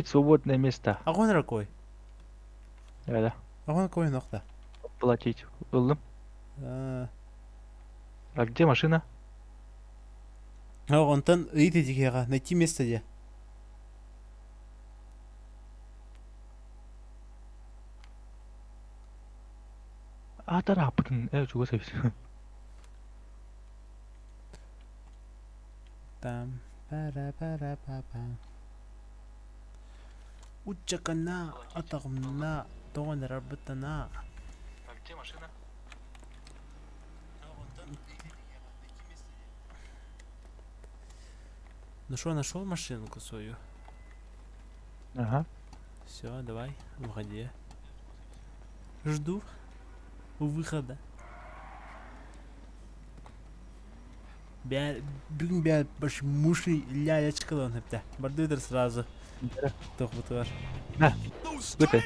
Свободное место. Огонь рукой. Да. Огонь рукой нохта. Платить. Ыллым. А А где машина? Онтон ыйыт этикеҕа найти место где. А тарапытын чугас эбит. Там пара пара па па. Уччакана атаҕымна тоҕон эрарбыттана. А где машина? Ну что, нашел машинку свою? Ага. Все, давай, выходи. Жду у выхода. Бя, бүгүн бя баш муши лялечкалан хепте. Бардыдыр сразу. Тохбутугар. На, выпей.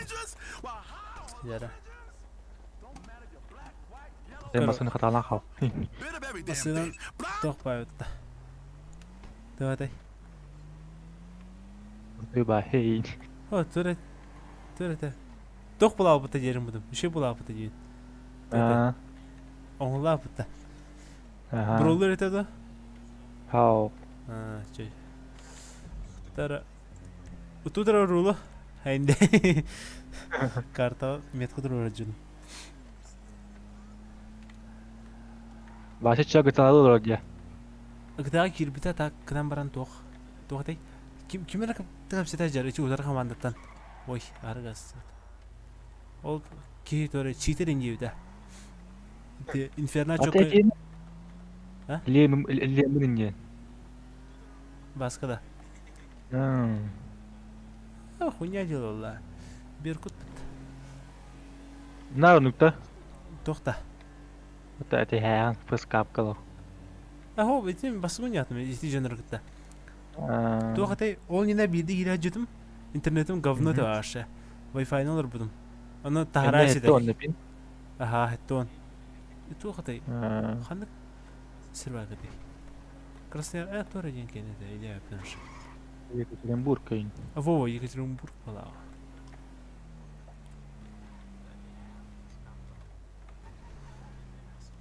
Яра. Сен басын хаталан хал. Басынан тохпайытта. Давай. Рыба, хей. О, туре. Туре. Тох булаабыта диэрим будум. Үше булаабыта диин. А, Оҥулаабыта. ага. Броллер это да? Хау. А, чей. Тара. Утутара рула. Хайнде. Карта метка турура жун. Вася чага талалы вроде. Гда кирбита так кынан баран туох. Туох тэй. Ким кимер капсета жар ичи удар командаттан. Ой, аргас. Ол киһи торе читер индиюда. Инферно А чокой. ты А? Лемин лемин не. Баскада. М. А, хуйня делала. Беркут На нукта. тохта. Это это я пускапкало. Ахо, битим басмын ятым, ити жанрыкта. Туохатай ол нина биирди киирэ дьытым, интернетим говно Мгм. вообще. Wi-Fi олор будум. Ону таһараа ситэр. Тон пин. Аха, тон. Туохатай ханнык сирбаакытай. Краснояр, тора диэн кэнэтэ, идея пенш. Екатеринбург кайын. Вова, Екатеринбург была.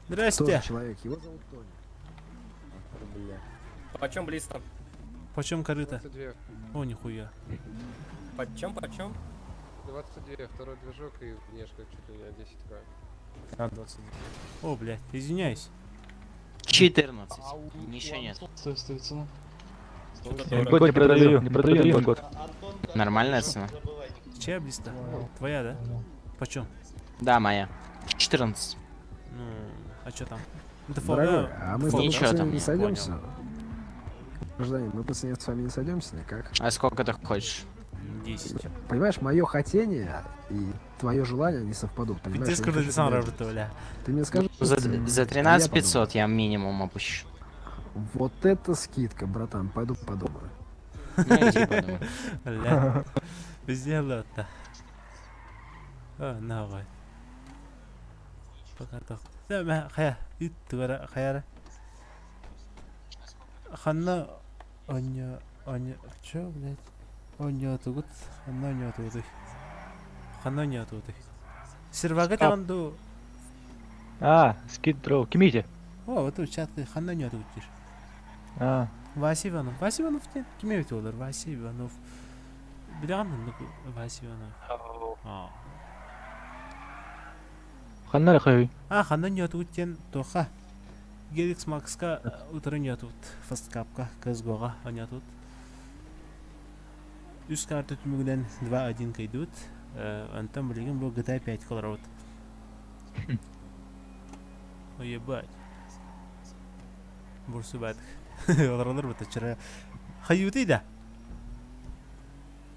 Здрасте. Тоже человек, его зовут Тони. Бля. Почем близко? Почем корыто? 22. О, нихуя. Почем, почем? 22, второй движок и внешка чуть ли не на 10к. А, 22. О, блядь, извиняюсь. 14. Ничего нет. Стой, стой, цена. Год не продаю, не продаю год. Нормальная цена? Чья близко? Твоя, да? Почем? Да, моя. 14. Ну, а что там? Дефолт, Дорогой, да, а мы с тобой Ничего по цене там не не сойдемся? Гражданин, мы по цене с вами не сойдемся никак. А сколько ты хочешь? 10. Понимаешь, мое хотение и твое желание не совпадут. Понимаешь, Пиздец, я не круто ты хочу сам тебя работал, бля. Ты мне скажи. За, цену, за а я 13 подумаю. 500 я минимум опущу. Вот это скидка, братан, пойду подумаю. Ну, иди подумай. Бля. Везде лото. О, давай. Пока так. Да, хая, ит тугара, хаяра. Ханна, оня, оня, чё, блядь? Оня тугут, ханна оня тугут. Ханна оня тугут. Сервага таганду. А, скид дроу. Кимите. О, вот участка, ханна оня тугут. А, Вася Иванов. Вася Иванов не ким эбит олар? Вася Иванов. Билэҕин Вася Иванов. А. ханнар хай. А, ханна ньотугут диэн туоха. Геликс Макска утары ньотугут. Фасткапка, КСГО-ҕа оньотугут. Үс карта түмүгүнэн 2-1 кыйдыбыт. Онтон билигин бу GTA 5 олоробут. Ой, ебать. Бурсубат. Олоролор бу тачара. Хаюты да.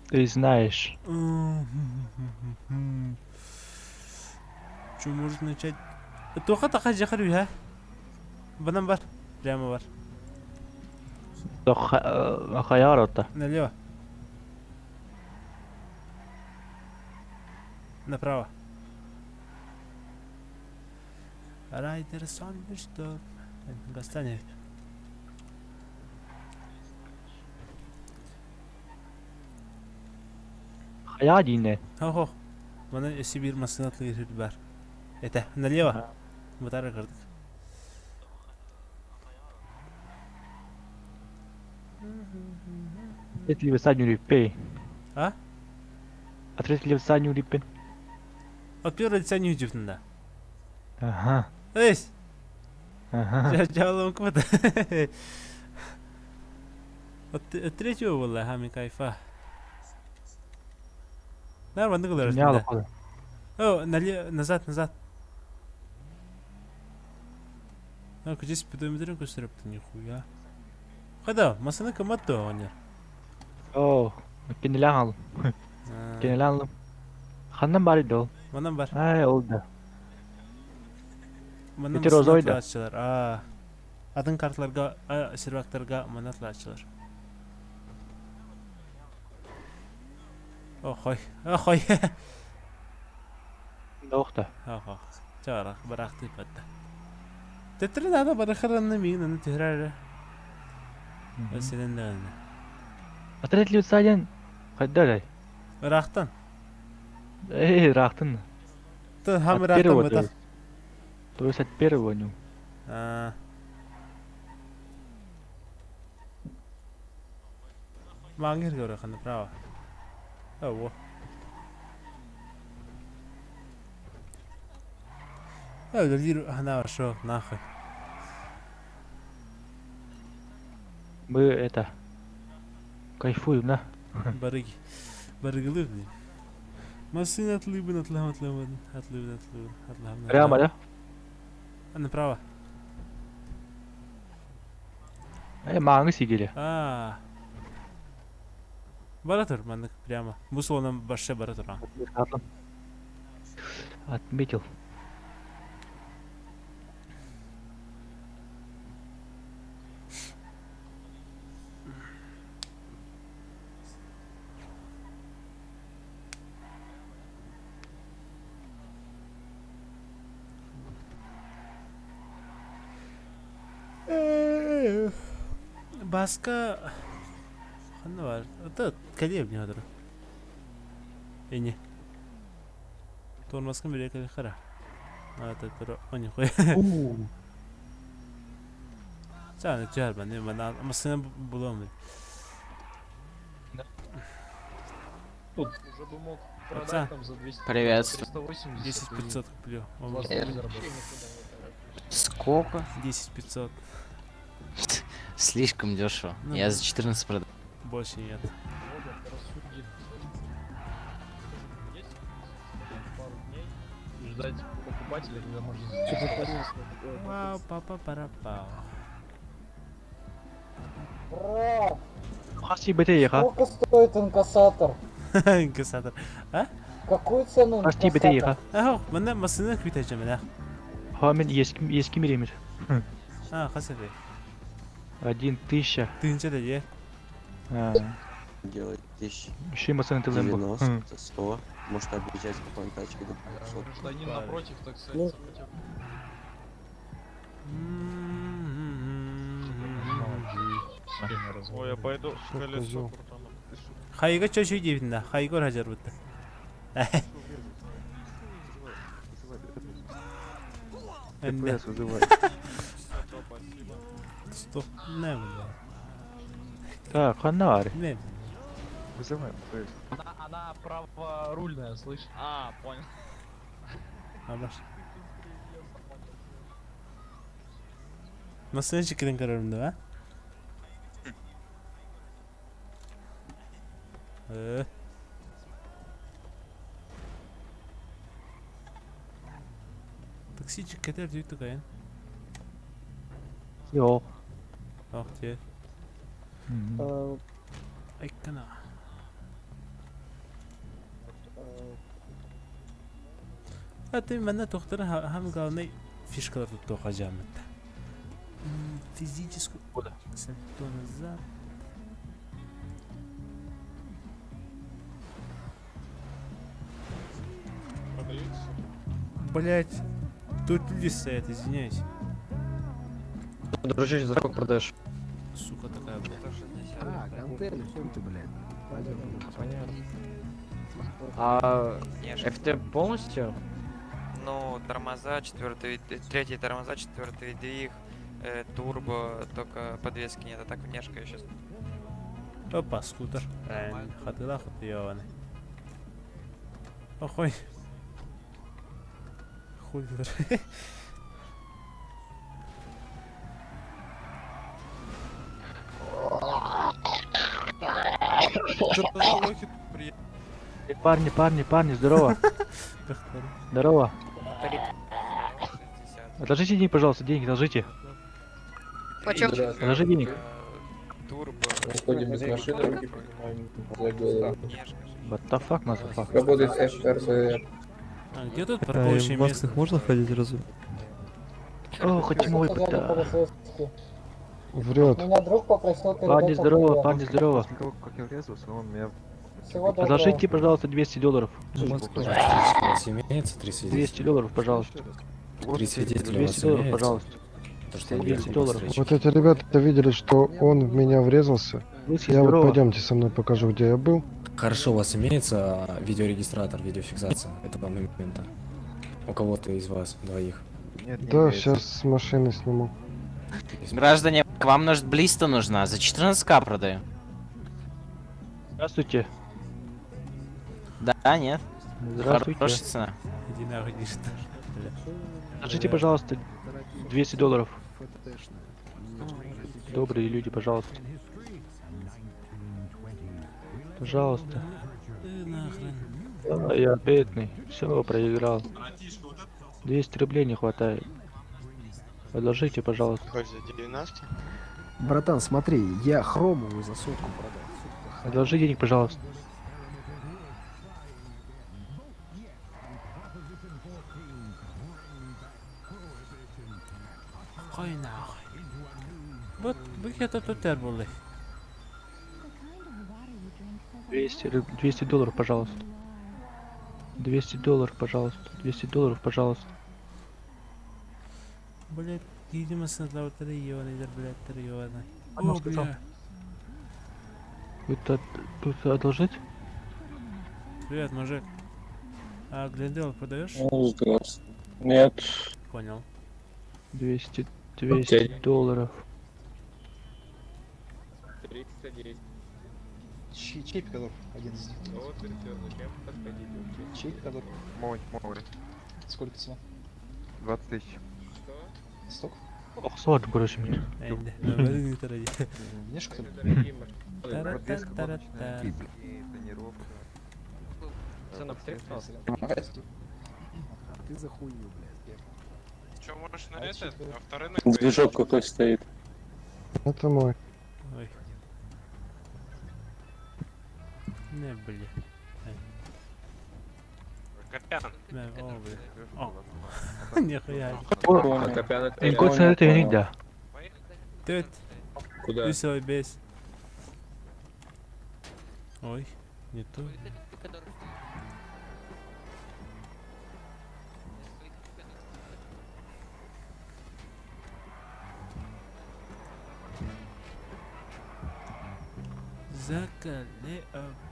Ты знаешь. Что, может начать? Тоха таха жахар ha? Банан бар. Прямо бар. Хаярота. Налево. Направо. Райдер Сандерстор. Гастане. Хайа диинэ. Хо-хо. Манан өссө биир массыына атылыыр бар. Этэ, налево. Бытары кырдык. Ответили заднюю репей. А? Ответили заднюю репей. От первого лица не удивно, да. Ага. Эй! Ага. Жалом квата. От третьего было, хами кайфа. Нормально говоришь. Не алып. О, нале, назад, назад. А, где спидометр көстөрөптү, нихуя. Када, масына кымат да оҕонньор. О, кенелен алым. Кенелен алым. Ханнан бар edi ол. Манан бар. Ай, ол да. Манан Ити розой да. атлааччылар. Аа. Атын карталарга, сервактарга манан атлааччылар. Охой, охой. Охта. Охо. Чара, барахты патта. Тетрин ада барахаранны мин аны түһәрәре. Өсенен дәне. Ответили заден. Хайда Рахтан. Эй, рахтын. Ты хам От рахтан первого, бата. то есть. То есть от первого, ну. Аа. Мангер көрө направо. Ого. Өлөр хана шо нахуй. Мы это... Кайфуем, да? Барыги. Барыгылы, блин. Машина отлыбын, отлыбын, отлыбын, отлыбын, отлыбын, отлыбын. Прямо, да? А, направо. Э, маңы сигели. А. Баратыр, маннык прямо. Бу суонан башша баратыр. а. Отметил. Баска ханна бар. Ата кале не хадыр. Эне. Тормаскын бире кале хара. Ата тур они кой. Чаны чар мен мен масына булам. Тут уже бы мог Пацан. продать там за 200. Приветствую. 380. 10 500 куплю. Он 20 заработал. Сколько? 10 500. Слишком дешево. Ну. Я за 14 продал. Больше нет. Вот, рассуди. Есть пару дней и ждать покупателя, когда можно Вау, папа пара пау. Брат, Хаси бете еха. сколько стоит инкассатор? Инкассатор. Какую цену Хаси бете инкассатор? еха. Ах, мына масына күтәҗәм менә. Ха, мен ескі ескі меремір. А, хасәфе. 1000. Тынча да е. А, Делать тысяч Еще масына тылым бу. 90, 100, может объезжать какой-нибудь тачкой до 200. Гражданин напротив, так сказать, хотя бы. Ой, я пойду колесо крутану. Хайга чөчүй дебин да. Хайгор хажар бутты. Энде. вызывай. Стоп. Не, бля. Так, ханна бар. Не. Вызывай МПС. Она, она праворульная, слышь? А, понял. Абаш. Масына чикиден карарым да, а? Э. Такси чиккетер дүйттү кайын. Yok. Ах те. Айкана. А ты мене тохтар хам главный фишкалар тут тохажам. Физическую. То назад. Продаете? Блять, тут люди стоят, извиняюсь. Дружище, за сколько продаешь? Сука такая, блядь. А, гантели, хуй ты, блядь. Пойдем. Понятно. А FT полностью? Ну, тормоза, четвертый, третий тормоза, четвертый двиг, турбо, только подвески нет, а так внешка еще. Опа, скутер. Хатыла хатыяваны. Охой. Хуй. Парни, парни, парни, здорово. Здорово. Одолжите денег, пожалуйста, деньги одолжите. Почем? Одолжи денег. Турбо. Выходим из машины, руки поднимаем за голову. What the fuck, motherfucker? Работает ФРБ. А где тут парковочное В масках место? можно ходить разве? О, хоть мой Сказали да. полицейские. Врет. Меня друг попросил Парни, передать вам здорово, привет. парни, здорово. Как я врезался, он меня... Всего доброго. Одолжите, пожалуйста, 200 долларов. У вас имеется три свидетеля? 200 долларов, пожалуйста. Три свидетеля у вас 200 долларов, имеется? пожалуйста. То, что он 200 ехал долларов. навстречу. Вот эти ребята видели, что он в меня врезался. Лысый, Я вот здорово. пойдемте со мной покажу, где я был. Хорошо, у вас имеется видеорегистратор, видеофиксация этого момента? У кого-то из вас двоих? Нет, не Да, имеется. сейчас с машины сниму. Граждане, вам, может, Блиста нужна? За 14к продаю. Здравствуйте. Да, нет? Здравствуйте. Хорошая цена. Иди нахуй, иди что. Одолжите, пожалуйста, 200 долларов. Добрые люди, пожалуйста. Пожалуйста. Ты нахрен. Да, я бедный. Все, проиграл. 200 рублей не хватает. Одолжите, пожалуйста. Хоть за 90? Братан, смотри, я хромовую за сотку продал. Одолжи денег, пожалуйста. Ой, нахуй. Вот, вы это тут тербули. 200 долларов, пожалуйста. 200 долларов, пожалуйста. 200 долларов, пожалуйста. Блять, видимо, с лотереей, блядь, трёный. Она О, сказала. бля. Тут, тут одолжить? Привет, мужик. А Глендел продаешь? Нет. Понял. 200, 200 долларов. 310. Чей, чей пикадор? Один из них. Вот и все, зачем подходить вообще? Чей пикадор? Мой, мой. Сколько цена? 20 тысяч. Что? Сток? Ох, сложно, короче, мне. Энди, ну, не ради. Внешка? Дорогие машины. Тара-та-тара-та. Тонировка. Цена в Ты за хуйню, блядь. Че, может на этот, авторынок? Движок какой стоит. Это мой. Ой. Не, бля. Копян. Не, о, бля. О. Нихуя. Инкод это да. Тет, Куда? ты свой бес. Ой, не то.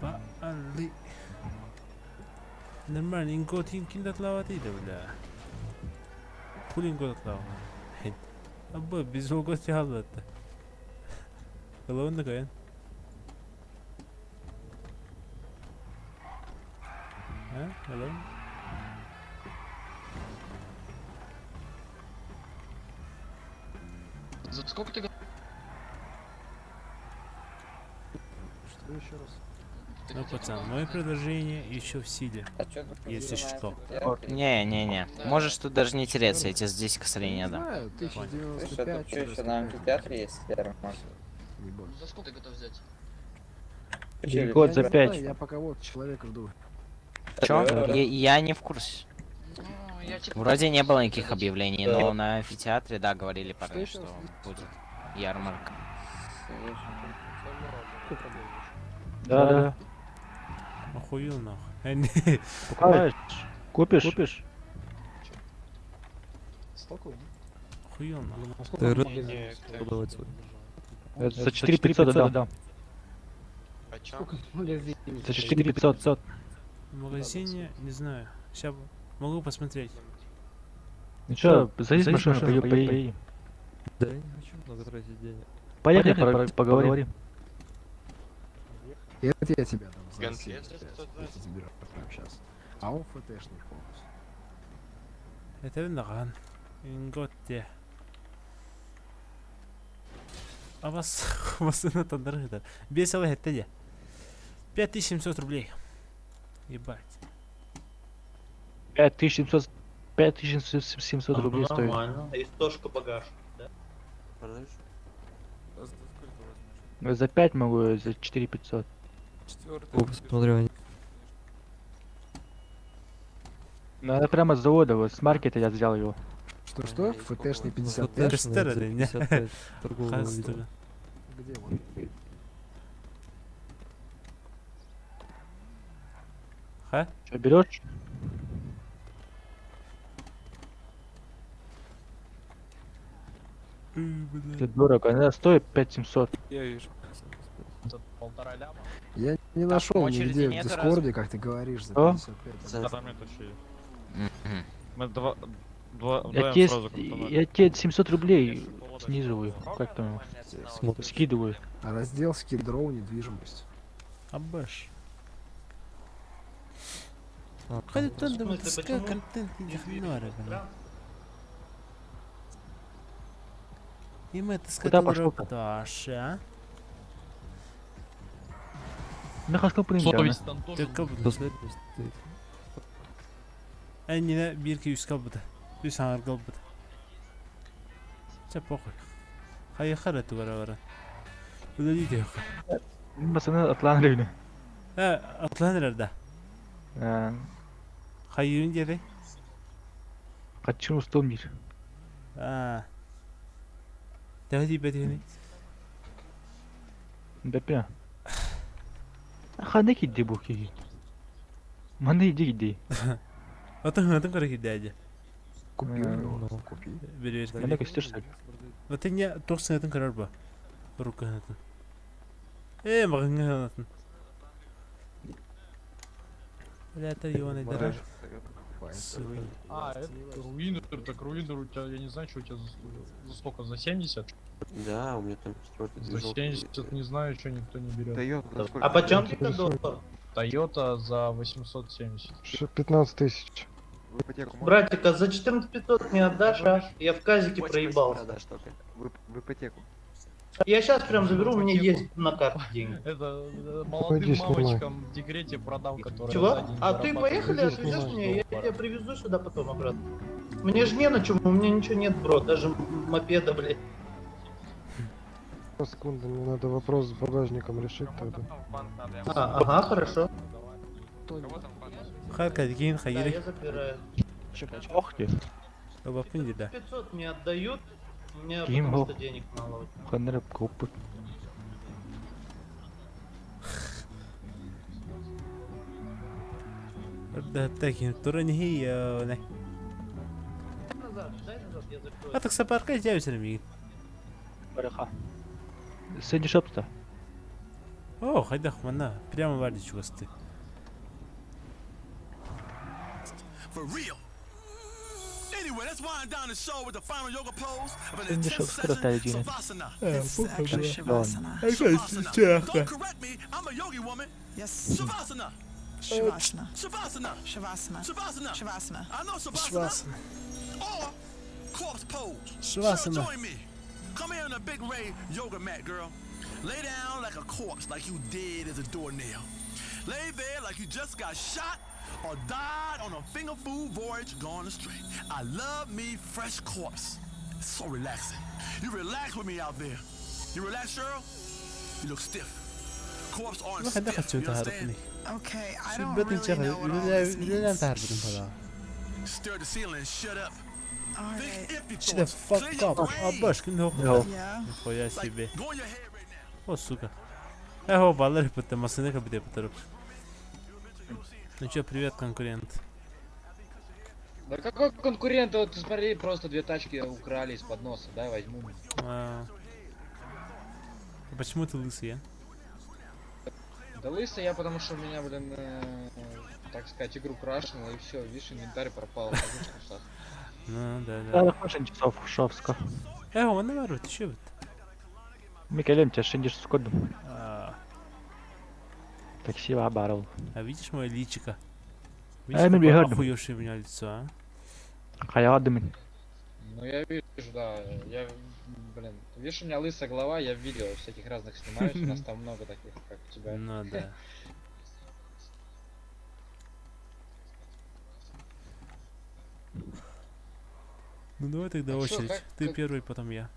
Заколебали. Нормально, инкод ким датлават иди, бля. Хули инкод атлава. Абы, без ого тялата. Головын коен. А? Головын? За сколько ты Что еще раз? Ну, пацан, мое предложение еще в силе. Если что. Не-не-не. Можешь тут даже не тереться, я тебе здесь косарей не Не дам. знаю, 1095. Что еще на амфитеатре есть Не больше. За сколько ты готов взять? Инкод за 5. Я пока вот человека жду. Чё? Я не в курсе. Ну, я типа... Вроде не было никаких объявлений, но на амфитеатре, да, говорили парни, еще что раз? будет ярмарка. Да, да. Охуел нахуй. Не. Покупаешь? Купишь? Купишь? Стоковый, Охуел нахуй. Это за 4500 отдам. Почем? За 4500. В магазине, не знаю. Сейчас могу посмотреть. Ну что, садись в машину, поедем. Да я не хочу много тратить денег. Поехали, поговорим. Это я тебя дам за Гонки. 75, если заберешь прямо сейчас. А он ФТшный полностью. Это наган. Инготте. А вас машина тандырыгыдар. Бес ала хетте де. 5700 рублей. Ебать. 5700 5700 рублей стоит. Нормально. И стошка багаж. Да? Продаешь? А за сколько возьмешь? Ну, за 5 могу, за 4500. Четвертый. Смотрю, они. Ну, это прямо с завода, вот с маркета я взял его. Что-что? ФТшный 55? Перстер или не? Торгового Хастера. Где он? Ха? Что, берешь? Это дорого, она стоит 5700. Я вижу. Полтора ляма. Я не нашел очереди нигде в нету, Дискорде, как ты говоришь, за Что? 55. За- Мы два, два, Я тебе, я тебе 700 рублей снизываю, как там, Смотришь. скидываю. Раздел Skid Row недвижимость. Абаш. А, Хотя В смысле, почему? контент И мы Куда пошел-то? а? Михаил Пыньяна. Последний стоит. Эннine 1 2 3 kalmadı. Bir sanar kalmadı. Чэ похуй. Хайхар это бара бара. Öyle değil yok. Masana atlan reyni. He atlan herhalde. Hayırın yeri. Kaçın usta bir. Ha. Devam edeyim. Бепе. Хана кидди бу ки. Маны иди иди. Атын атын кара кидди ади. Купи у него, купи. Бери бери. Мана көстөр Вот не тоқсан атын карар ба. Рука атын. Э, маған атын. Бля, это ебаный дара. Сука. А, это руинер, так руинер у тебя, я не знаю, что у тебя за сколько, за 70? Да, у меня там четвертый За движок. 70 не знаю, что никто не берет. А почем Пикадор? Тойота за 870. 15 тысяч. Братик, а за 14 500 не отдашь, а? Я в казике Почка проебался. продашь только. В ипотеку. Я сейчас прям заберу, у меня Ипотеку. есть на карте деньги. Это молодым Пойди снимай. мамочкам в декрете продам, которые Чего? за день А ты зарабатывают. поехали, Иди отвезешь снимай. меня, я тебя привезу сюда потом обратно. Мне же не на чем, у меня ничего нет, бро, даже мопеда, блядь. Секунду, мне надо вопрос с багажником решить тогда. А, ага, хорошо. Харка дикин Да, хайри. я забираю. Ох ты. Бапын да. 500 мне отдают, у меня Ким потому был? что денег мало. Ханыр копыт. Такин турани не. Назад, дай назад, я закрою. А так сапарка жабысыр мигин. Бараха. Сенди шопта. О, хайдах мана. Прямо варди чугасты. For real. Anyway, let's wind down the show with the final yoga pose of an Сенди intense шопста session, тайдины. Savasana. Ладно. Shavasana. Don't correct me, I'm a yogi woman. Yes. Shavasana. Shavasana. Shavasana. Shavasana. Shavasana. Shavasana. I know Shavasana. Or corpse pose. Shavasana. Sure, join me. Come here on a big ray yoga mat, girl. Lay down like a corpse, like you dead as a doornail. Lay there like you just got shot or died on a finger food voyage gone astray. I love me fresh corpse. It's so relaxing. You relax with me out there. You relax, Cheryl? You look stiff. Corpse aren't ما stiff. خدخت You شو understand? تهربني. Okay, I شو don't بدن really know what all this شغل لا means. تهربن هذا. Stare at the ceiling and shut up. All Think right. empty Shut the thoughts. fuck Clear your up. brain. Абаш кин Йо. Yeah. Нихуя Like, себе. go in your head right now. О, сука. Эхо, баллар пытта масына кабиде пытырып. Ну чё, привет, конкурент. Да какой конкурент? Вот смотри, просто две тачки украли из-под носа. Дай возьму. А почему ты лысый, а? Да лысый я, потому что у меня, блин, так сказать, игру крашнуло, и все, видишь, инвентарь пропал. хожу в трусах. Ну, да, да. Да, хошин часов Шовска. Э, он наоборот, еще вот. Микелем тебя шиндиш скодом. А, Такси барыл. а видишь мое личико? Видишь, Э, мен какое бегардым. охуевшее у меня лицо, а? Хаядымын. Ну я вижу, да, я, блин, видишь, у меня лысая голова, я в видео всяких разных снимаюсь, у нас там много таких, как у тебя. Ну да. Ну давай тогда Так чё, очередь. как- Ты как- первый, потом я.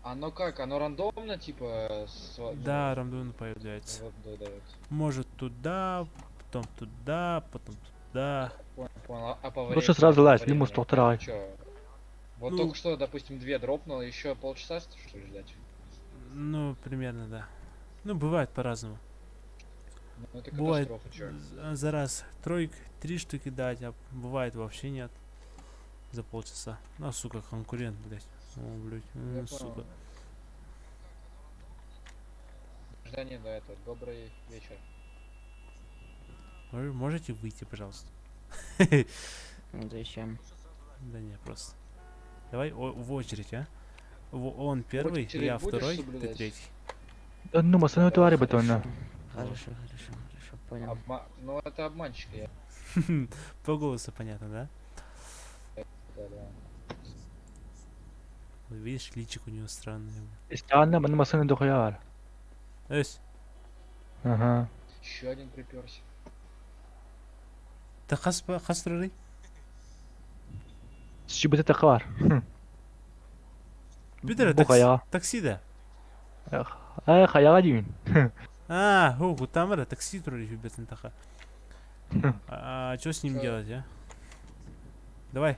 Оно как, оно рандомно, типа, с... ну, Да, рандомно появляется. вот, да, дает. Может туда, потом туда, потом туда. Понял, понял. А по Лучше времени? сразу По лазь, времени? лимус толтырай. Чё? Вот Ну. только что, допустим, две дропнуло, еще полчаса что ли ждать? Ну, примерно, да. Ну, бывает по-разному. Ну это Бывает катастрофа, чё. за раз тройк, три штуки дать, а бывает вообще нет. За полчаса. Ну, сука, конкурент, блядь. О, блядь, Я сука. понял. Гражданин, да, это, добрый вечер. Вы можете выйти, пожалуйста? Зачем? Да не, просто. Давай в очередь, а? Он первый, Очередь я будешь второй, ты соблюдать? третий. Да ну, масаны туари бетона. Хорошо, хорошо, хорошо, понял. Ну это обманщик, я. По голосу понятно, да? Да, да. Вот Видишь, личик у него странный. Странно, маны масаны дохуяр. Эсь, Ага. Еще один приперся. ты хас хас турарый? Чибыты такар. Бүтэр Бу такси, хаяга. такси да. Э, хаяга деймин. А, ху, тамара, такси турарый хүбэтин таха. А что с ним Чё? делать, а? Давай.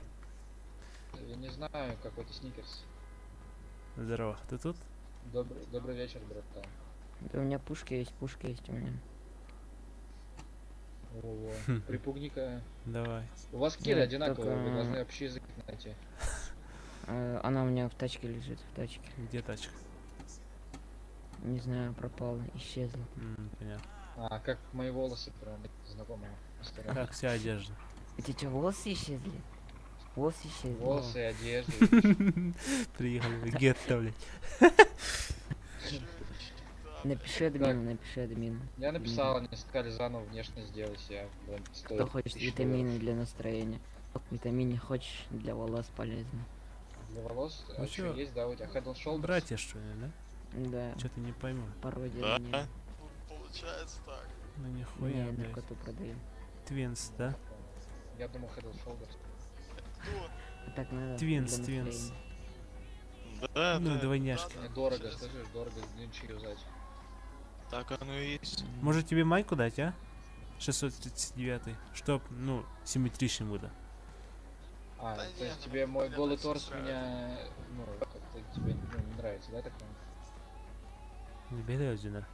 Я не знаю, какой-то сникерс. Здорово, ты тут? Добрый вечер, братан. Да у меня пушка есть, пушка есть у меня. Во-во. Хм. Припугни-ка. Давай. У вас кели Нет, одинаковые, вы только- должны общий язык найти. Она у меня в тачке лежит, в тачке. Где тачка? Не знаю, пропала, исчезла. Понятно. А, как мои волосы прям знакомая история. Как вся одежда. У тебя что, волосы исчезли? Волосы исчезли. Волосы и одежда. видишь. Приехали в гетто, блядь. Напиши админу, напиши админу. Я написал, они сказали заново внешность сделать, я, блин, стоит Кто хочет 1000 витамины для настроения? Витамины хочешь, для волос полезно. долларов. Для волос, Ну а чё, чё, есть, да, у тебя Head and Shoulders? Братья, что ли, да? Да. Что-то не пойму. Пародия Да. на нее. Получается так. Ну нихуя, Не, блядь. наркоту продаю. Твинс, да? Я думал Head and Shoulders. А так надо. Твинс, для твинс. настроения. Да, Ну, да. двойняшки. Мне дорого, слышишь, дорого нынче юзать. Так оно и есть. Может тебе майку дать, а? 639 Чтоб, ну, симметричный было. А, Да то не, есть ну, тебе мой меня голый так торс устраивает. меня, ну, как-то тебе ну, не нравится, да, такое? Не беда, Зюнер.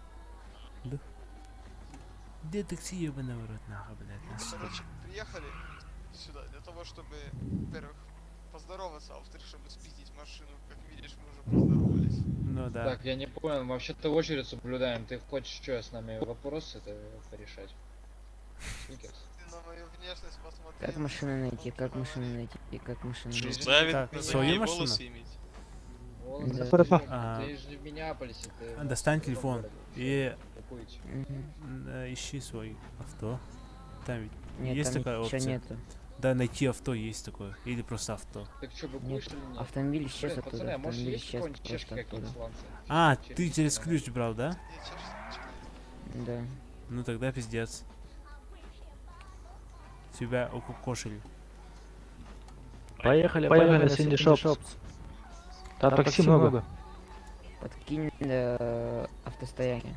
Да. Где такси, ебаный в рот, нахуй, блядь, на сука. Короче, приехали сюда для того, чтобы, во-первых, поздороваться, а во-вторых, чтобы спиздить машину. Как видишь, мы уже поздоровались. Ну да. Так, я не понял, мы вообще-то очередь соблюдаем. Ты хочешь что, с нами вопрос это порешать? Сникерс. Ты на мою внешность посмотри. Как машину найти, как машину найти, и как машину найти? Завидно, Так, такие свою машину? волосы иметь. Волосы, Да. ты, Хорошо. же- А. ты же не в Миннеаполисе, ты у нас Достань в другом телефон городе. и Быкуете. Мгм. ищи свой авто. Там ведь Нет, есть там такая ничего опция? нету. Да, найти авто есть такое. Или просто авто. Так что, быкуешь Нет, или нет? автомобиль исчез Блин, оттуда, пацаны, а может автомобиль есть исчез какой-нибудь чешки просто какие-нибудь оттуда. сланцы? А, Через ты через надо. ключ брал, да? Нет, чешки. Да. Ну тогда пиздец. Тебя укокошили. Поехали, поехали, Синди Шопс. Там такси много. Подкинь до автостоянки.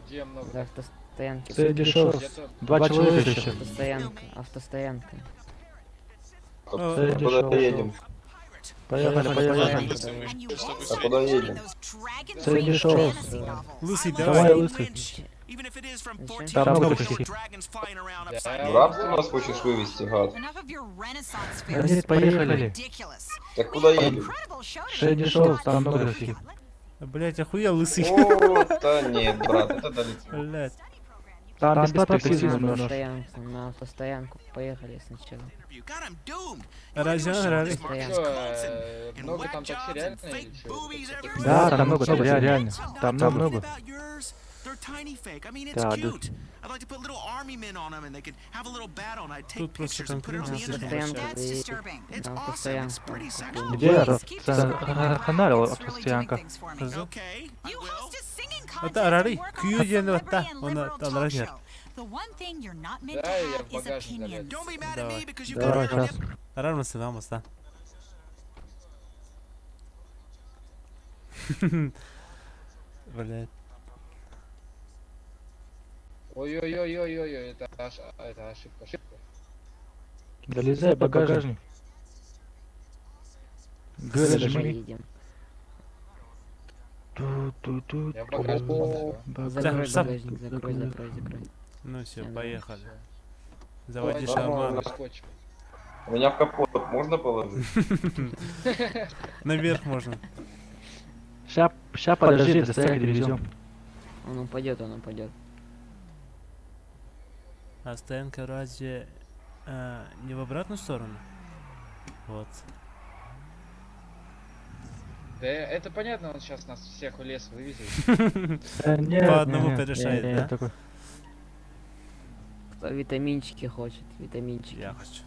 Где много? До автостоянки. Синди Шопс. Где-то Два человека еще. Автостоянка, автостоянка. Синди Шопс. Поехали, поехали. Автостоянка, давай. Чтобы А куда едем? Синди Шопс. Лысый, Давай, давай. лысый. Зачем? Там много такси. В рабство нас хочешь вывести, гад? Да нет, поехали. Так куда едем? Синди Шопс, там много такси. Блять, охуел лысый. О, да нет, брат, это далеко. Блять. Там бесплатно такси На возьмешь. автостоянку, на автостоянку. Поехали сначала. Разве разве? Стоянку. Чё, много там такси реально или чё? Да, там много такси, реально. Там много. Да, да. Тут просто конкуренция слишком Автостоянку большая. заедем. На автостоянку. какую-нибудь. Где Ханарил автостоянка? Это арары. Кью диэн батта. Оны алар жер. Да, я в багажник залез. Давай. Давай, сейчас. Арар mısın lan mısın? Блять. Ой-ой-ой-ой-ой, это, это ошибка, ошибка. Залезай в багажник. Г нажми. Поедем. Ту-ту-ту. Я в багажник всё. Закрой сам. багажник, закрой, закрой, закрой. Ну все, Всё, поехали. Заводи Давай, шарман. скотч. Меня в капот можно положить? Наверх можно. Ща, ща подожди, до стоянки довезем. Он упадет, он упадет. А стоянка разве не в обратную сторону? Вот. Да это понятно, он сейчас нас всех в лес вывезет. Нет, По одному нет, порешает, нет, да? такой. Кто витаминчики хочет, витаминчики. Я хочу.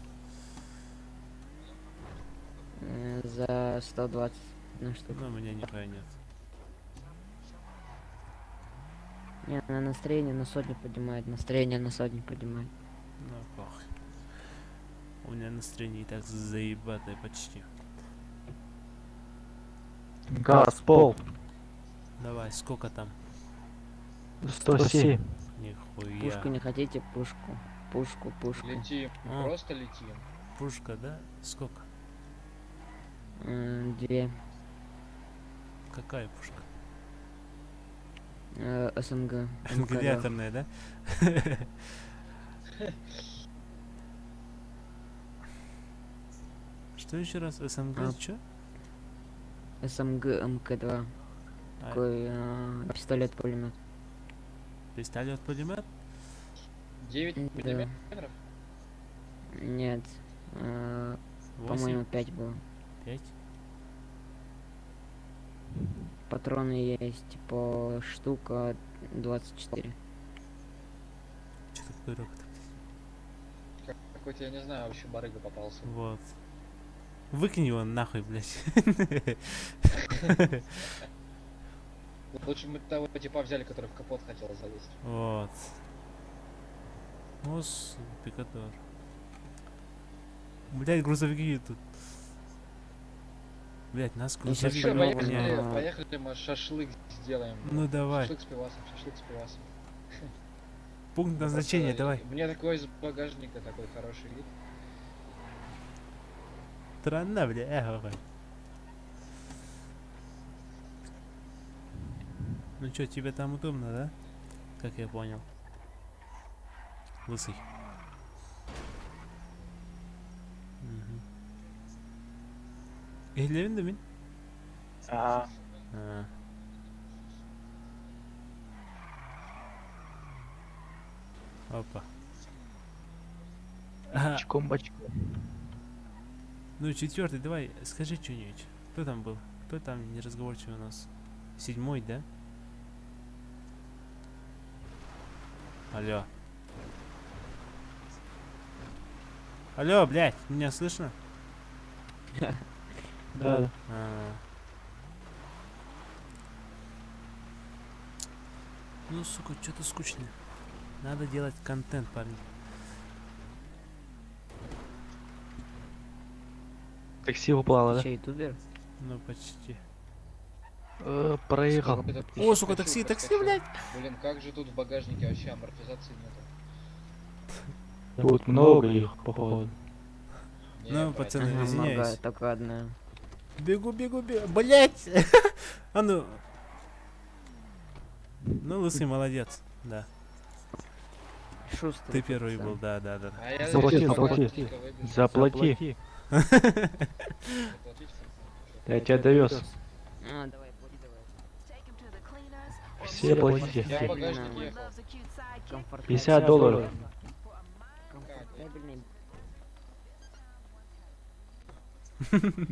За 120 на штуку. Ну, у меня нихуя нет. Не, на настроение на сотню поднимает, настроение на сотню поднимает. Ну, похуй. У меня настроение и так заебатое почти. Газ, пол. Давай, сколько там? 107. Нихуя. Пушку не хотите? Пушку. Пушку, пушку. Летим, А. просто летим. Пушка, да? Сколько? Две. Какая пушка? СНГ. МК-2. Гладиаторная, да? Что еще раз? СНГ? А. Чё? СМГ МК-2. А. Такой пистолет-пулемет. Пистолет-пулемет? 9 Да. миллиметров? Нет. По-моему, 5 было. 5? Патроны есть по штука 24. Че такое рокот? Какой-то, я не знаю, вообще барыга попался. Вот. Выкинь его нахуй, блядь. Лучше мы того типа взяли, который в капот хотел залезть. Вот. Ос, пикадор. Блядь, грузовики тут. Блядь, нас Ну, щас грузовик Чё, по-любому поехали, на- поехали мы шашлык сделаем. Ну давай. Шашлык с пивасом, шашлык с пивасом. Пункт назначения, Просто давай. Мне такой из багажника такой хороший вид. Странно, бля, эх, ой. Ну чё, тебе там удобно, да? Как я понял. Лысый. Угу. Ehlerin de min? А. А. Опа. Ага. Чком бочком. Ну, четвертый, давай, скажи что-нибудь. Кто там был? Кто там неразговорчивый у нас? Седьмой, да? Алло. Алло, блядь, меня слышно? Да. А. Ну, сука, что-то скучно. Надо делать контент, парни. Такси упало, да? Че, ютубер? Ну, почти. Проехал. Это О, сука, такси, такси, блядь! Блин, как же тут в багажнике вообще амортизации нету. Тут много их, походу. Не, Ну, брат. пацаны, Ага, извиняюсь. много, только одна. Бегу, бегу, бегу. Блять! А ну. Ну, лысый молодец, да. Шустрый. Ты первый пацан. был, да, да, да. А я Заплати, из заплати. багажника выбежал. Заплати. Заплатить? Я тебя довез. А, давай, плати, давай. Все платите. Я в багажнике ехал. 50 долларов. Комфортабельный.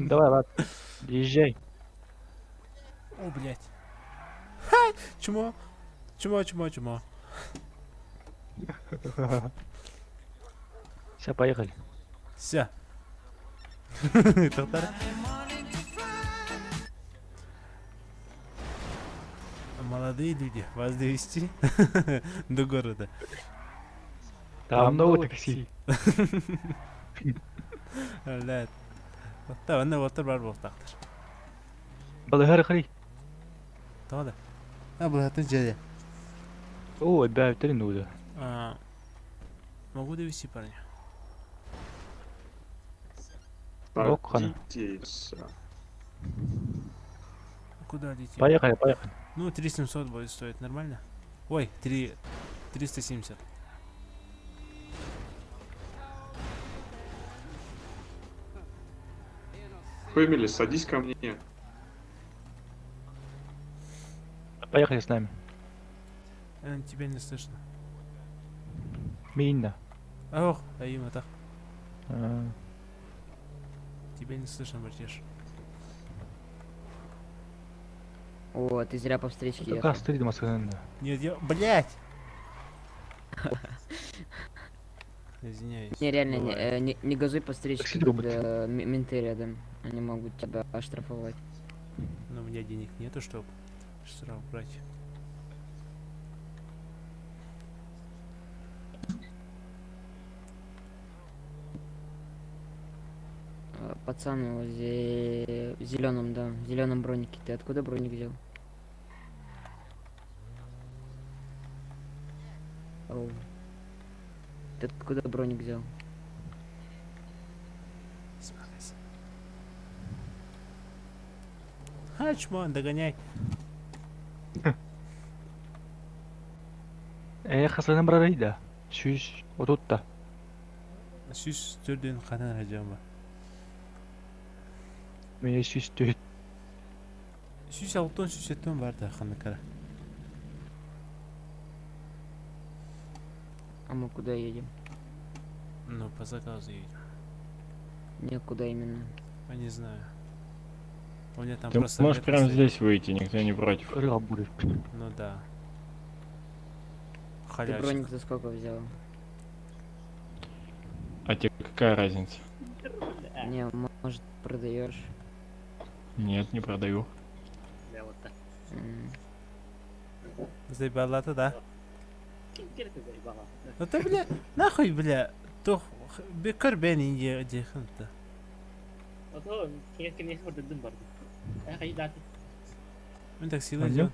Давай, ладно. Езжай. О, блядь. Ха! Чмо? Чмо, чмо, чмо. Все, поехали. Все. Тоқтар. Молодые люди, вас довести до города. Там много такси. Блядь. Та, онно уолтар бар буолтаахтар. Балыгар хри. Тоҕо да? А, былатын дьиэ. О, опять нуда. А, Могу довести парня? Ок, хана. Куда летим? Поехали, поехали. Ну, 3700 будет стоить, нормально? Ой, 3... 370. Фэмили, садись ко мне. Поехали с нами. Тебя не слышно. Минна. Ох, а им это. А, Тебя не слышно, братиш. О, ты зря по встречке Такая ехал. стыд машина. Нет, я... Блять! Извиняюсь. Не, реально, не, Бывает. не газуй по встречке, Такси думает. когда менты рядом. Они могут тебя оштрафовать. Но у меня денег нету, чтобы штраф брать. Пацан в зеленом, да, в зеленом бронике. Ты откуда броник взял? Оу. Ты откуда броник взял? Смахайся. А, чмо, догоняй. Хасаным брарыйда. Сүүс отутта. Сүүс төрдүн ханан радиома. Мен сүүс төрт. Сүүс алтан сүүс эттен бар да ханыкара. А мы куда едем? Ну, по заказу едем. Не, куда именно? А не знаю. У меня там Ты просто можешь метка прямо стоит. здесь выйти, никто не против. Рыла будет. Ну да. Ты Халявщик. броник за сколько взял? А тебе какая разница? Не, может, продаешь? Нет, не продаю. М. Заебала ты, да? Ну ты, бля, нахуй, бля, тух, бекер бен инде дехынты. Мен таксида Алло. идем.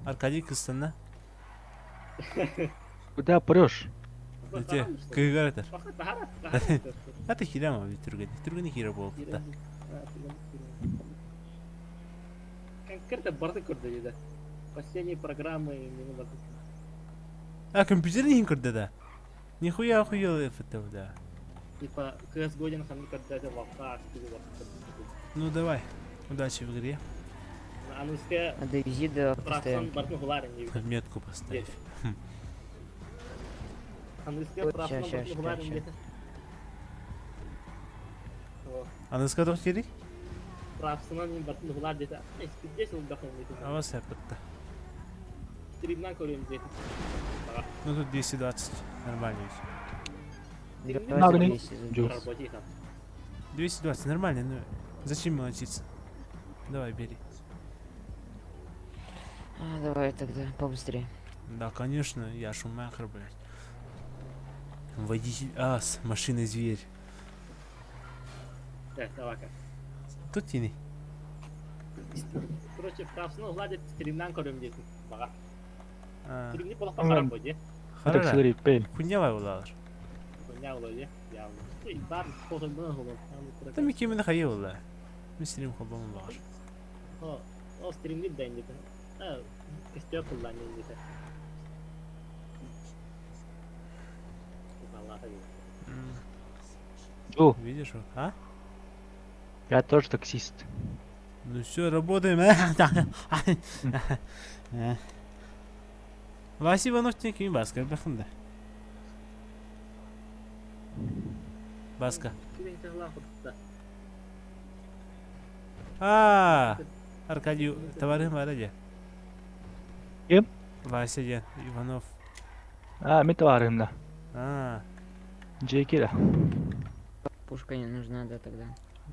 Аркадий Кыстана. Куда прешь? Где? Кыгар это. А ты херама ведь түргені. Түргені хера болды да. Конкретно барды көрді деді. Последние программы мені А компьютер не көрді да. Нихуя охуел это, да. Типа CSGO ден ханны көрді вақа Ну давай. Удачи в игре. Аныске А довези до автостоянки. бартын хуларын Метку поставь. Аныске Ой, ща, ща, ща, ща. А на скадох керек? Правсынан мен бартын хулар деді. Здесь ол бақын А вас это. Стримнан көреміз деді. Ну тут 220. Нормально ведь. Давай Надо за не- 200 за Джо. 200. 220, нормально, ну зачем мелочиться? Давай, бери. А, давай тогда побыстрее. Да, конечно, я Шумахер, блядь. Водитель ас, машина зверь. Давай. Тут тени. Короче, правсынан хулар деді стримнан көреміз деді. Баға. А, Стримни болақта қарап қой, де. Хорошо. Такси пей. Хуйня улалар. Хуйня олай, де. Явно. Бар қоғын олар. Там мекеме хайы ола. Мен стрим хобам бар. О, о стримни дайын деді. А, кестеу қылдан деді. О, Видишь, вот, а? я тоже таксист. Ну все, работаем. Вася Иванов диэн кими Баска бэхин да? Баска. А, Аркадий, товарищ бара дьэ. Ким? Вася диэн, Иванов. А, мин товарым да. А. Джеки да. Пушка не нужна, да, тогда?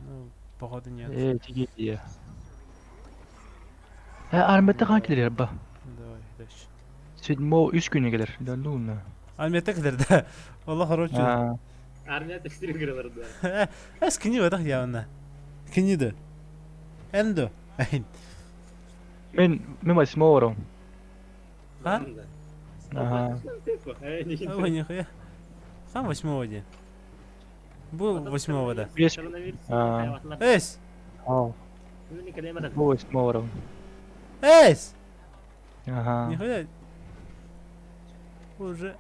Ну, походу нет. Э, тиги Э, армията хаан кэлэр ба? Давай, дальше. Седьмого үс күнэ кэлэр. Да ну на. Армията кэлэр да. Олох короче. Армия текстиль да. Эс кини батах явна. Кини да. Эндо. Мен мен восьмого ором. А? Ага. Ой, нихуя. Сам восьмого день. Был восьмого, да. Бес. А. Эс! Ау. Бу восьмого ором. Эс! Ага. Нихуя. Уже.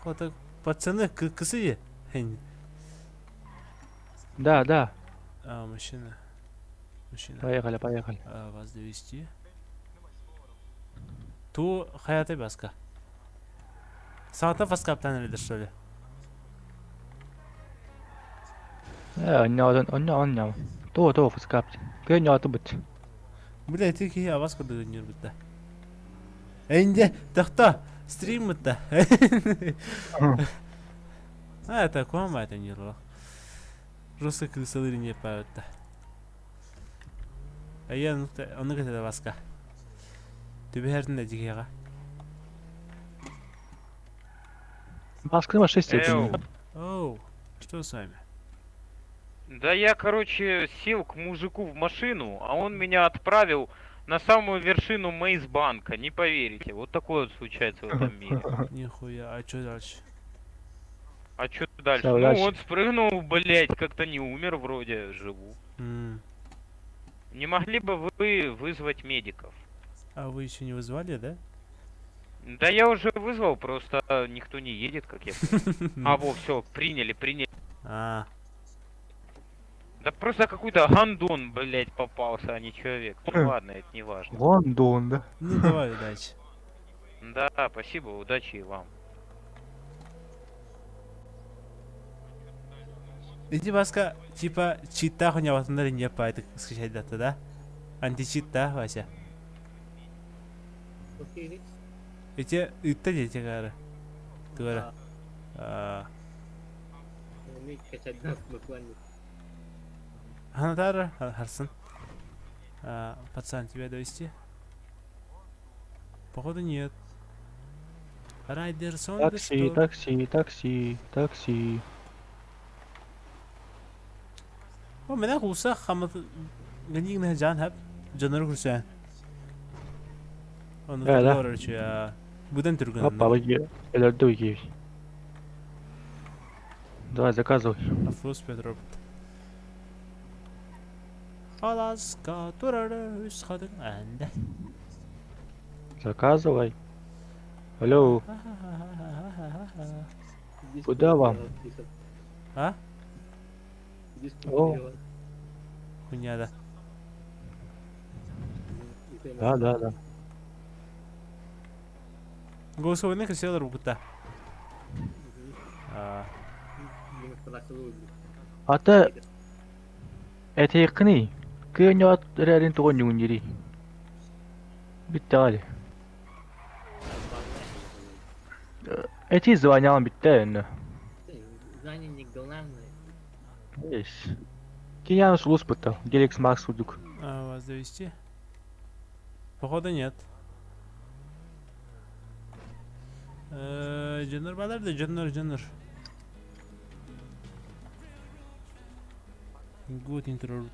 Вот так, пацаны, кысы Да, да. А, мужчина. Мужчина. Поехали, поехали. А, вас довести. Ту хаяты баска. Саата фаскаптан элдер что ли? Э, онньоодон, онньо онньо. Туо туо фускапт. Көньооту бут. Бля, ты киһи абас курдук өнньүр бутта. Энде, тохто, стрим бутта. А, это куам это не Жестко крысалыр не паутта. А я ону кэтэ баска. Түбэһэртин да дьигэҕэ. Баскы машисте. Эу. Оу, что с вами? Да я, короче, сел к мужику в машину, а он меня отправил на самую вершину Мейсбанка, не поверите. Вот такое вот случается в этом мире. Нихуя, а что дальше? А что дальше? Всё, Ну, удачи. он спрыгнул, блять, как-то не умер вроде, живу. М, Не могли бы вы вызвать медиков? А вы еще не вызвали, да? Да я уже вызвал, просто никто не едет, как я понял. А, во, все, приняли, приняли. А. Да просто какой-то гандон, блять, попался, а не человек. Ну ладно, это не важно. Гондон, да. Ну давай, удачи. Да, спасибо, удачи и вам. Иди, Баска, типа, чита хуйня вот не по это скачать дата, да? Античит, да, Вася? Эти, это дети, гары. Ты говори. А. Ханатара, Харсон. А, пацан, тебя довести? Походу нет. Райдерсон, да Такси, что? такси, такси, такси. О, меня куса хамат гнигна жан хап жонор курса. Оны Э, да. короче, я будан түргөн. Опа, выги. Элерді выги. Давай, заказывай. Афрос Петр. Аласка турары үс хадын әнде. Заказывай. Алло. Куда вам? А? О. Хуйня да. Да, да, да. Голосовой креселер бугута. А. Ата этиқни кыөньоот эрэрин тугун ньугуньири. Битте Эти звонял битте энне. Знание не главное. Ес. Киян сулус бутта. Геликс Макс удук. А вас довести? Походу нет. Дьоннор балар да дьоннор дьоннор. Good intro.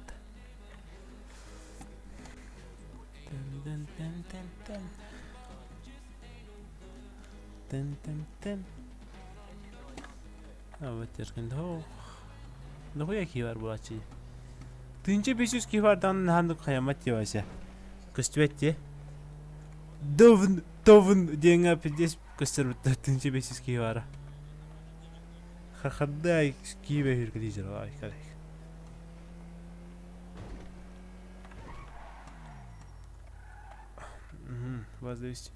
Тен тен тен тен. Тен тен тен. А вот теркен дох. Нахуя кивар буачи. Тынчы 500 кивардан хандык каямат девася. Көстүбэт Довн, товн диэҥэ пиздец көстөр бутта тынчы 500 кивара. Хахаддай киибэ хүргүдий ай карай. Братан, вас довести?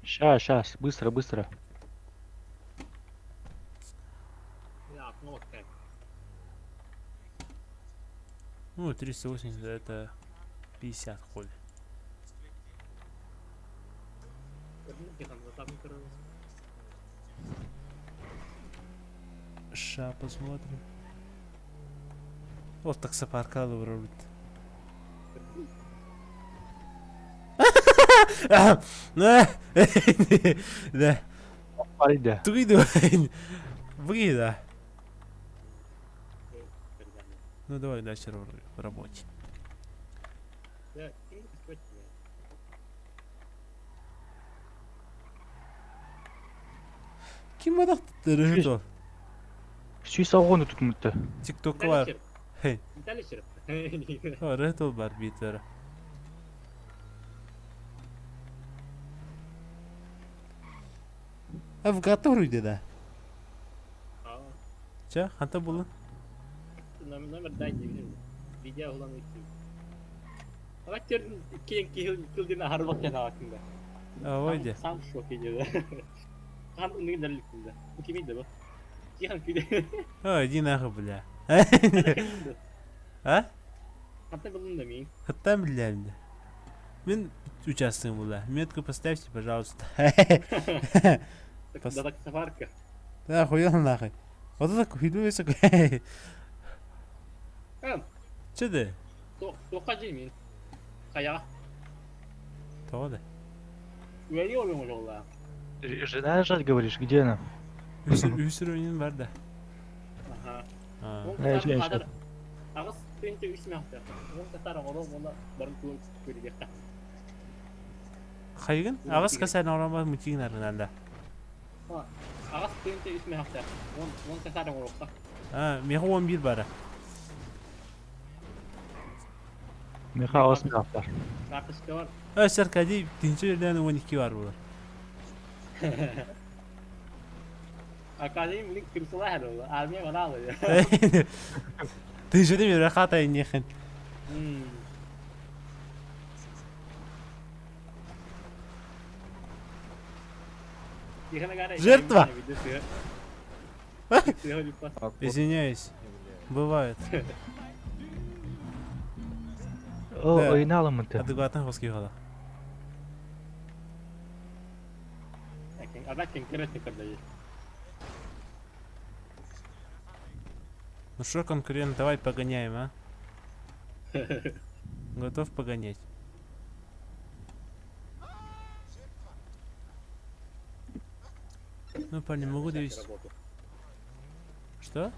Щас, щас, быстро, быстро. Ну, 380 это 50 холь. Ща посмотрим. Вот таксопарка вроде. Да. Парида. Тугиду. Выгида. Ну давай дальше в работе. Ким адахтыр? Сүүс оҕону тутмутта. Тикток бар. Рытыл бар битер. А в который да? Че, ханта булын? Номер дай не Видео улан икки. Ала керен килдин ахарбак жана акында. А, ойде. Сам в шоке деді. Хан үнүн дәликинде. Бу ким иди бу? Кихан күйде. Ой, иди нахуй, бля. А? Ханта булун да мин. Хатта бля. Мин участвуем була. Метку поставьте, пожалуйста. Да таксопарка. Да, хуёво нахуй. Вот это хуйду Ам, Че ты? Тока жи мин. Кая. Того да. Үәли олуң жолла. Жена жать, говоришь, где она? Үсүр бар да. Аха. Э, Агыс тенте үч мякта. Он татар оро оны барын көн көрүгө. Хайгын? Агыс касар орама мутигин аргынанда. Агыс тенте үч мякта. Он он татар орокка. А, меха 11 бара. Меха осмявтар. Карточка бар. Өсөр кади тинче жерден 12 бар булар. Академик блин кырсыла хәл Армия бара алды. Тинче деме рахата нехен. Жертва! Извиняюсь. Бывает. О, ойналым это. Адекватно хоски хода. Ну что, конкурент, давай погоняем, а? Готов погонять? Ну, парни, могу довести. Что?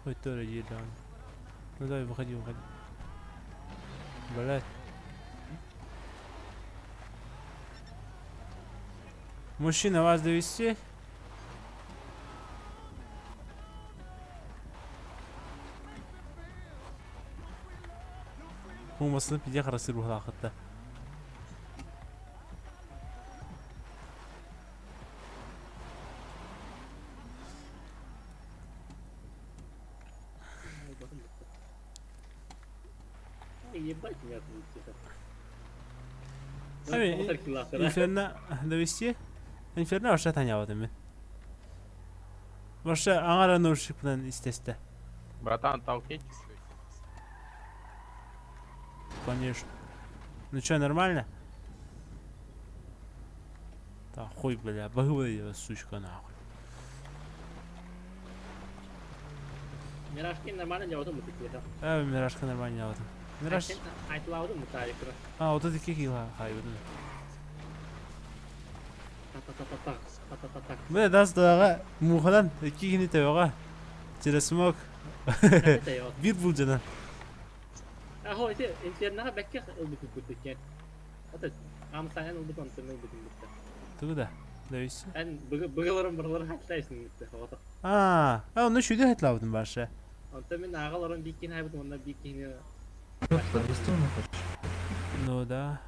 Ой, тоже он. Ну давай, выходи, выходи. Блять. Мужчина, вас довести? Умасын пиде қарасыр бұғылақытта. Ебать меня тут тихо. Инферно довести? Инферно вообще таня мен. Вообще аңара нуршипынан истесте. Братан, толкните чуть. Конечно. Ну чё, нормально? Да хуй, бля, бахывай, сучка, нахуй. Миражки нормально жабытым бу тикиле. А, Миражка нормально жабытым. Мираж... Айтылабыдым бу тарихы. А, вот это кихила, хай, вот Та-та-та-та-та, та-та-та-та. Бля, даст дага, мухадан, кихини тебега. Через смог. Бир булжана. Ахо, ити инфернаға бәкке ылбытын күттүкен. Ата, амсанан ылбытын онтын ылбытын битте. Тугу да, довести. Ән быгыларын бырларын хатлайсың битте. Ото. А, а, ну шүйде хатлабыдым барша. Онта мен ағаларын биккин хайбытым, онда биккини. Подвести меня хочешь? Ну да.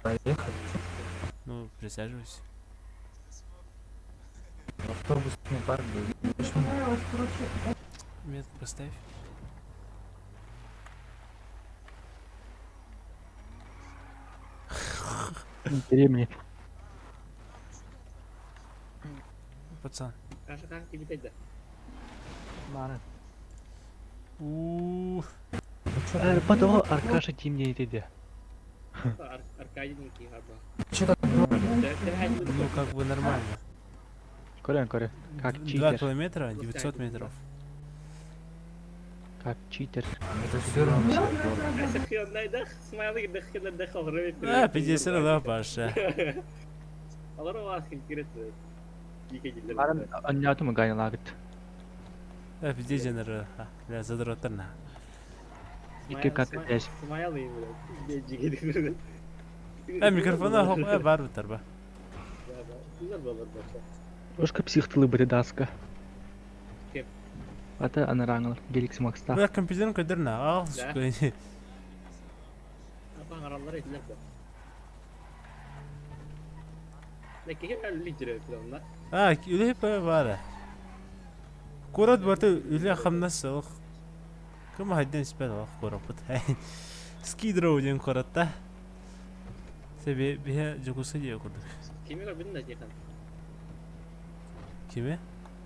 Поехали. Ну, присаживайся. В автобусный парк доведешь меня? Метку поставь. Деревни. Пацан. Каша как тебе да? Мары. Ууу. Потом Аркаша тим не иди. Аркадий не хаба. Че так Ну как бы нормально. Көрен, көрен. Как 2 читер. километра, 900 метров. Как читер. Это все равно А, 50 да, Паша. Марын аннятымы гайналагыт. А, 50 ныры. Бля, задроттар на. Икки кат эс. А, микрофона хоп, э, бар бутар ба. Ошка психтылы бридаска. Кеп. Ата анараңыл Геликс Макста. Бля, компьютерин көдөр на. Ал, Да. сука. А, үле па бара. Курат баты үле хамнас сылық. Кім хайдан спел ақ курат бут. Скидроу ден куратта. Себе бихе жокуса дие курдук. Киме?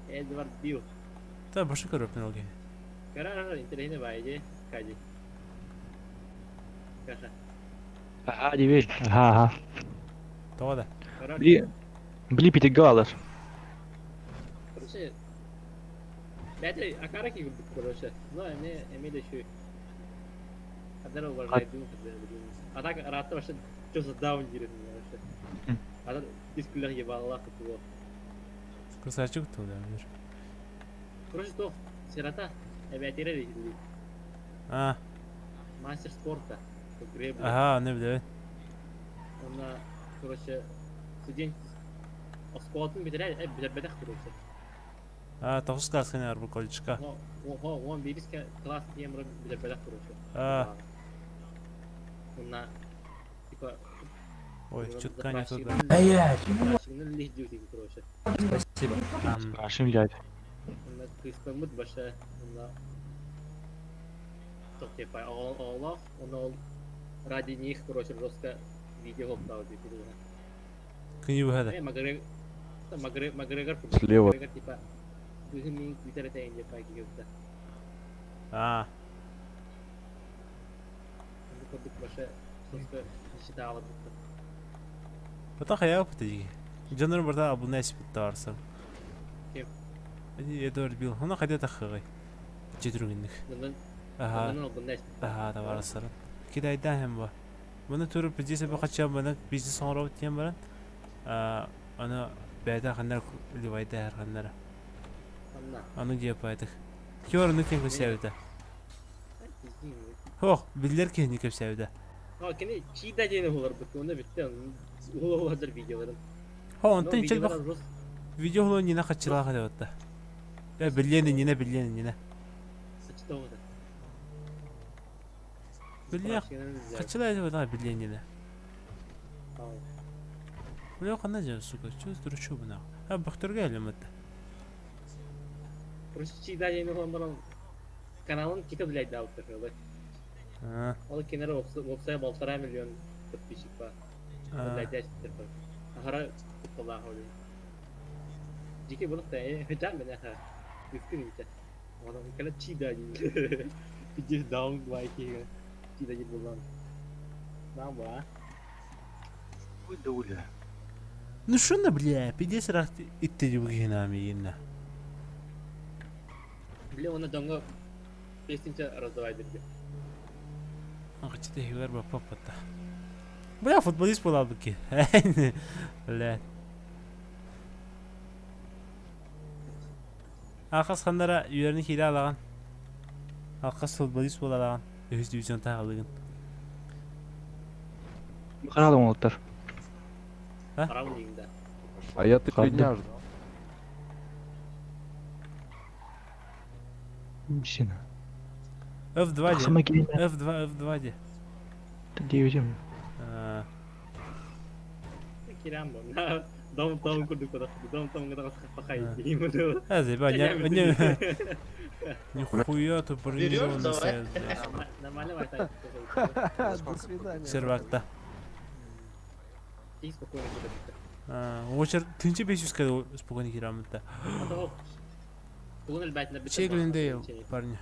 Эдвард Бил. Та башы көрөп мен олге. Ага, дивей. Ага, ага. Тоға да. Бли. Бли питегалар. Короче, бәті акараки курдук, короче. Но эме эме де şu. Kadar уважаю, А так рата вообще что за даун дирет вообще. А так дискулер ебала кутуло. Красавчик ту да. бир. Короче, то сирота эбәтире дейді. А, Мастер спорта. По гребле. ага, не биле. Она, короче, студент осколатын битирә, э, битер короче. А, тоғыз класс кene бар бу колледжка. О, о, он бирис класс емры битер короче. А. Она типа Ой, чутка не туда. Короче. Спасибо. Спрашиваем, дядь. Она кыспамыт баша, она типа Аллах, он ради них, короче, жестко видео хоптал, типа. Күні бұхада. Э, Макгрегор, Макгрегор, Слева. Макгрегор, типа, бүгін Твиттер айтайын деп айта А, баша жестко считала будто. Бата хаял бутыги. Жанр барда абуна спит тарсам. Кем? Эдвард Билл. Она хотя тахыгай. Жетүргүннүк. Ага. Ага, табарсар. Кидайда hem ба. Муну туруп бизнес бу качан муну бизнес оңроп тем баран. А, аны бәдә ханнар ливайда һәр ханнар. Аны дип айтык. Кёр ну кем көсәүдә. Хох, биллер ки ни көсәүдә. А, кene чида дени болар бит, оны битте. Ула уладыр видеоларын. Хо, онтан чел бак. Видео хло нина качылага деп атта. Я биллене нина биллене нина. Сачтоғыда. Биллене качылай деп атта биллене нина. Бля, кандай жа, сука, чё дурчу буна. А бактырга элемет. Просто чида дени болар каналын китеп блядь дал тырылы. А. Ол кенер опсай 1,5 миллион подписчик бар. Блядь, дәс тырпы. Ахара кутталаа холи. Жеке булып та, э, жан мен аха. Үскүн ите. Оны кала чида дени. Пиздец даун лайки. Чида дени булган. Нам ба. Уля. Ну шуны бля, пиздец рах итте дип генами инна. Бля, оны доңго песенче раздавай берди. Аңгычты хилер ба папата. Бля, футболист була бики. Бля. Арқас хандара үйерini хиле алаган. Арқас футболист була алаган. Өз дивизион тағылыгын. Қарадым олтар. А? Қарау дегенде. А я 3 дня ждал. Мужчина. F2 Сама де. келе. F2, F2 де. Девятим. А, Кирам бу. Дом там курдук куда. Дом там гада пахай. А, заеба, не, не. Нихуя ты бронированный стоит, блядь. Нормально вайтай. До свидания. Сервакта. Киһи спокойно киирэр. Очер 1500 спокойно киираммыта. Тугун элбээтинэр Чей Глендейл, парни?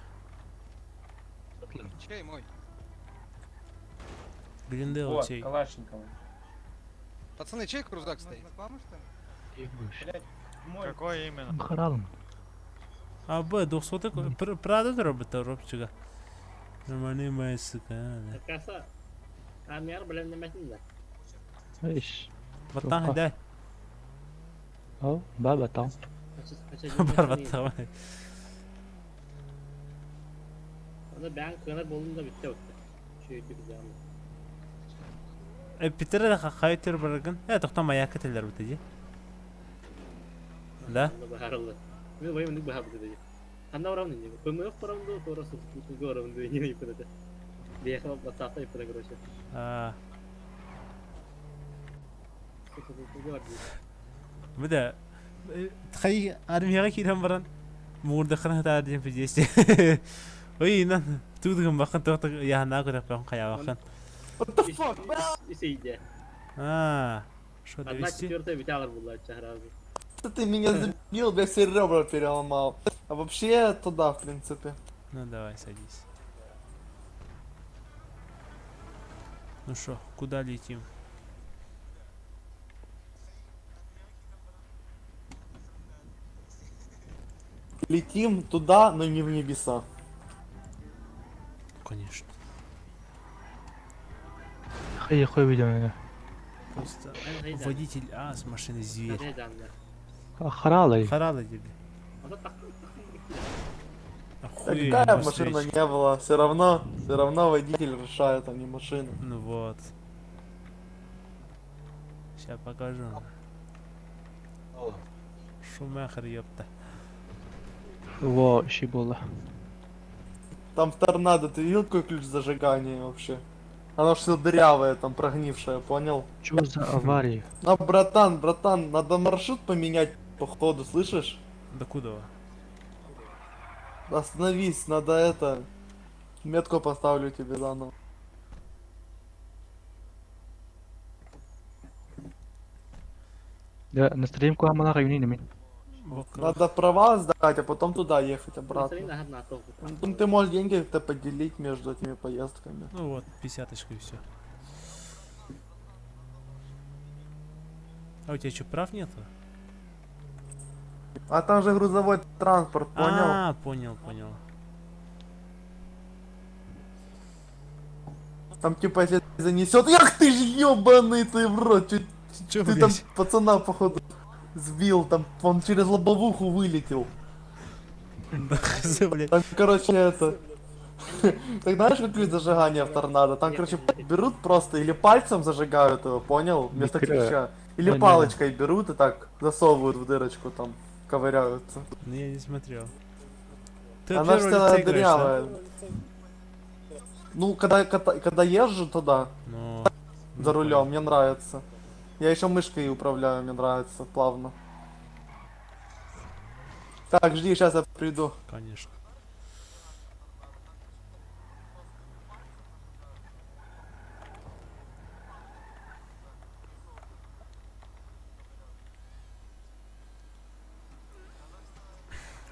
Чей мой? Глендейл Вот, чей? Калашникова. Пацаны, чей крузак стоит? Какой именно? Харалым. А, Б, 200 Прада робот, робчига. Нормальный майсыка. Каса. Армияр билемнемесин да. Иш. Баттан да. О, ба батан. Бар баттан. Аны бән кыанар болдум да битте өттө. Шүйүтү бизамы. Питер да хайтер баргын. Э, токтом аяк кетелер бит ди. Да? Бахарылды. Мен вайым ник бахабы диди. Ханна барам диди. Көмөк барам ду, тора су барам ду, не иппеде. Бияха батата иппеде короче. А. Буда тхай армияга кирен баран муурдахана таар диэн пиздец. Ой, инан туудган бакын тоқта яхана көрөп хаябакын. What the fuck? Исейде. А, что Одна довести? четвертая биталар была сразу. Ты меня забил, бля, все ребра переломал. А вообще туда, в принципе. Ну давай, садись. Ну что, куда летим? Летим туда, но не в небеса. Конечно. Хай хуй видео. Просто водитель А с машины зверь. Харалай. Харала тебе. Охуеть, Какая на машина встречке. не была, все равно водитель решает, а не машина. Ну вот. Сейчас покажу. Шумахер, ёпта. Во, иши было. Там в торнадо ты видел какой ключ зажигания вообще? Оно ж все дырявое, там прогнившее, понял? Чё за авария? А, братан, братан, надо маршрут поменять, походу, слышишь? До куда? Остановись, надо это... Метку поставлю тебе заново. Да, на стрим куамала юнин мин. Надо права сдать, а потом туда ехать обратно. Ну, ты можешь деньги как-то поделить между этими поездками. Ну вот, пятидесяточка и все. А у тебя что, прав нету? А там же грузовой транспорт, понял? А, понял, понял. Там типа если занесет. Ах ты ж ебаный ты в рот! Чуть, Чё, ты там блядь? пацана походу сбил, там он через лобовуху вылетел. Да, хз, блядь. Там, короче, это. Так знаешь, как ключ зажигания в торнадо? Там, короче, берут просто или пальцем зажигают его, понял? Вместо Микро. ключа. Или Не-не. палочкой берут и так засовывают в дырочку там, ковыряются. Ну я не смотрел. Ты от Она же первого вся лица играешь, да? дырявая. Ну, когда, когда езжу туда, Ну, за рулем, мне нравится. Я еще мышкой управляю, мне нравится, плавно. Так, жди, сейчас я приду. Конечно.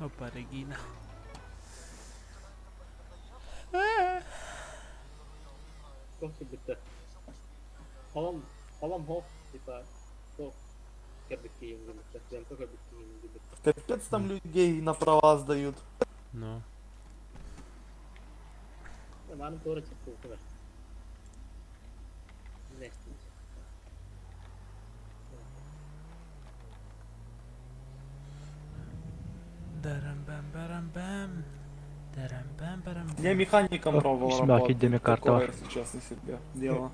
Опа, Регина. Кофе битте. Холом, холом хох, типа, то кебекки битте, ДМП кебекки битте. Капец там людей на права сдают. Ну. Маны тоже типа Нестить. Дарам-бам-барам-бам. Дарам-бам-барам. Я механиком О, пробовал Исмак, работать. иди, карта. Такое, если честно себе дело.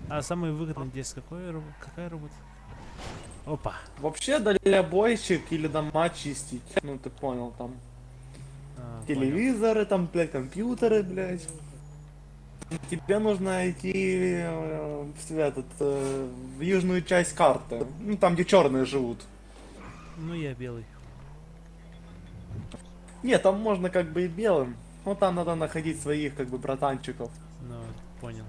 А самый выгодный здесь какой, какая работа? Опа. Вообще дальнобойщик или дома чистить. Ну ты понял там. А, Телевизоры там, блядь, компьютеры, блядь. Тебе нужно идти в этот, в южную часть карты. Ну там, где черные живут. Ну я белый. Не, там можно как бы и белым. Но там надо находить своих как бы братанчиков. Ну, понял.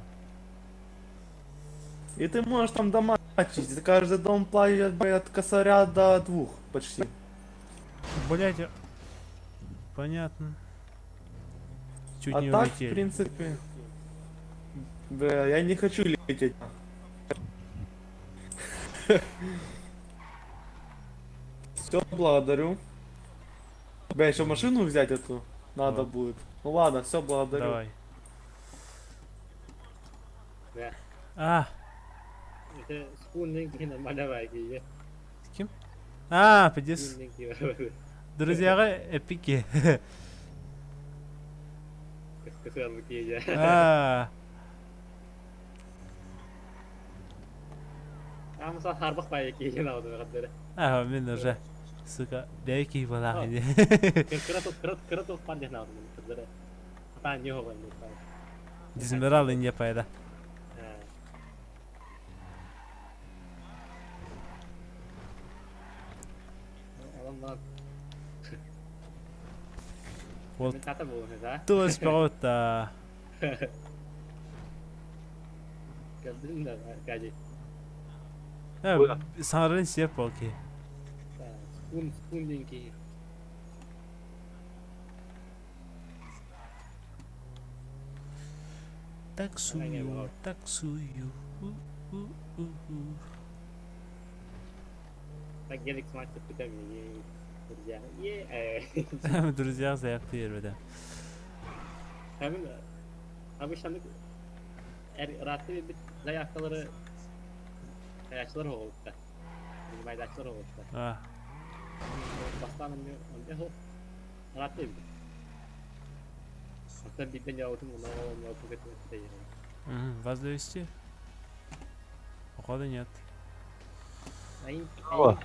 И ты можешь там дома чистить. Каждый дом платит, блядь, от косаря до двух почти. Блять, понятно. Чуть а не так, улетели. в принципе, бля, я не хочу лететь. Все, благодарю. Бля, еще машину взять эту надо Вот. будет. Ну ладно, все, благодарю. Давай. Да. А, Это спуннинг нормально вайги. с кем? А, пиздец. Спуннинг. Друзьяга эпики. Кысылбы А, Амса харбах бай кийен алды кадары. а, мен уже, сука, бәки балах иде. Кыра кыра кыра топ пан ден алды кадары. Ата не хоган бу. Дизмерал инде пайда. Алам Вот. Мен тата болду да. Тулас пағытта. Келдим да кажи. Саңарын сеп болки. Спун спун ден ки. Таксую, таксую. У-у-у-у. Так гелик смак күтәм. Друзья. Е. Друзья заякты ербеде. Hemen обычно эр ратты bir заявкалары хаячылар oldu. Майдачылар oldu. А, Бастан не хо. Ратты bir. Hatta birden yavrum ona ona кетти. Вас довести? Походу нет. Айын Здорово.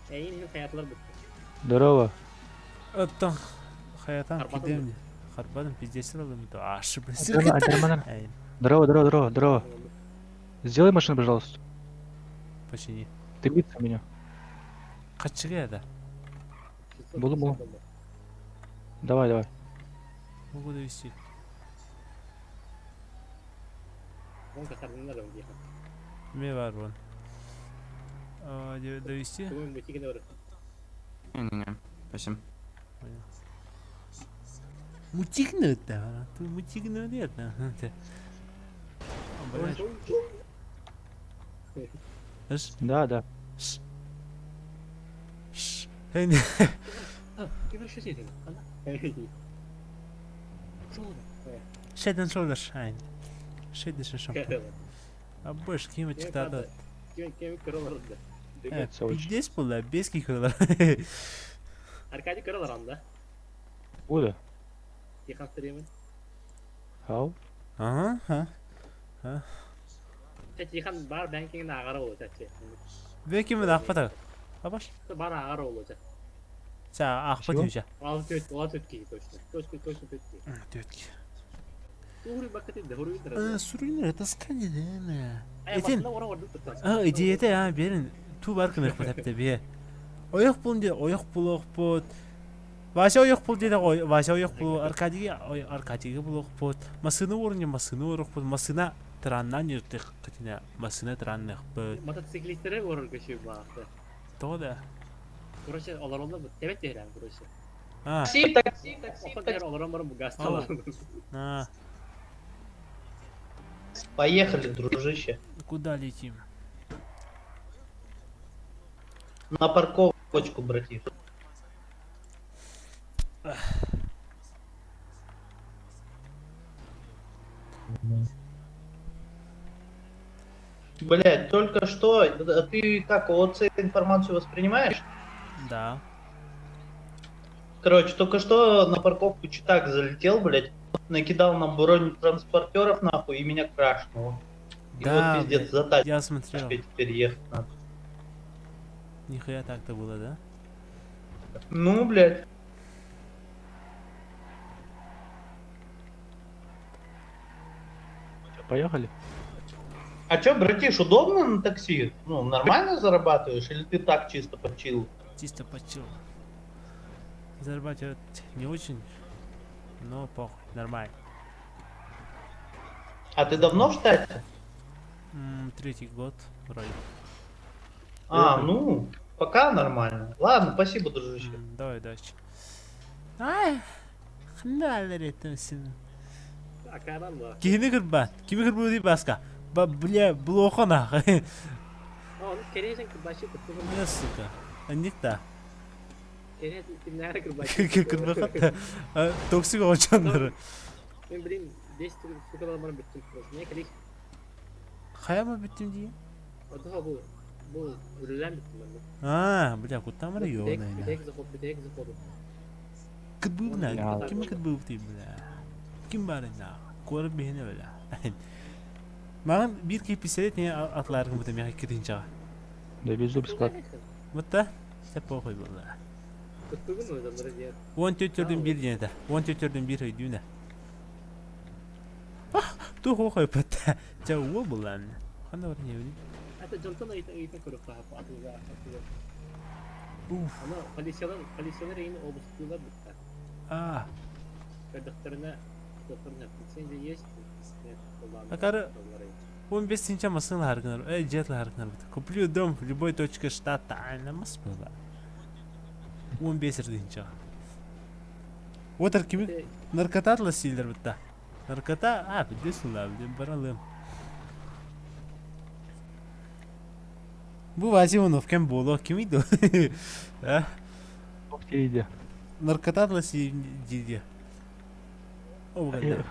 айын хаятlar битти. Здорово. Оттон хаятан Харбадым кидемни. Харбадым пиздец алым то аш Здорово, Здорово, здорово, здорово, здорово. Сделай машину, пожалуйста. Почини. Ты биться меня. Качыга да. Буду, буду. Давай, давай. Могу довести. Ме бар вон. Довести? Не-не-не, спасибо. Мутигнет, да. Ты мутигнет, да. Да, да. Ш. Head and Shoulders Shine. Head and Shoulders. А больше кем читады. Кем көрөлөр Пиздец был, бески көрөлөр. Аркадий көрөлөр анда. Куда? Тихан стримин. Хау? Ага, ха. Тихан бар банкингин агара болот чачы. Бекимен акпата. Абаш. Бар агара болот. За акпат южа. Ал төт, ал төт ки точно. Точно, точно төт ки. Төт ки. Тугури бакаты дохури Суруйнер это сканер. Этин. А, идеяте а берин ту бар кымых бат бе. Ойох бул де ойох булох бот. Вася ойох бул деде Вася ойох бул Аркадийге Аркадийге булох бот. Масыны орны масыны орох бот. Масына траннан юртык кытына масына транных бот. Мотоциклистлere орор көчү баакты. То да. Короче, алар онда тебет дерем, короче. А. Такси, такси, такси, такси. Алар бар бу газ А. Поехали, дружище. Куда летим? На парковочку, братиш. Блять, только что, а ты как, ОЦ информацию воспринимаешь? Да. Короче, только что на парковку Читак залетел, блять, накидал нам бронетранспортеров нахуй и меня крашнуло. И Да, вот пиздец, за тачкой я смотрел. теперь ехать надо. Нихуя так-то было, да? Ну, блядь. Поехали. А чё, братиш, удобно на такси? Ну, нормально зарабатываешь или ты так чисто почил? Чисто почил. Зарабатывать не очень, но похуй, нормально. А ты давно в штате? Третий год вроде. А, ну, пока нормально. Ладно, спасибо, дружище. Давай, удачи. Ай, ханна этим Акаран ба. Киһини кырбаат. Кими кырбыы баска? Ба, бля, блоха нахуй. А, оны кересен кырбачы кыттыгын. Не, сука. Анник да. Кересен кимнәре кырбачы. Кырбахат да. Токсик оҕочоннору. Мен блин, 5 сукалар барып бүттүм. Не керек? Хайама бүттүм дии. Ода бу бу үлелән бүттүм мен. А, бля, куттан бара ёбаный. Битек заход, битек заход. Кытбыыбына, ким кытбыыбытый, бля? Ким баар инна? Куорат биһине, бля. Маған биир киһи пистолет не атлааргын бутам миэхэ икки тыһыынчаҕа. Довезу бесплатно. Бутта, сеп похуй буолла. Кыттыгын ойданнары диэн. 14 төрдүн 1 диэн этэ. 14 төрдүн 1 өйдүүнэ. Туох охой бутта. Ча уол буллаан. Ханна бар не билим. Это дьонтон ыйта ыйта көрүк атыга атыга. Уф. Аны полициялар полициялар эйин обыскыылар бутта. А, Көрдөхтөрүнэ тохторуна лицензия есть? Нет, Акары 15 тыһыынча массыына харгынар, jet харгынар бут. Куплю дом в любой точке штата. Айна мас была. 15 тыһыынча. Отыр кими наркота силдер бутта. Наркота, а, билесің ла, билем баралым. Бу Вася Иванов кем боло, ким иди? А? Иди. Наркота диди. О, бля.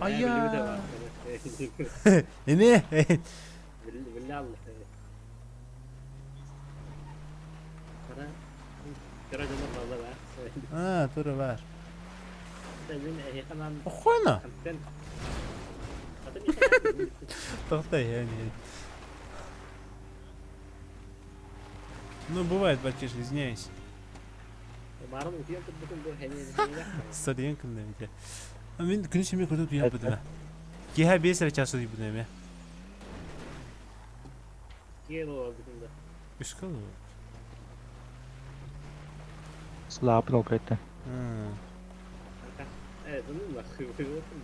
Ая. Эме. Билля Кара кара жанар балдар а. А, тура бар. Мен эханан. Охуенно. Тохтай, я не. Ну, бывает, братиш, извиняюсь. Барым утуйан турбутум бу хәне. Сорьян күннәмите. Мин күн семе көрдү туян бутума. Киһә 5 час утуй эме. Киело бүтүндө. Үскөл. Слапнул какая-то. Э, ну нахуй,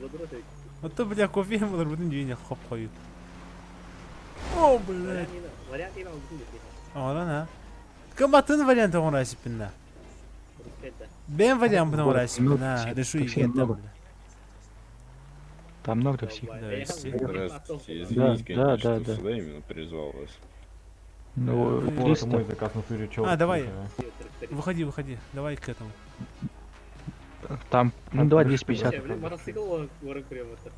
задрот. Вот бля, кофе булар бүтүн дүйнө хоп кою. О, блядь. Вариант ина бүтүндө. Оңорон а. Кым атын вариант оңор асиппин Бен вариант бун оңор асиппин а. Решу Такси игетте. много. Там много такси. Здравствуйте, Да, извините, да, конечно, да, что да. сюда именно призвал вас. Ну, Вот, 300. мой заказ на туре А, давай. Выходи, выходи. Давай к этому. Там, ну давай 250. Блин, мотоцикл горы көрөм отыр.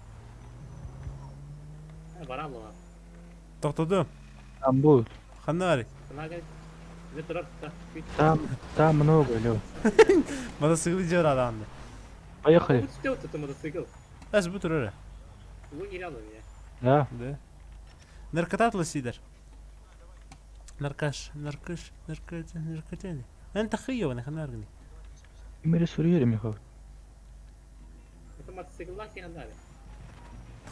Барам ла. Токтоду. Там будут. Ханнари. Там, там много, Лё. Мотоцикл жер аданды. Поехали. Вот это мотоцикл. Әс бу турары. Вы не рядом меня. Да. Да. Наркотатлы сидер. Наркаш, наркыш, наркота, наркотяне. Эн тахыйо, ханаргни. Мире сурьери, Михаил. Это мотоцикл лахи ханнари.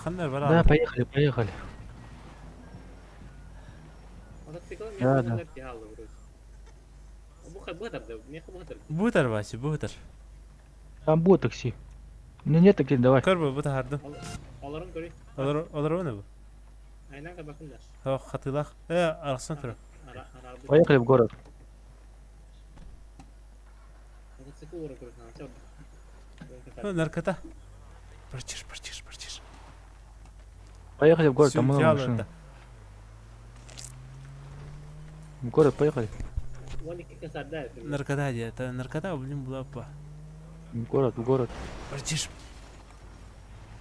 Ханнар бара. Да, поехали, поехали. Мотоцикл Да, да. вроде. Бу меха бу Бутар Вася, бутар. Там будет такси. У меня нет такси, давай. Көрбө, бу тахарды. Аларын көрүй. Алар алар оны бу. Айнан кабакында. Хо, хатылах. Э, араксан тур. Поехали в город. Мотоцикл горы көрүй. Ну, наркота. Братиш, братиш, братиш. Поехали в город, там много Всё, машин. В город поехали. Наркота, это наркота, блин, была па. В город, в город. Братиш.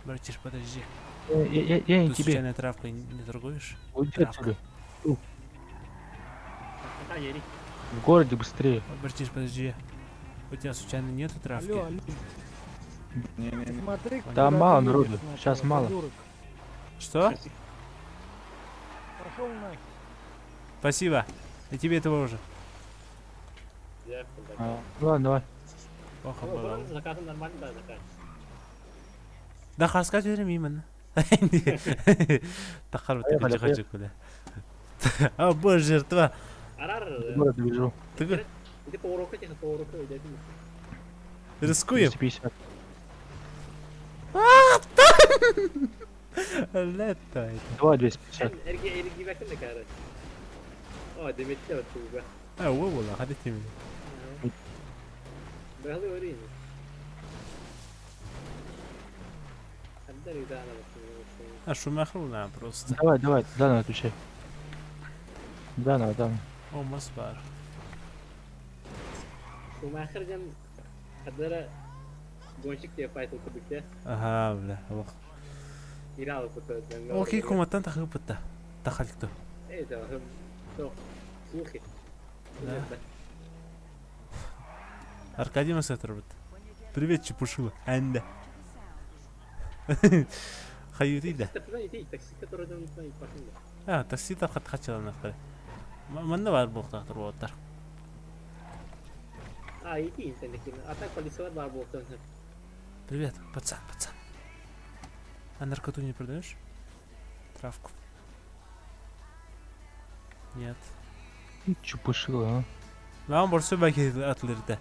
Братиш, подожди. Я, я, я не Тут тебе. случайно травкой не торгуешь? Уйди Травка. отсюда. В городе быстрее. Братиш, подожди. У тебя случайно нету травки? Алло, алло. Смотри, Там куда мало ты народу, едешь, сейчас сначала, мало. придурок. Что? Пошел нахер. Спасибо. И тебе тоже. А, ну ладно, давай. Плохо было. Заказ нормально, да, заказ. Да, хаска берем именно. Тахар Поехали, вот куда. А, боже, жертва. Арар. В город довезу. Ты Иди по уроку, тихо, по уроку, иди. рискуем. 250. Летает. Давай 250. Эргийбэккин да каары. О, Дмитрий вот туга. А, уола, хадите меня. Быһалы өрейін. А Шумахер на просто. Давай, давай, заново отвечай. Заново, заново. О, Москва. Шумахер ден хадара гонщик тебе файтл кудыкте. Ага, бля, ох. Ирал куту. Окей, коматтан тахыпытта. Тахалькто. Эй, да, слухи. Да. Аркадий Масатор. Привет, чепушила. Анда. Хаюрида. А, такси тахат хачаланахтар. Манна бар буохтаахтар уолаттар. А, иди, а так полиция бар буохтаахтар. Привет, пацан, пацан. А наркоту не продаешь? Травку. Нет. Чепушила, а? Lan borsa belki atılır da.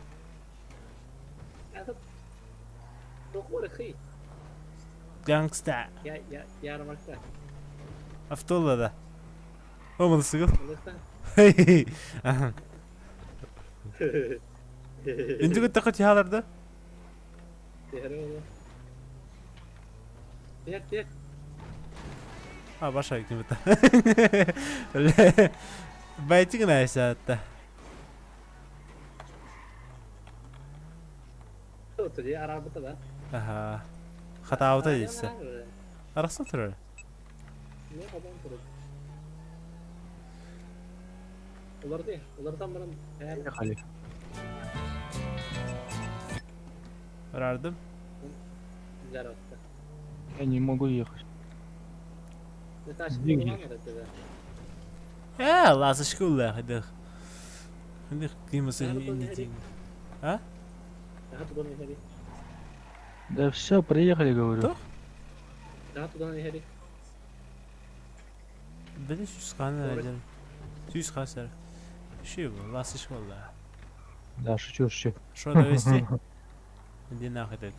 Gangsta. Я, я, ярмарка. Автола да. О, сыгыл. Инди көттө хатыяларда. А, баша ким это. Байтик найсатта. Аха. Хатаабыта дейсэ. Арахсан турар. Поехали. Рардым. Я не могу ехать. Э, ласочка улах, дых. Дых, кимасы не тин. А? Да все, приехали, говорю. Что? Били сүүс хаан эрэ. Сүүс хаан сэр. Ши ласочка улах. Да, шучу, шучу. Что довести? Иди нахуй это.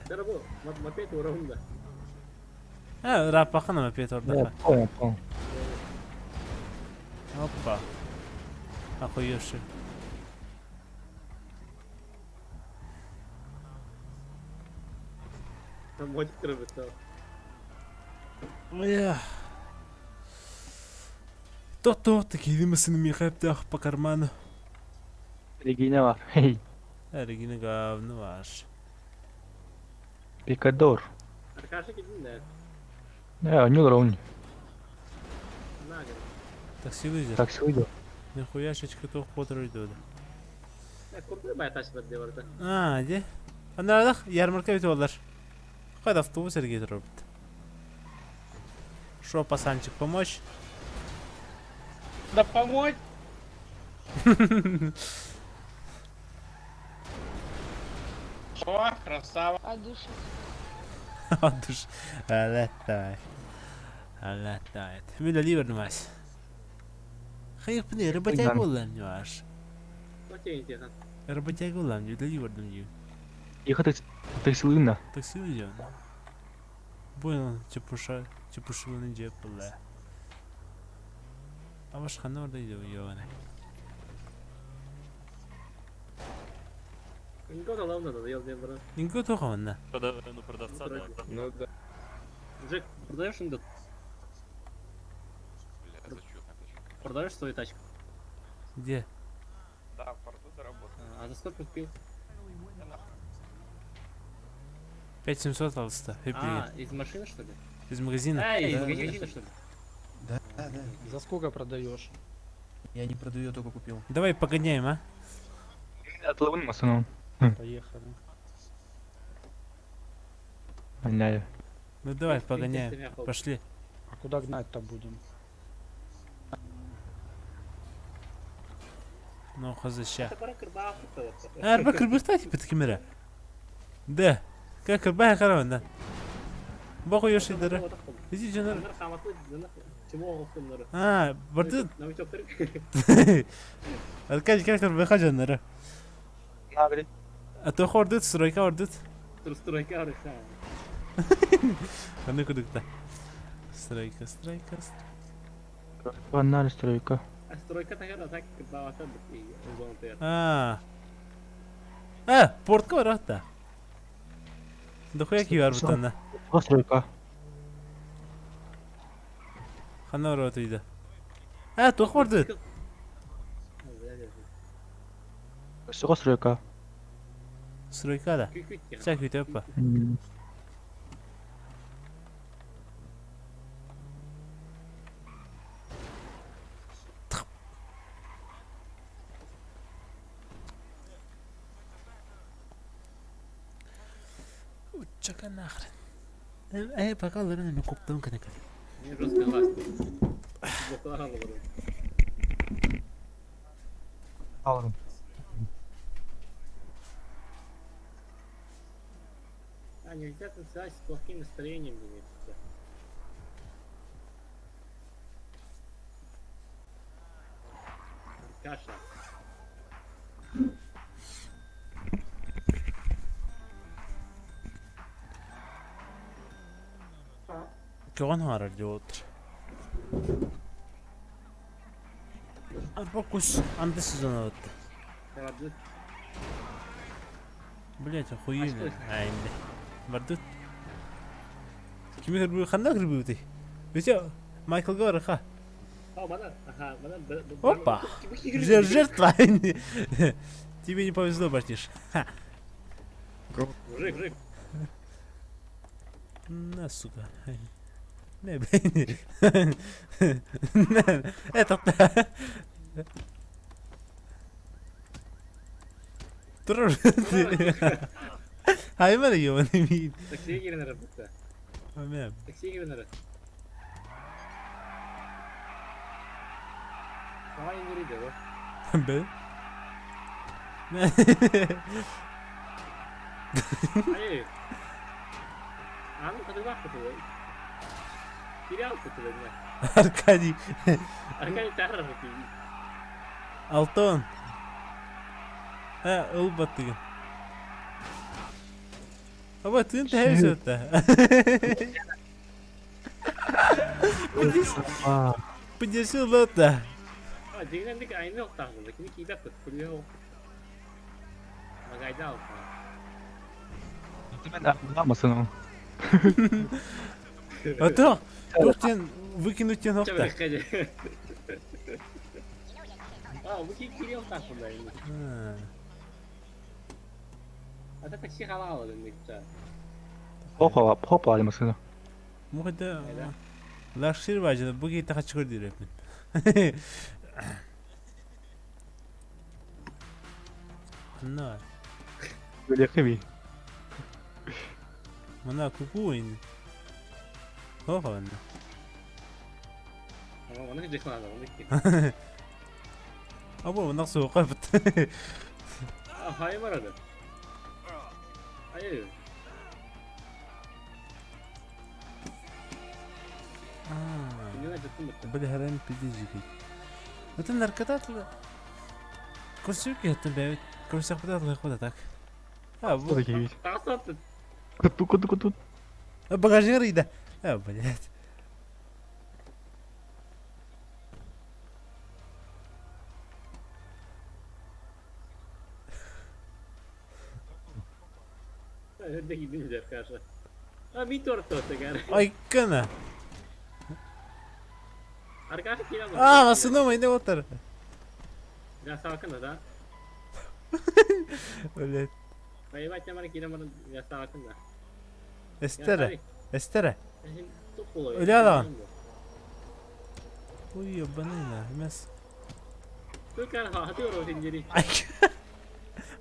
А, рапахана мопед Я ордаха. понял, понял. Опа. Охуевший. Эх. То-то, такие вымыслены михаптах по карману. Регина var. Хей. Регина говно ваш. Пикадор. Не, не ровни. Такси выйдет. Такси выйдет. Нихуя шечка то хотр идет. А, где? Анарадах ярмарка бит олар. Кайда автобус эрге туруп. Шо, пацанчик, помочь? Да помочь! Шо, красава? А душа? От души. Летай. Летай. Миля ливер нумас. Хайпны, работяга нюаш. Работяга улам, ливер нью. Ехать такси лына. Такси уйдет. Понял, чепуша, чепушиланы жеп бла. А башканы орда иде уёны. Инго тоқаманна. Ну, продавца, да. Ну да. Джек, продаешь индот? Продаешь свою тачку? Где? Да, в порту заработал. А за сколько купил? 5700 алыста. А, из машины что ли? Из магазина. А, из магазина что ли? Да, да. За сколько продаешь? Я не продаю, я только купил. Давай погоняем, а? Отловым в основном. Поехали. Гоняю. Ну давай, погоняем. Пошли. А куда гнать-то будем? Ну, хозаща. Арба кырбыхта типа такимера. Да. Как кырбай караванда. Боху ёши дара. Иди жанар. А, барды. Аркадий как кырбыха жанара. А то хордут, стройка ордут. Стройка ордут. Аны кудукта. Стройка, стройка, Паннар стройка. Стройка тагар атак кырбаабата зонатыгар. А. А, портка бар атта. Дохуя киһи бар бутанна. Стройка. Ханна бар отуйда. А, туох барды? Суга стройка. Стройка да. Ча күтөп па. Чака нахрен. Э, пока лырын мен коптым кene кene. Мен жестко глаз. Боклаған олар. Алырым. А, нельзя танцевать с плохим настроением, блин. Каша. Көҕөн хаҥарар дии уолаттар. Арба кус анды сезона батта. Бардыт. Блять, охуенно. Айнды. Бардыт. Кими кырбыы ханна кырбыыбытый? Өте Майклга барыха. А, мана, ага, мана. Опа! Жертва! Тебе не повезло, братиш. Мужик, мужик. На, сука. Не, блин. На, это... Турар. Хаймар ёбаный мин. Такси кирен работа. Амем. Такси кирен работа. Давай не рыди, Б. Эй. А ну подывах кутулай. Кирял кутулай меня. Аркадий. Аркадий тарар Алтон. Э, ылбаттыгын. Аба тыын тэһэбис өттө. Пидесил лотта. А, дигендик айны октагында кини кийбеп кут күлү Магайда алса. Мен ол. А то, туох выкинуть тен охта. А, выкинь кирил так куда. А это такси халала дендик. Хопа, хопа алмасына. Мухда лакшир бажы бу гейте хачкыр дирепмин. На. Өле Мына куку ин. Хопа онна. Оны жыхлады, оны. Або мына суға бит. Хай барады. Ай. Били харам пиздец Это наркота Көрсөк это бәбит. Көрсөк бит алай куда так. А, вот. Куту куту куту. Багажник рыйда. А, блядь. Айкана. А, масына майда отыр. Я савакына, да? Блядь. Поебать, я марки на я савакына. Эстере. Эстере. Өлі Ой, ебаный на, мяс. Только хаты урок индери.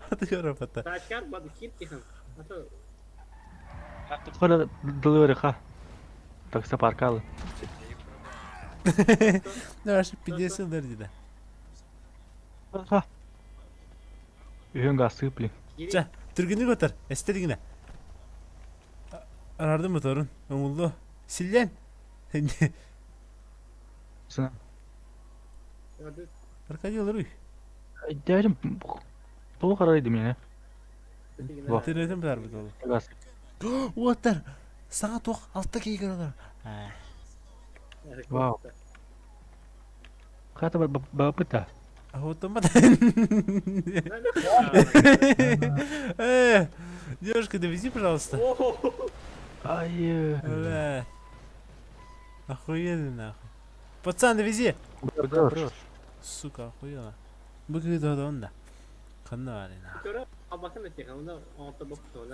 Хаты урок это. Тачкар бад киртихан. А Тухара дылырыха. Таксопаркалы. Давай, 50 дерди Ха. Үйөн гасыпли. Ча, түргүнү көтөр, эстеригине. Арарды моторун, оңулду. Силден. Сына. Аркадий олоруй. Дядям, бу карайды мени. Интернетим бар бит ол. Уоттар, саңа туох алта кейгер олар. Вау. Хата бапыта. Автомат. Э, девушка, довези, пожалуйста. Ай. Бля. Охуенно нахуй. Пацан, довези. Куда прешь? Сука, охуенно. Выглядит он да. Хана нахуй.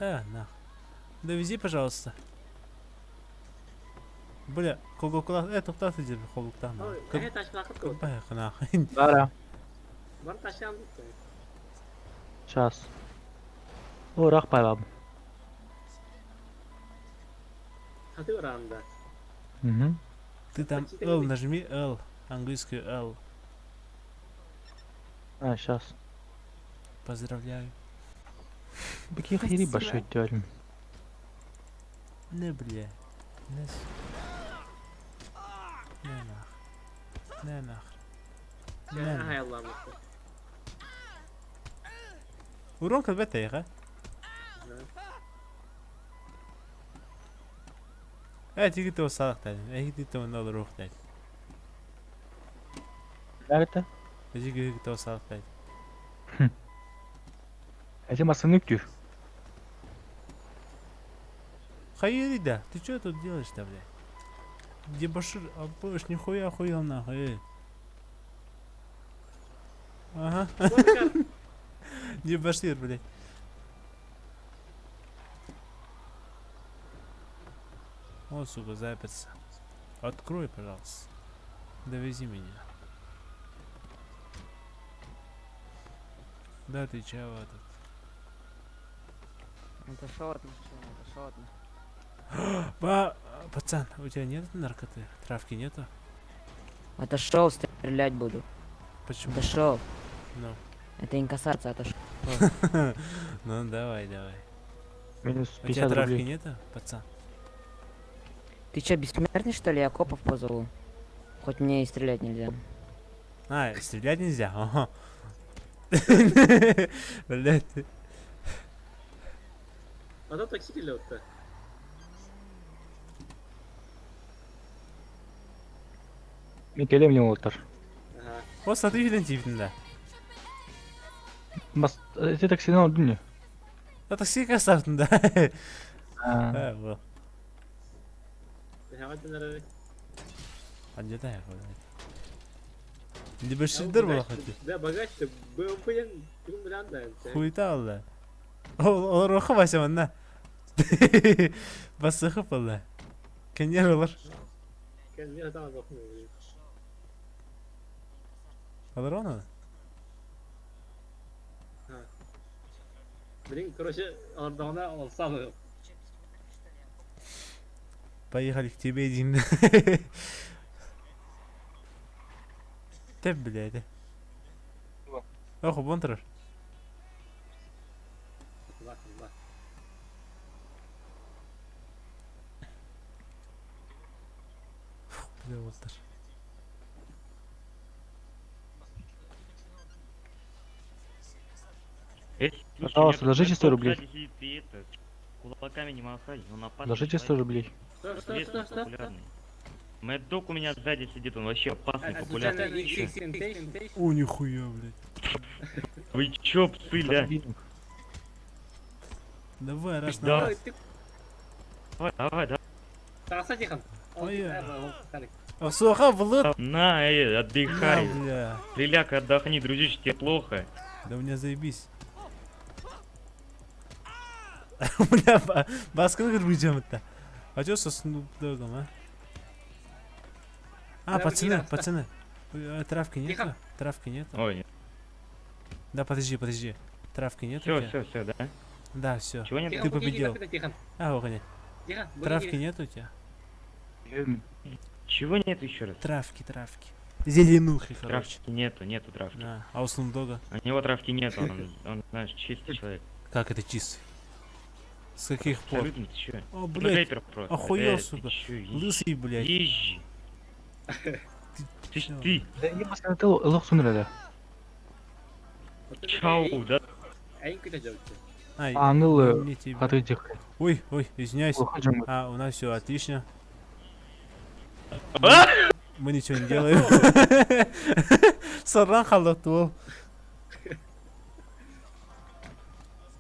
Э, нахуй. Довези, пожалуйста. Бля, кол э, тоқтат иди, холуктан. Нахуй. Бара. Сейчас. О, рах пайлаб. Угу. Ты там L нажми, L. Английскую L. А, сейчас. Поздравляю. Какие хери большой тюрьм. Не, бля. Не, с- Не нах. Не нах. Не нах. Урон кылбет эйха. Э, тиги то салак тань. Э, ти то на рух тань. Это? Тиги то салак тань. Эти массы тюр. Хайрида, ты что тут делаешь-то, блядь? Дебошир, а будешь нихуя охуел нахуй, эй. Ага. Дебошир, блядь. О, сука, заперся. Открой, пожалуйста. Довези меня. Да ты чего тут? Отошел от машины, отошел от машины. Ба, пацан, у тебя нет наркоты? Травки нету? Отошел, стрелять буду. Почему? Отошел. Ну. Это инкассация, отошел. Ну давай, давай. Минус У тебя 50 травки рублей. нету, пацан? Ты чё, бессмертный, что ли? Я копов позову. Хоть мне и стрелять нельзя. А, стрелять нельзя? Ага. Блять. А то такси келет-то. Мен келем не олтар. Ага. О, смотри, виден да. Бас, это такси на дүние. А такси красавцы, да. А. А, вот. А А где-то я, блядь. Дебоширдер була хоть. Да, богач ты, был блин, блин, да. Хуйта алла. Олар оха бася манна. Басыхы алла. Кенер олар. Кенер там бахну. Олар оны? Блин, короче, Ордона он сам. Поехали к тебе, Дим. Ты, блядь. Ох, бонтер. Ла, ла. Бля, Уолтер. Пожалуйста, ложите 100 рублей. Сзади сидит, ты это, кулаками не махай, он опасный. Ложите 100 рублей. Что, что, Известный, что, что? популярный. Mad Dog у меня сзади сидит, он вообще опасный, А, популярный. случайно XXXTentacion? О, нихуя, блядь. Вы чё, псы, ля? Давай, раз на Да. раз. Давай, давай, давай. Тараса Тихон. Ой, А суха, Влад. На, эй, отдыхай. На, бля. Приляг, отдохни, дружище, тебе плохо. Да у меня заебись. Бля, баскын кырбыйжам это. А чё со Snoop Dogg'ом, а? А, Да, пацаны, Тихо. пацаны. Травки нету? Тихо. Травки нету? Ой, нет. Да, подожди, подожди. Травки нету? Всё, у тебя? всё, всё, да? Да, все. Чего нет? Ты Тихо, победил. Тихо, Тихо, А, ох, нет. Тихо, Травки нет у тебя? Чего нет еще раз? Травки, травки. Зеленухи, короче. Травки нету, нету травки. Да. А у Snoop Dogg'а? У него травки нет, он, знаешь, чистый человек. Как это чистый? С каких пор? Абсолютно, ты чё? О, Ну, блядь, рэпер просто. охуел, Э, ты сука. чё, езжи. Лысый, блядь. Езжи. Ты, чё? ты, Да не баскын лох сунрада. чау, да? Ай, Ангел не тебе. хаты тихо. Ой, ой, извиняюсь. Плохо джамбы. А, у нас все отлично. Мы ничего не делаем. Сорран халат уол.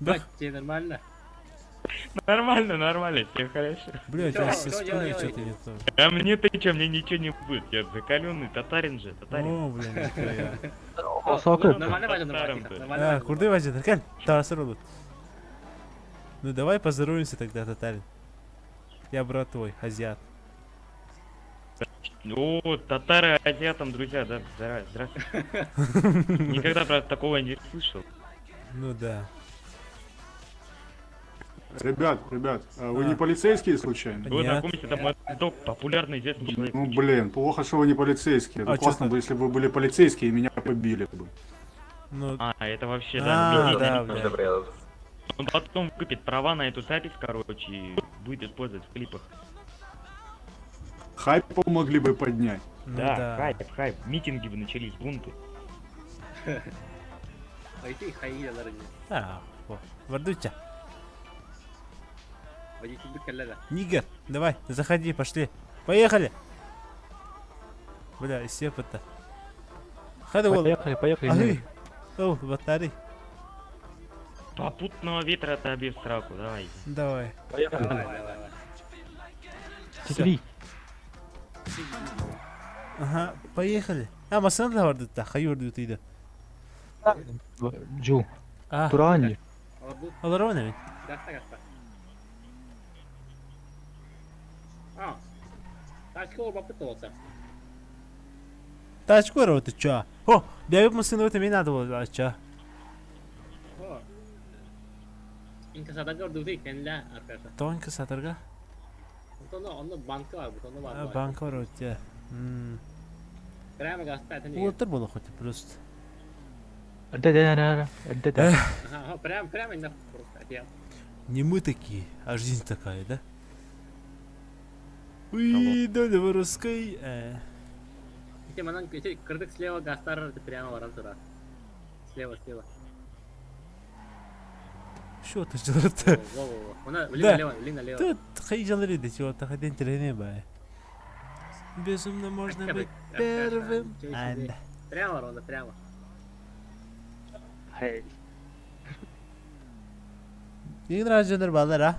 Бать, тебе нормально? Нормально, нормально, все хорошо. Бля, у тебя со спиной что-то не то. А мне ты че, мне ничего не будет, я закаленный татарин же, татарин. О, блин, нихуя. Нормально, Вадя, нормально, А, курды Вадя, кел, тарасыр олут. Ну давай поздороваемся тогда, татарин. Я брат твой, азиат. О, татары азиатам, друзья, да, здравствуйте. Никогда, правда, такого не слышал. Ну да. Ребят, ребят, а вы не полицейские случайно? Вы знакомитесь, это мой друг, популярный известный человек. Ну блин, плохо, что вы не полицейские. А Это классно чё бы, если бы вы были полицейские и меня побили бы. Ну... А, это вообще, А, да, да, бля. Он потом купит права на эту запись, короче, и будет использовать в клипах. Хайп могли бы поднять. Ну да, хайп, хайп, митинги бы начались, бунты. Пойти хайи алар А, во. Вардуча. Водитель бит Нигер, давай, заходи, пошли. Поехали! Бля, сепа-то. Поехали, поехали, Ай, Нигер. О, батарей. Попутного ветра тебе в сраку, давай. Давай. Поехали. Давай, давай, давай. Три. Ага, поехали. А, машина да вардутта, хай вардут иди. Джу. А. Туранни. Олар не Гаста, гаста. А. Тачка ол бапыт болса. Тачку ты чё? О, бәйіп машина өте мен надо было, а чё? О. Инкассатор көрдүк екен аркаша. Тонко сатырга? Онда онда банка бар, онда бар. А, банк бар өте. Прямо гаста это не. Уолтер было хоть просто. Да, да, да, да, да. Ага, прямо прямо на просто. Я. Не мы такие, а жизнь такая, да? Уй, доля воровской. Эти манан эти кырдык слева гастар это прямо баран тура. Слева, слева. Что ты делаешь-то? Во, во, во. Она налево, налево. Тут хай жалри да чего то ходин трени бай. Безумно можно быть первым. Анда. Прямо, ровно, прямо. Хей. Игра жанр балар, а?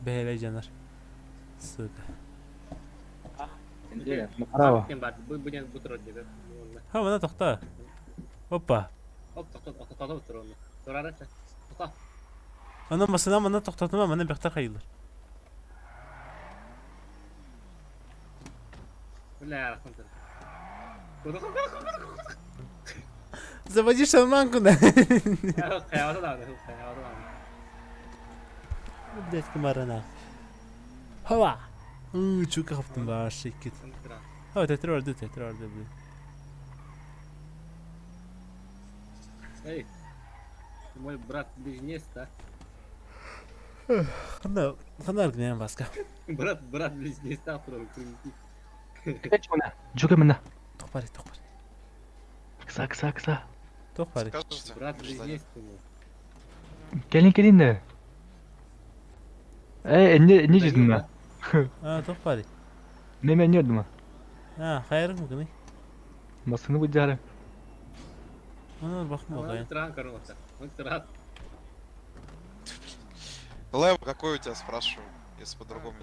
Бәйле жанр. Сука. Направо. Будем бутерброд тебе. Ха, мына тоқта. Опа. Оп, тоқта, тоқта, тоқта, Турарача. Тоқта. Ана масына мына тоқтатма, мына бәқтар хайылыр. Бля, рахмет. Заводи шарманку, да. Блять, комарана. Хова. Чука хаптым ба, шикит. О, тетр орды, тетр орды, блин. Эй, мой брат-близнец, да? Хана, хана аргнем баска. Брат, брат-близнец, да, Джука мына. Тохпари, тохпари. Кса, кса, кса. Тохпари. Брат-близнец ты мой. Келин, келин де. Эй, не, не жедin на? А, тохпари. Не мен не дма. А, хайрым гыны. Масыны бу жары. Оны бакма гай. Тран короче. Он тран. Лев, какой у тебя, спрашиваю, если по-другому.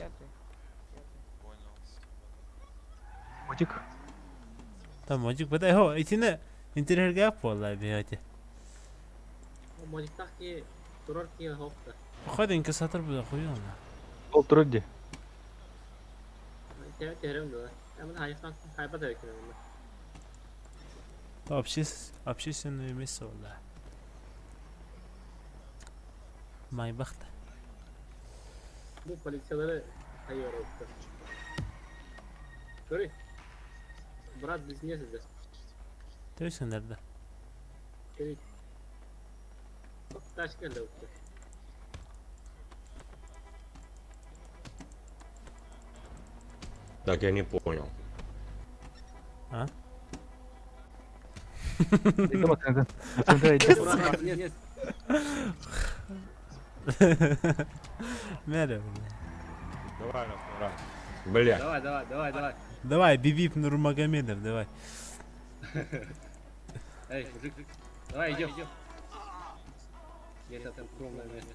Модик. Там модик бадай хо, итине интерьерге пола бияте. Модик таки турар ки хопта. Хода инкассатор бу хуёна. Ол турды. Тебе терем да. Я мен хайфан хайпа да екен. Общественное место, да. Майбахта. Bu politsiyaları hayır oldu. Көрі. Брат близнец здесь. Төсіңдер да. Көрі. Тачка лёгкая. Так, я не понял. А? Нет, нет. Мере, Давай, раз, раз. Бля. Давай, давай, давай, давай. Давай, Бибип Нурмагомедов, давай. Эй, мужик, давай идем. Где-то там укромное место.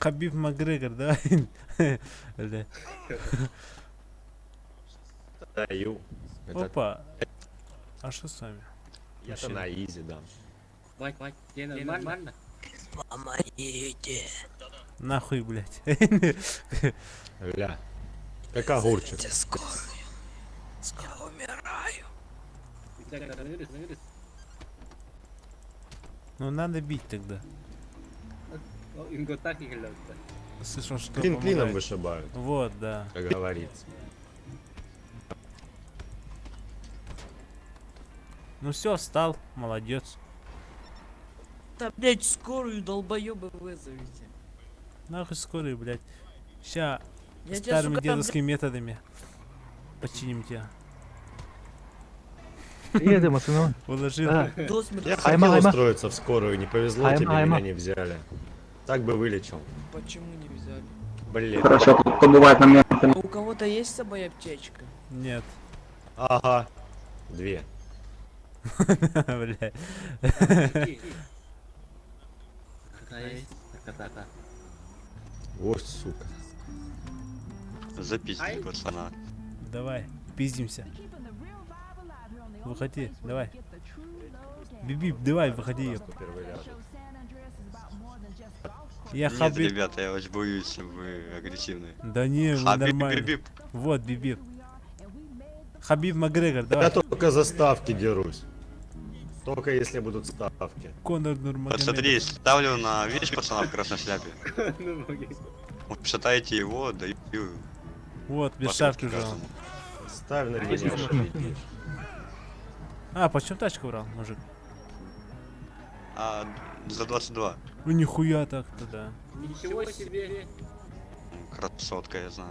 Хабиб Макгрегор, давай. Бля. Даю. Это- Опа. А что с вами? Я-то Мужчина. на изи дам. Вать, Вать, тебе нормально? Помогите. Нахуй, блядь. Бля. Как огурчик. Скорую. Я умираю. У тебя коронавирус, коронавирус? Ну надо бить тогда. О, Инго так и глядит. Слышал, что Клин клином помогает. вышибают. Вот, да. Как говорится. Ну все, встал, молодец. Да, блядь, скорую долбоебы вызовите. Нахуй скорую, блядь. Ща Я тебя, старыми сука, дедовскими методами починим тебя. Едем, сынок. Уложил. Да. До смерти. Я Айма, хотел айма. устроиться в скорую, не повезло Айма, тебе, айма. меня не взяли. Так бы вылечил. Почему не взяли? Блин. Хорошо, кто бывает моментами. А у кого-то есть с собой аптечка? Нет. Ага. Две. Бля. Какая есть? Та-та-та. Ой, сука. Запиздили пацана. Давай, пиздимся. Выходи, давай. Биби, давай, выходи. ёп. Первый ляжет. Я Нет, Хабиб. ребята, я очень боюсь, вы агрессивные. Да не, вы Хабиб, нормально. Бибип. Вот, Бибип. Хабиб Макгрегор, давай. Я только за ставки дерусь. Только если будут ставки. Конор Вот Нурмагомедов. смотри, ставлю на, видишь, пацана в красной шляпе? Ну, окей. Шатаете его, даю. Вот, без по шапки сотке уже он. каждому. Ставь на Есть меня, машина. офигеть. А, почем тачку брал, мужик? А, за 22. Ну нихуя так-то, да. Ничего себе. Красотка, я знаю.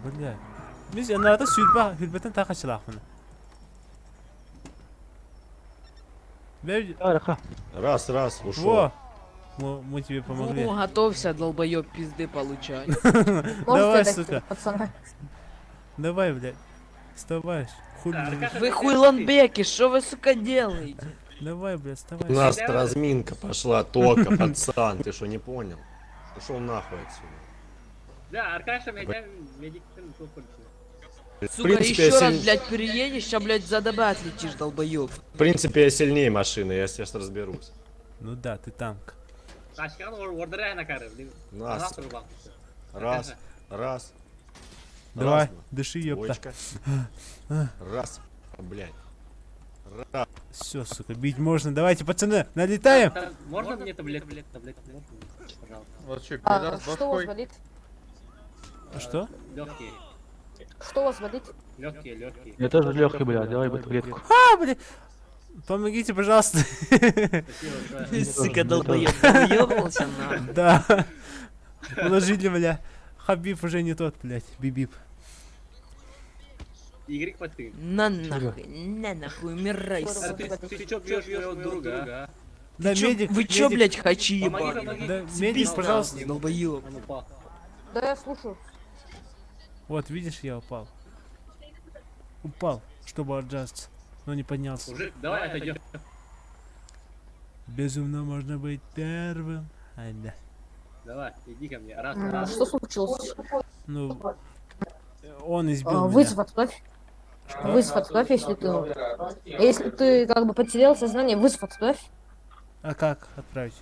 Бля. Biz yanlarda sürbe, hürbeten takачылахмын. Араха. Раз, раз, ушел. Во! Мы, мы тебе помогли. Ну, готовься, долбоеб, пизды получать. Давай, сука. Давай, блядь. Вставай. Хуй лежишь. Вы хуйланбеки, что вы, сука, делаете? Давай, блядь, вставай. У нас разминка пошла только, пацан, ты что, не понял? Ушел нахуй отсюда. Да, Аркаша, меня медик В Сука, принципе, я еще раз, силь- блядь, переедешь, ща, блядь, за ДБ отлетишь, долбоеб. В принципе, я сильнее машины, я сейчас разберусь. Ну да, ты танк. Нас. Раз, раз. Давай, Раз, дыши, ёпта. двоечка. Раз, блядь. Раз. Все, сука, бить можно. Давайте, пацаны, налетаем. Можно мне таблетку? Таблетку можно? Пожалуйста. Вот что, А, пидор с что у вас башкой? болит? Что? Легкие, Что у вас болит? легкие, легкие. Я тоже легкий, бля, давай бы таблетку. А, блядь. Помогите, пожалуйста. Спасибо большое. Сука, долбоеб, долбоебался нахуй. Да. Уложили, бля. Хабиб уже не тот, блядь. Бибип. Y по ты. На нахуй, на нахуй, умирай, А сука. ты, ты чё бьешь моего друга, а? Да, Чё- медик, Вы чё, медик. блядь, хачи Помоги, ебаные? помоги. Да, медик, Съебись пожалуйста. нахуй, долбоеб. Он упал. Да, я слушаю. Вот, видишь, я упал. Упал, чтобы отжаться, но не поднялся. Мужик, давай отойдем. Безумно можно быть первым. Ай, да. Давай, иди ко мне. Раз, М, раз. Что случилось? Ну, он избил А, меня. Вызов отправь. Вызов отправь, если ты... Если ты как бы потерял сознание, вызов отправь. А как отправить?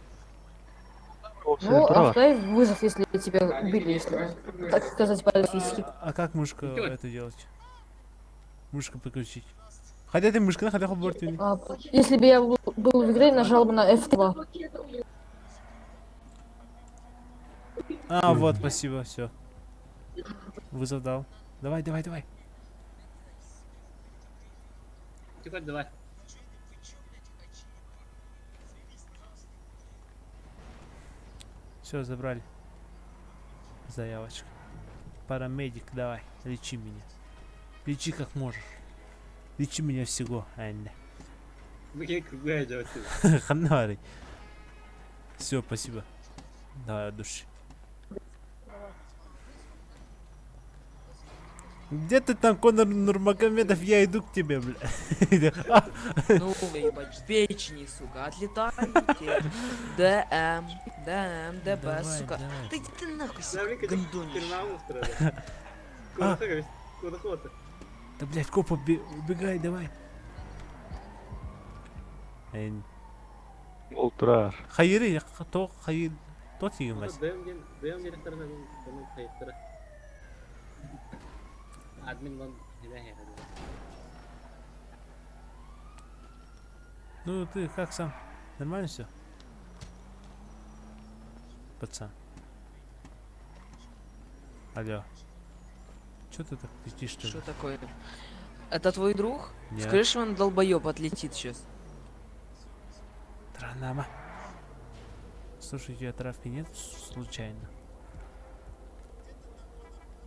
Ну, отправь вызов, если тебя убили, если, так сказать, по-российски. А как мышку это делать? Мышку подключить. Хотя ты мышка, хотя бы А, если бы я был был в игре, нажал бы на F2. А, вот, спасибо, все. Вызов дал. Давай, давай, давай. Тихо, давай. Все, забрали. Заявочка. Парамедик, давай, лечи меня. Лечи как можешь. Лечи меня всего, Анна. Выкинь круглая делать. Ханарый. Все, спасибо. Давай от души. Где ты там, Конор Нурмагомедов, я иду к тебе, бля. Ну, ебать, в печени, сука, отлетайте. ДМ, ДМ, ДБ, Давай, сука. давай. Ты иди ты нахуй, сука, гондонище. А. Да, блядь, коп, убегай, давай. Эн. Ол турар. Хайыры, то хайыр, тот йымас. Админ вон не Ну ты как сам? Нормально все? Пацан. Алло. Че ты так летишь-то? Что такое? Это твой друг? Нет. Скажи, что он долбоеб отлетит сейчас. Транама. Слушай, у тебя травки нет случайно?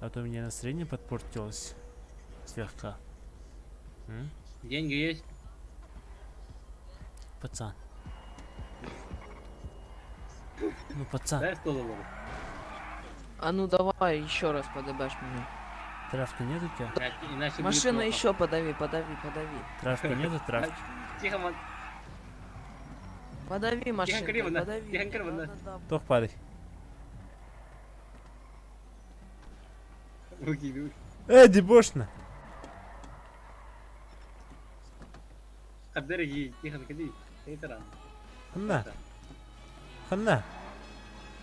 А то у меня настроение подпортилось слегка. М? Деньги есть? Пацан. Ну, пацан. Дай 100 долларов. А ну давай еще раз подобашь меня. Травки нет у тебя? Иначе будет Машина плохо. еще подави, подави, подави. Травки нету, травки? Тихо, ман. Подави машину, криво, на. подави. Тихо, криво, на. Да-да-да. Тох парень. Руки, руки. Э, дебошно. Хаддерги, тихо, ходи. Ты таран. Ханна. Ханна.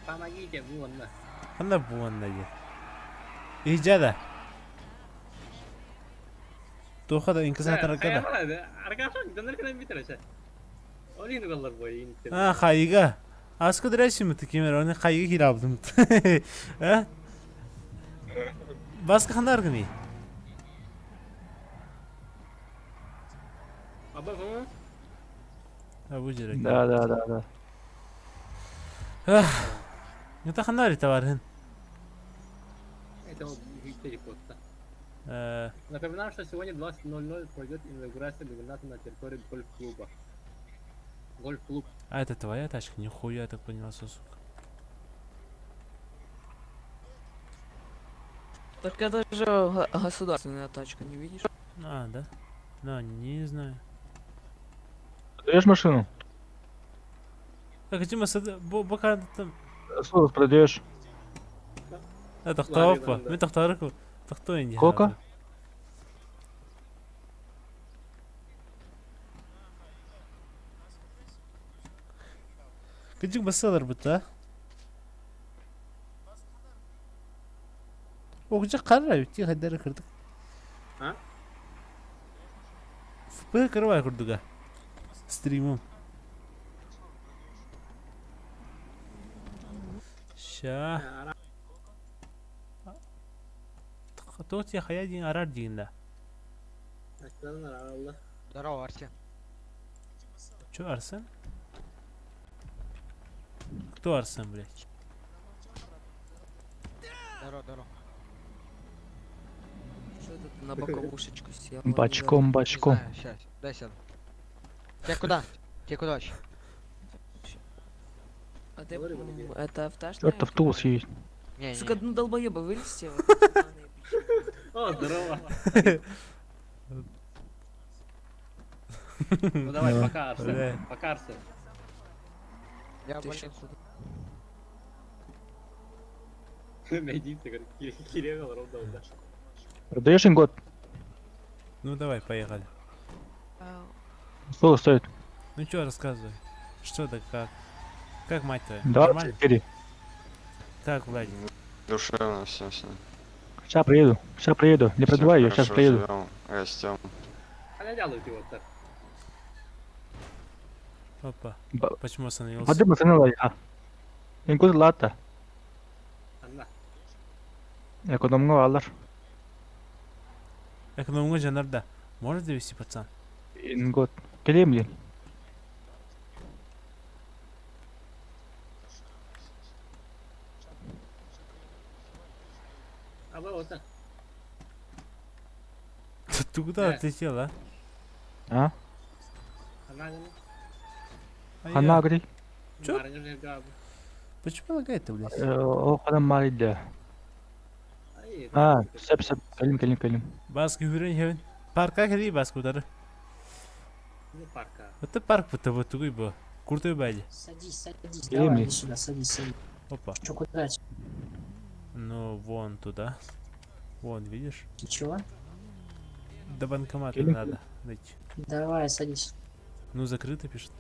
Помогите, вон на. Ханна буонна дии. Иджада. Тоха да инкассатор када. А, хайга. Аска дрәсимі кемер, оны хайга кирабдым. А? Баска хандар гыни? А бу жере. Да. Ах. Это хандар товарын. Это вот телепорта. Напоминаю, что сегодня 20:00 пройдет инаугурация губернатора на территории гольф-клуба. Гольф-клуб. А это твоя тачка? Нихуя, я так понял, сука. Так это же государственная тачка, не видишь? А, да? Ну, не знаю. Продаешь машину? Так, Дима, бока там... Сколько продаешь? А, тохтоопа. Мен тохторуку. Тохто инди. Сколько? Кыдык басалар бут, а? Оғжа қарай, өте қайдары кірдік. А? ФП кырбай курдуга. Стримом. Ща. Тот я хая дин арар дин да. Здорово, Арсен. Чё, Арсен? Кто Арсен, блядь? Здорово, здорово. Что это ты на боковушечку сел? Бочком, бочком. Сейчас, дай сяду. Тебе куда? Тебе куда вообще? А ты это авташная? Черт, автобус едет. Не, Сука, ну долбоеба, вылезти. О, здорово. Ну давай, пока, Арсен. Пока, Арсен. Я Ты в ещё больницу. Найдите, говорит, Кирилл ровно, да. Продаешь ингот? Ну давай, поехали. Сколько стоит? Ну чё, рассказывай. Что да как? Как мать твоя? Нормально? 24. Как, Владик? Душевно все, все. Сейчас приеду. Сейчас приеду. Не продавай ее, сейчас приеду. Живем, растем. А я делаю его так. Опа. Почему остановился? Воды пацаны а. Ингот лата. Анна. Экономго алар. Экономго жанарда. Можешь довести, пацан? Ингот. Келем ли? А вы вот так. Ты куда отлетел, а? А? Она не. Хана говорит. Чё? Почему лагает-то, блядь? О, хана маридя. Ай, А, сөп сөп. Кэлим кэлим кэлим. Бааска үүрэн иһэбин. Парка кэлии Бааска утары. Ну, парка. Это парк будто бы тугуй бу. Крутой бади. Садись, садись, Кэлим давай, ли? иди сюда, садись, садись. Опа. Чё, куда? Ну, вон туда. Вон, видишь? Чего? До банкомата Кэлим. надо дойти. Давай, садись. Ну, закрыто пишет.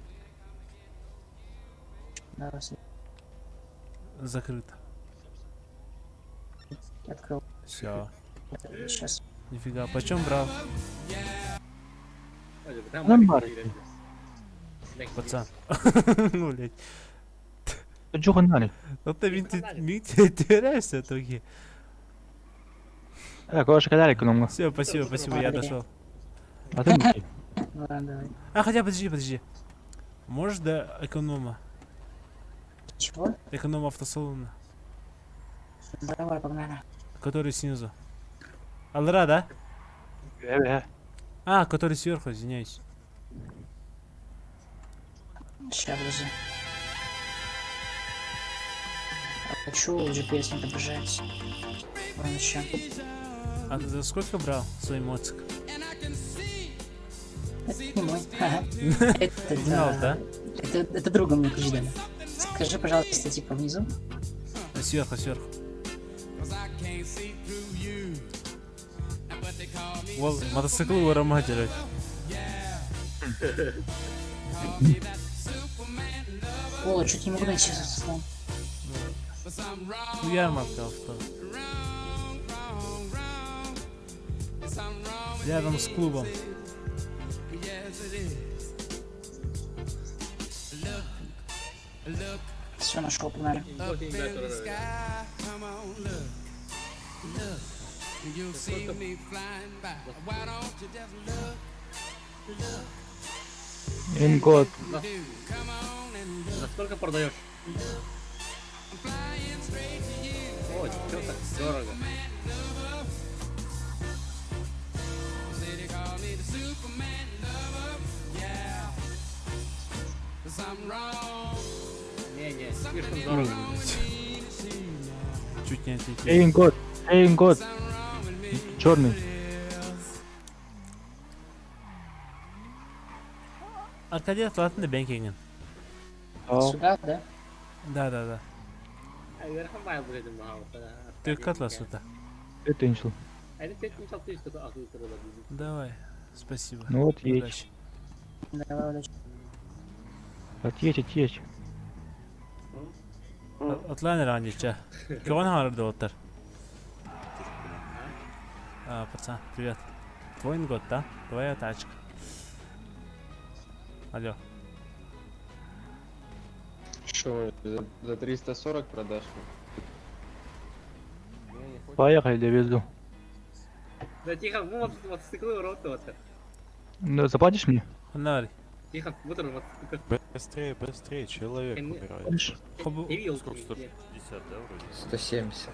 Давай, садись. Закрыто. Открыл. Все. Сейчас. Нифига, почем брал? Нам Пацан. Ну, блядь. Чуханали. Ну ты ты теряешься тоги. Короче, кадали экономга. Все, спасибо, спасибо, я дошел. А ты не Ладно, давай. А, хотя, подожди, подожди. Можешь до эконома? Чего? Эконом автосалона, Давай, погнали. который снизу. Алра, да? Э, А, который сверху, извиняюсь. Сейчас, подожди. А чё GPS не отображается? Ладно, ща. А ты за сколько брал свой моцик? Это не мой. Ага. Это, Знал, да? Это друга мне ключ дали. Скажи, пожалуйста, типа внизу. Сверху, сверху. Вол, мотоцикл у аромате, О, что-то не могу найти этот слон. Ну, ярмарка авто. Рядом с клубом. Все, нашел, погнали. Ингод. За сколько продаешь? О, чё так дорого? Не-не, слишком дорого. Чуть не отлетел. Эй, Ингод. Эй, Ингод. Черный. Аркадий ладно, бэнкинген. Сюда, да? Да, да, да. А, верхом байл блядь, махал. Ты катла сюда. Это иншл. А это 5 тысяч только ахуй Давай, спасибо. Ну вот едь. Удачи. Давай, удачи. Отъедь, отъедь. Отлайн ранича. Кого на доктор? А, пацан, привет. Твой ингод, да? Твоя тачка. Алло. Что, за 340 продашь? Поехали, довезу. Да тихо, мотоциклы рот вот. Ну, заплатишь мне? Нари. Тихо, вот он мотоцикл. Быстрее, быстрее, человек умирает. Сколько, 150, да, вроде? 170.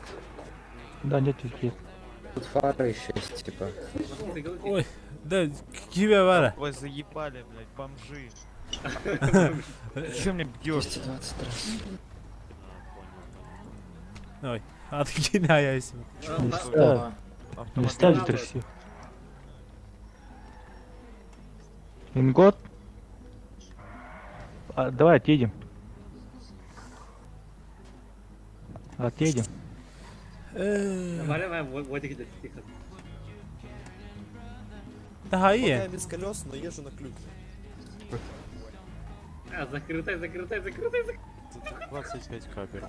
Да, нет, нет. Тут фары еще есть, типа. Ой, да, тебя вара. Вы заебали, блядь, бомжи. Че мне бьешь? 220 раз. Ой, откинаюсь. Не ставь тряси. Ингод? А, давай отъедем. Отъедем. Давай, вот где тихо. Да, и. без колес, но езжу на клюкве. А, закрытай, закрытай, закрытай, закрытай. 25 кабель.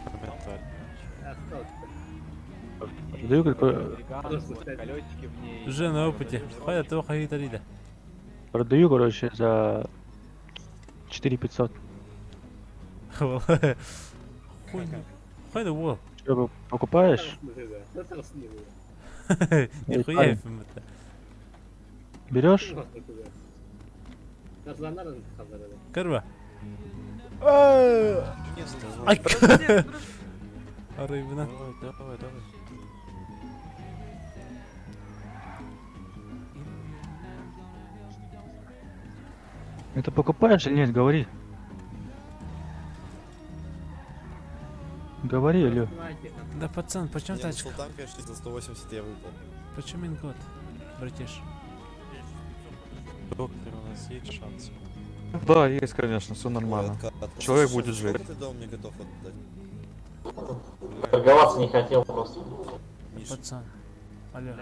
Моментально. Продаю какой... Уже на опыте. Хватит того харита Продаю, короче, за 4500. Хуй. Хуй да Что, покупаешь? Нихуя Берешь? Кырва. Рыбина. Давай, давай, давай. Это покупаешь или нет, говори. Говори, алло. Да, пацан, почем Не, ну тачка? Султан, конечно, за 180 я выпал. Почем ингот, братиш? Доктор, у нас есть шанс? Да, есть, конечно, все нормально. Ой, откат. Человек Слушай, будет жить. Сколько ты дом мне готов отдать? Торговаться не хотел просто. Миша. Пацан. Алло.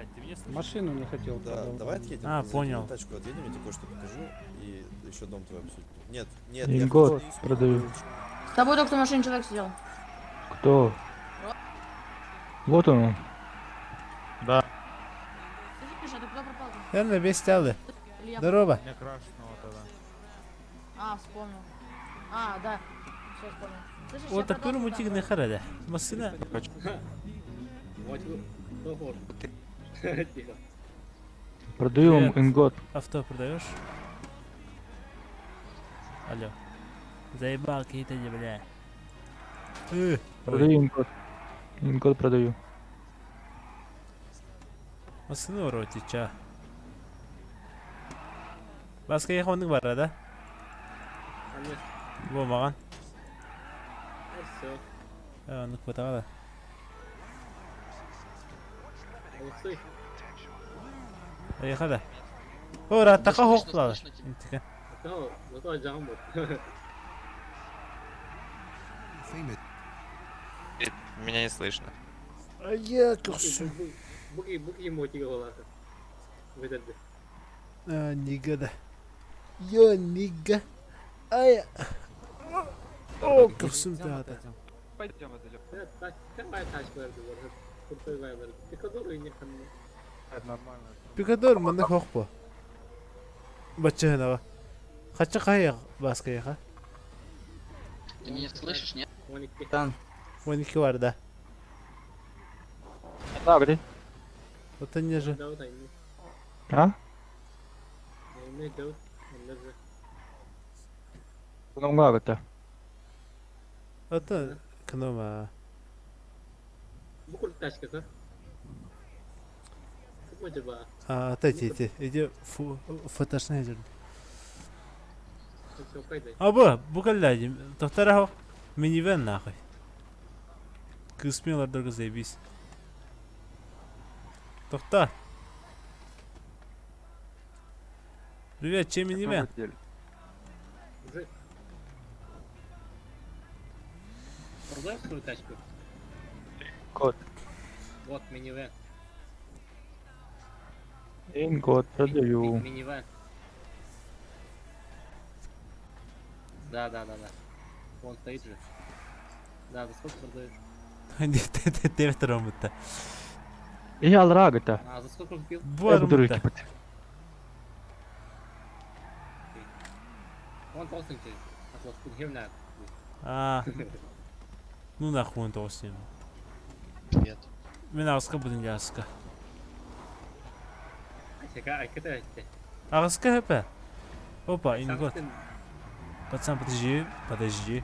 Машину не хотел. Да, давай отъедем. А, Закинем понял. Тачку отъедем, я тебе кое-что покажу и еще дом твой обсудим. Нет, нет, я Ингот хочу- продаю. С тобой только что в машине человек сидел. Кто? Вот он. Да. Слышишь, а ты куда пропал? Я на весь Или я- Здорово. Меня крашеного тогда. А, вспомнил. А, да. Все вспомнил. Слышишь, я Вот продал такой туда. мутик не харада. Машина. Тихо. Продаю вам Привет. ингот. Авто продаешь? Алло. Заебал какие-то, бля. Продаю ингот. Ингот продаю. Машину роти, ча. Баска яхоннык бар, да? Болмаган. Все. Оннук бутаҕа да. Алексей. Эйха да. О, раттака хоқпылады. Зато жагым вот. Меня не слышно. А я курсу. Буки, буки мотига болаты. Выдарды. А, нига да. Йо, нига. Ай. О, курсум да. Пойдем отойдем. Какая тачка бар? Крутой вайбер. Пикадор не ханны. Нормально. Пикадор манна хоқпо. Баччыһынаҕа. Хачча хайа баска яха. Ты меня слышишь, нет? Тан. 12 бар да. Да, где? Вот они же. А? Кономга это. Это кнома. Букul тачка, да? А, тати, иди, иди, фу, фотошный жерде. А бу, бу каллади, тохтарахо, минивэн нахуй. Кысмелар дорого заебись. Тохта. Привет, чем минивэн? Продаешь свою тачку? Код. Вот, минивэн. Ингот продаю. Минивэн. Да. Вон стоит же. Да, за сколько продаешь? Девять ромыта. Я алраг это. А, за сколько купил? Я буду руки пот- Вон толстенький. А вот гивна. А. Ну нахуй он толстый. Привет. Мен ағысқа будын ағысқа. Ағысқа хэпэ. Опа, ингот. Пацан, подожди, подожди.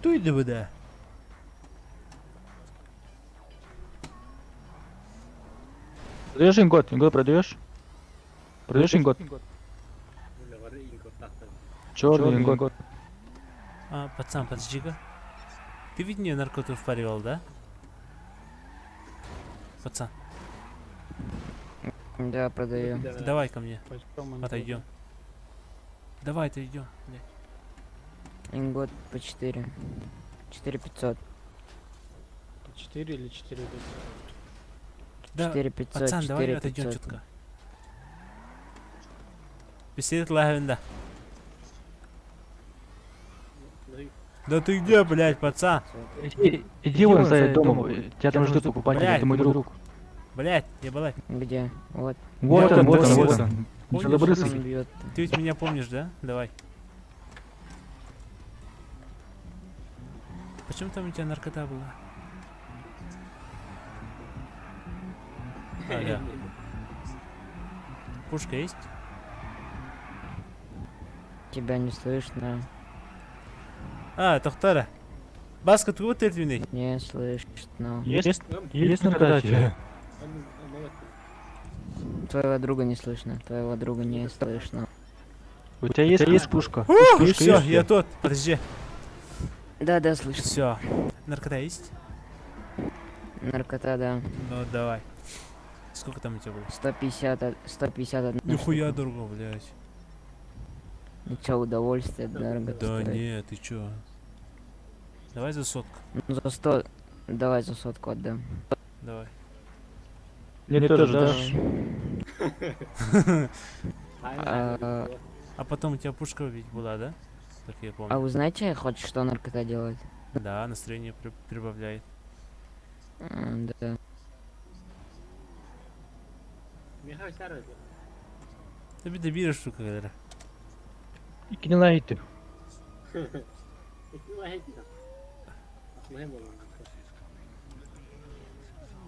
Туй да да. Продаешь ингот? Ингот продаешь? Продаешь ингот? Черный ингот. А, пацан, подожди-ка. Ты ведь мне наркоту впаривал, да? Пацан. Да, продаю. Давай ко мне. Отойдем. Давай отойдем. блядь. Ингот по 4. 4500. 4 или 4 Да, 4500, пацан, давай отойдем 4500. чутка. Беседит лавенда. Да ты где, блядь, пацан? Иди, иди вон за домом, тебя там ждут покупатели, Блядь. это мой друг. Блядь, я была. Где? Вот. Вот он, вот он, вот он. Помнишь? Белобрысый. Бьет. Ты ведь меня помнишь, да? Давай. Почему там у тебя наркота была? А, да. Пушка есть? Тебя не слышно. А, Тохтара. Баска, ты вот это Не слышно. Есть, есть наркота тебе? Твоего друга не слышно. Твоего друга не слышно. У тебя есть, есть пушка? Ух, Пушка все, есть? я тот. Подожди. Да, да, слышно. Все. Наркота есть? Наркота, да. Ну давай. Сколько там у тебя было? 150, 151 Нихуя штука. дорого, блядь. Ну чё, удовольствие дорого Да стоит. не, ты чё? Давай за сотку. Ну за 100, давай за сотку отдам. Давай. Мне тоже дашь? А, А потом у тебя пушка ведь была, да? Так я помню. а вы знаете хоть что наркота делает? Да, настроение прибавляет. Да. Михаил Сарович. Ты беда штука, говоря. Икини лайты.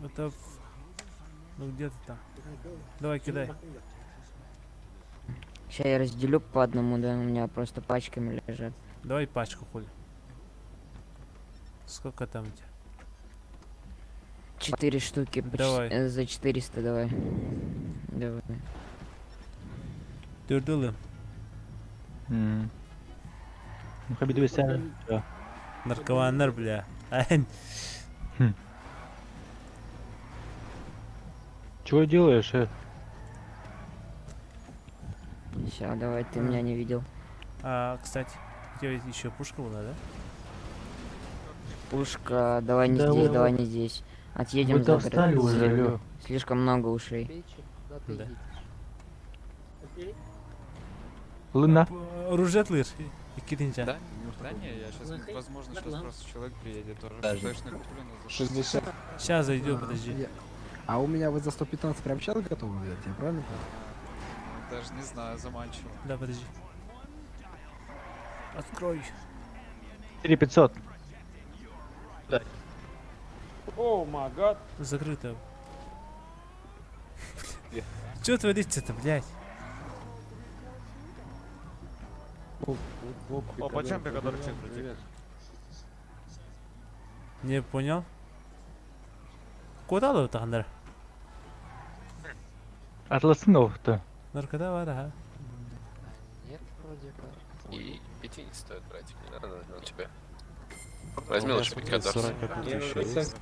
Это... Ну где ты там? Давай, кидай. Сейчас я разделю по одному, да, у меня просто пачками лежат. Давай пачку, хули. Сколько там у тебя? Четыре штуки по Давай. за 400 давай. Давай. Дюрдылы. Ну, хабиду сен. Наркоманнар, бля. Ань. Чего делаешь, э? Сейчас, давай, ты меня не видел. А, кстати, у тебя ведь еще пушка была, да? Пушка, давай не Да здесь, вы- давай не здесь. Отъедем вы за город. достали уже, алло. Слишком много ушей. Да. Луна. Оружие лыр. Кидинча. Да? Да не, я сейчас, возможно, сейчас просто человек приедет тоже. Даже. Точно куплю, но за 60. Сейчас зайду, подожди. А у меня вы за 115 прям сейчас готовы взять, я правильно понял? Даже не знаю, заманчиво. Да, подожди. Открой. 4500. Oh my god. Закрыто. Чё творится-то, блядь? О, почем пикадорчик, братик? Не понял. Куда ты тахандар? Атласын оқты. Наркота бар, ага. Нет, вроде как. И пяти не стоит, братик, не надо, на тебе. Возьми лучше пикадорс.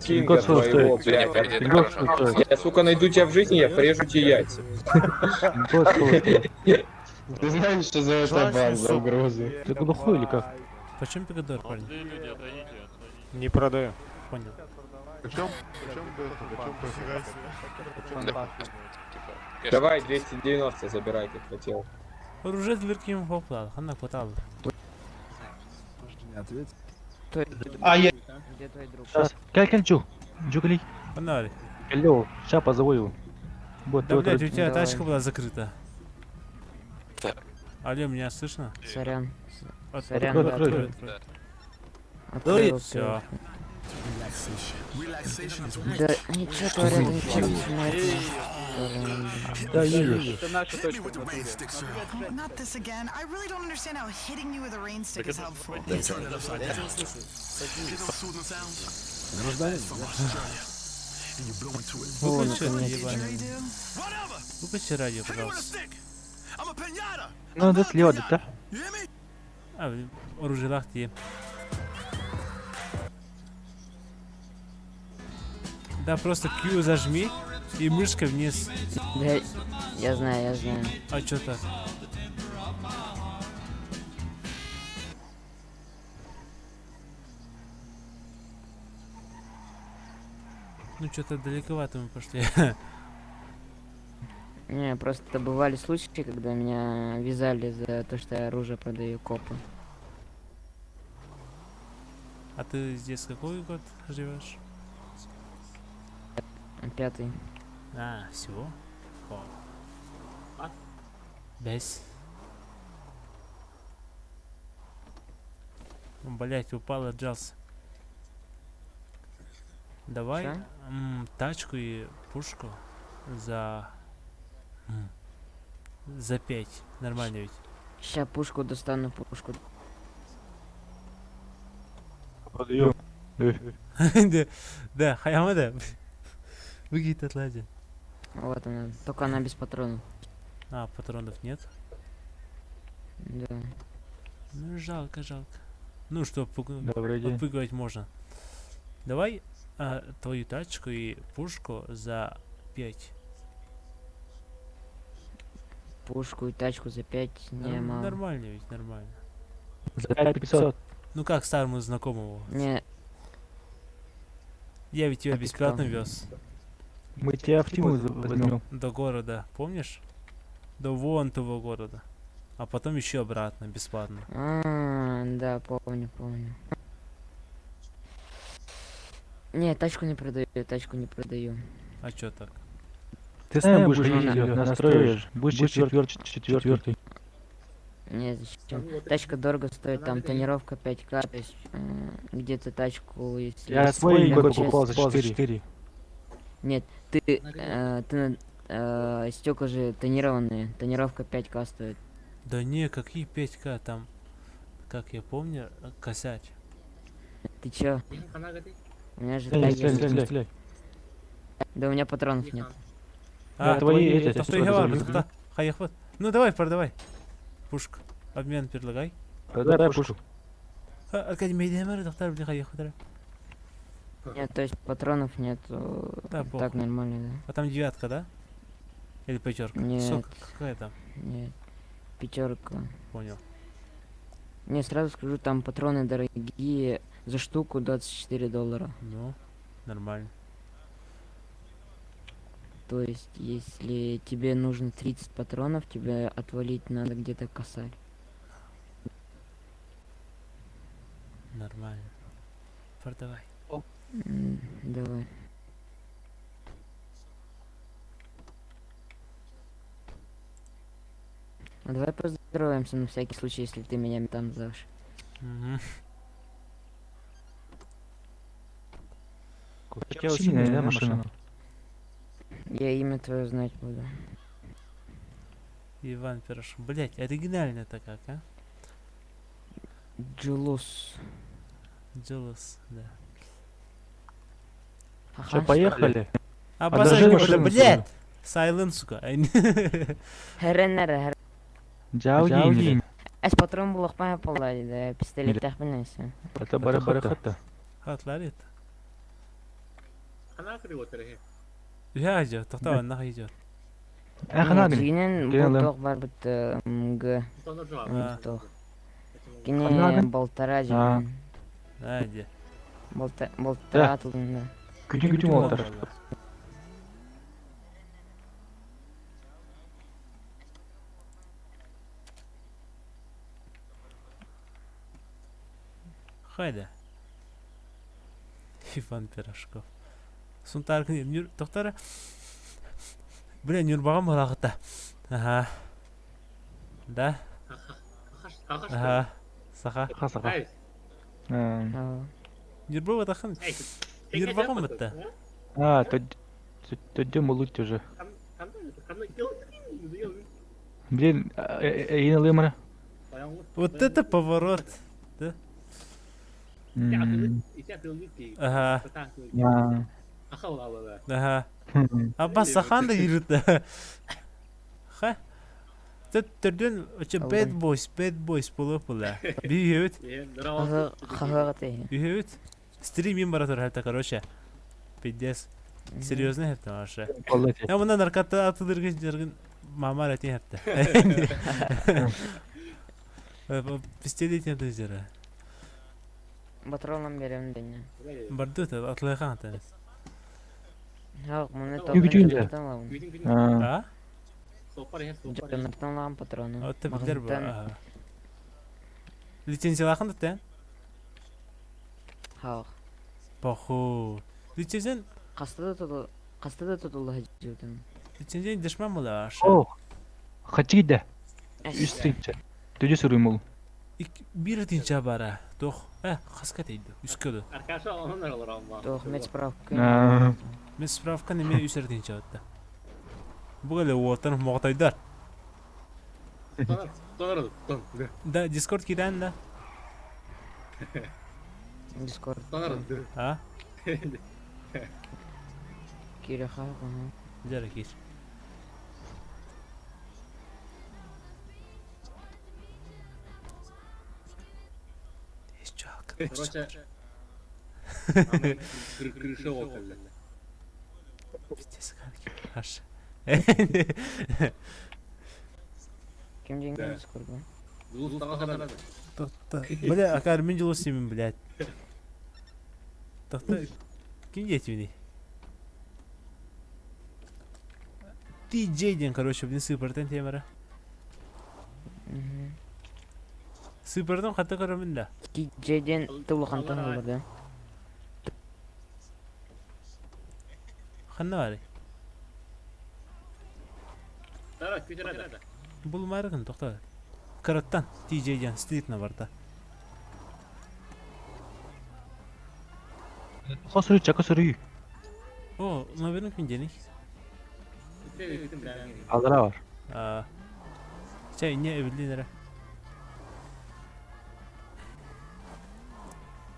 Кинга твоего, блядь. Я, сука, найду тебя в жизни, я порежу тебе яйца. Ты знаешь, что за это бан, за угрозу? Ты глухой или как? Почем пикадор, парень? Не продаю. Понял. Почем? Почем Давай 290 забирай, как хотел. Оружие лырким хоплал, хана кватал. Не ответь. А я... Где твой друг? Сейчас. Каль, каль, Джу. Джу, кали. Погнали. Алло, ща позову его. Вот, Да, вот, блядь, у вот. тебя Давай. тачка была закрыта. Алло, меня слышно? Сорян. От- Сорян, Открой, да, открой. открой. Открыл, Все. Relaxation is Да, они что творят, они что начинают? Да, едешь. Это наша Hit me точка. with the rain stick, sir. Oh, Not this again. I really don't understand how hitting you with a rain stick is helpful. Turn it upside down. Hear those soothing sounds? Гражданин, From Australia. And you blow into it. О, Выключи это наконец-то. ебаное. Whatever. Выключи радио, Hit me with a пожалуйста. stick. I'm a pinata. Ну, да слева, да? You hear me? А, оружие лахти. Да, просто Q зажми и мышкой вниз. Да, я знаю, я знаю. А чё так? Ну что-то далековато мы пошли. Не, просто бывали случаи, когда меня вязали за то, что я оружие продаю копы. А ты здесь какой год живешь? Пятый. А, всего? О. Бес. Блять, упал, отжался. Давай Чё? тачку и пушку за за 5. Нормально ведь. Ща пушку достану, пушку. Продаю. Да, да, хаямада. Выглядит отлади. Вот она. Только она без патронов. А, патронов нет? Да. Ну, жалко, жалко. Ну, что, Добрый день. отпугивать можно. Давай твою тачку и пушку за 5. Пушку и тачку за 5 не мало. Нормально ведь, нормально. За 5500. Ну как старому знакомому? Не. Я ведь тебя А ты бесплатно кто? вез. Мы тебя в Тиму возьмем. До города, помнишь? До вон того города. А потом еще обратно, бесплатно. А, да, помню, помню. Не, тачку не продаю, тачку не продаю. А чё так? Ты с нами будешь Ну, ездить, на- настроишь. Будешь четвертый. Не, зачем? Тачка дорого стоит, там тонировка 5К, то есть где-то тачку, если... Я свой на год час- покупал за 4. Нет, ты стекла же тонированные, тонировка 5К стоит. Да не, какие 5К там, как я помню, косарь. Ты чё? У меня же Стреляй, тачка- стреляй, стреляй, стреляй. Да у меня патронов нет. А, Да, твои эти, это сюда забери. Ну давай, продавай. Пушка. Обмен предлагай. Продай пушку. А, Аркадий, Мейдемер, доктор, бля, хаехват. Нет, то есть патронов нет. Да, Так похуй. нормально, да. А там девятка, да? Или пятерка? Нет. Сука, какая там? Нет. Пятерка. Понял. Не, сразу скажу, там патроны дорогие. За штуку 24 доллара. Ну, нормально. То есть, если тебе нужно 30 патронов, тебе отвалить надо где-то косарь. Нормально. Продавай. Давай. А давай поздороваемся на всякий случай, если ты меня там сдашь. Мгм. У тебя синяя, да, машина? Я имя твое знать буду. Иван Пирожков. Блять, оригинально-то как, а? Джулус. Джулус, да. Чё, поехали? А Подожди базар не машину блядь! Сайлент, сука. Хренера, Джаугин. Эс патрон булахпа полай, да, пистолет тахминайся. Это барахата. Хатларит. Она кривотер. Я идет, тоқтау, нахуй идет. Жинен бу бар бит МГ. А. Тох. Кине болтара жинен. А, иди. Болтара атылдым да. Күтүн күтүн олтар. Хайда. Иван Пирожков. Сунтар нюр тоқтара. Бля, Нюрбаға мұрағыта. Ага. Да? Ага. Саха. Саха. Нюрба тахын. Нюрбаға мытта. А, то молуть уже. Блин, Ирина Лымара. Вот это поворот. Да? Ага. Ага. Абба сахан да yürüdü. Ха. Түрдөн очо bad boys, bad boys боло була. Би үт. Хагаты. Үт. Стрим им баратыр хәтта, короче. Пиздец. Серьезно хәтта вообще. Я мында наркота атыдыргын жергин мама рәтин хәтта. Пистолет не дызера. Патроном берем дене. Барды атлайхан та. Yok, муну Күтүн А? Жонартан лаган патроны. Отта билер бу. Лицензиялахан да Хақ. Поху. Лицензиян Кастыда тутул, кастыда тутулду хажылдым. Лицензиян дешман була аша. О. Хачи да. Үс тынча. Төжө сүрүм ол. Бир тынча бара. Тох. Э, хаска дейди. Үскөдө. Аркаша onun araları amma. Тох, мед справка. Мен справка неме үсер тынча атта. Бу эле уотан могтайдар. Да, Дискорд кидан да. Дискорд. А? Кире хақ, ага. Жара кир. Короче, крыша около. Пиздец, Аш. Ким деньги сколько? Бля, акар мин жылы симин, блядь. Тохто, ким диэтибиний? TJ диэн, короче, блин, сыыпартан темара. Сыыпартан хата көрөмүн да. TJ диэн тыллахантан ылар да. Ханна баарый? Булмаарыгын тохто. Кыраттан TJ диэн стритна барда. Хосуруй, чака суруй. О, номерин ким диэний? Аллара бар. Аа. Чэ, инне эбиллин эрэ.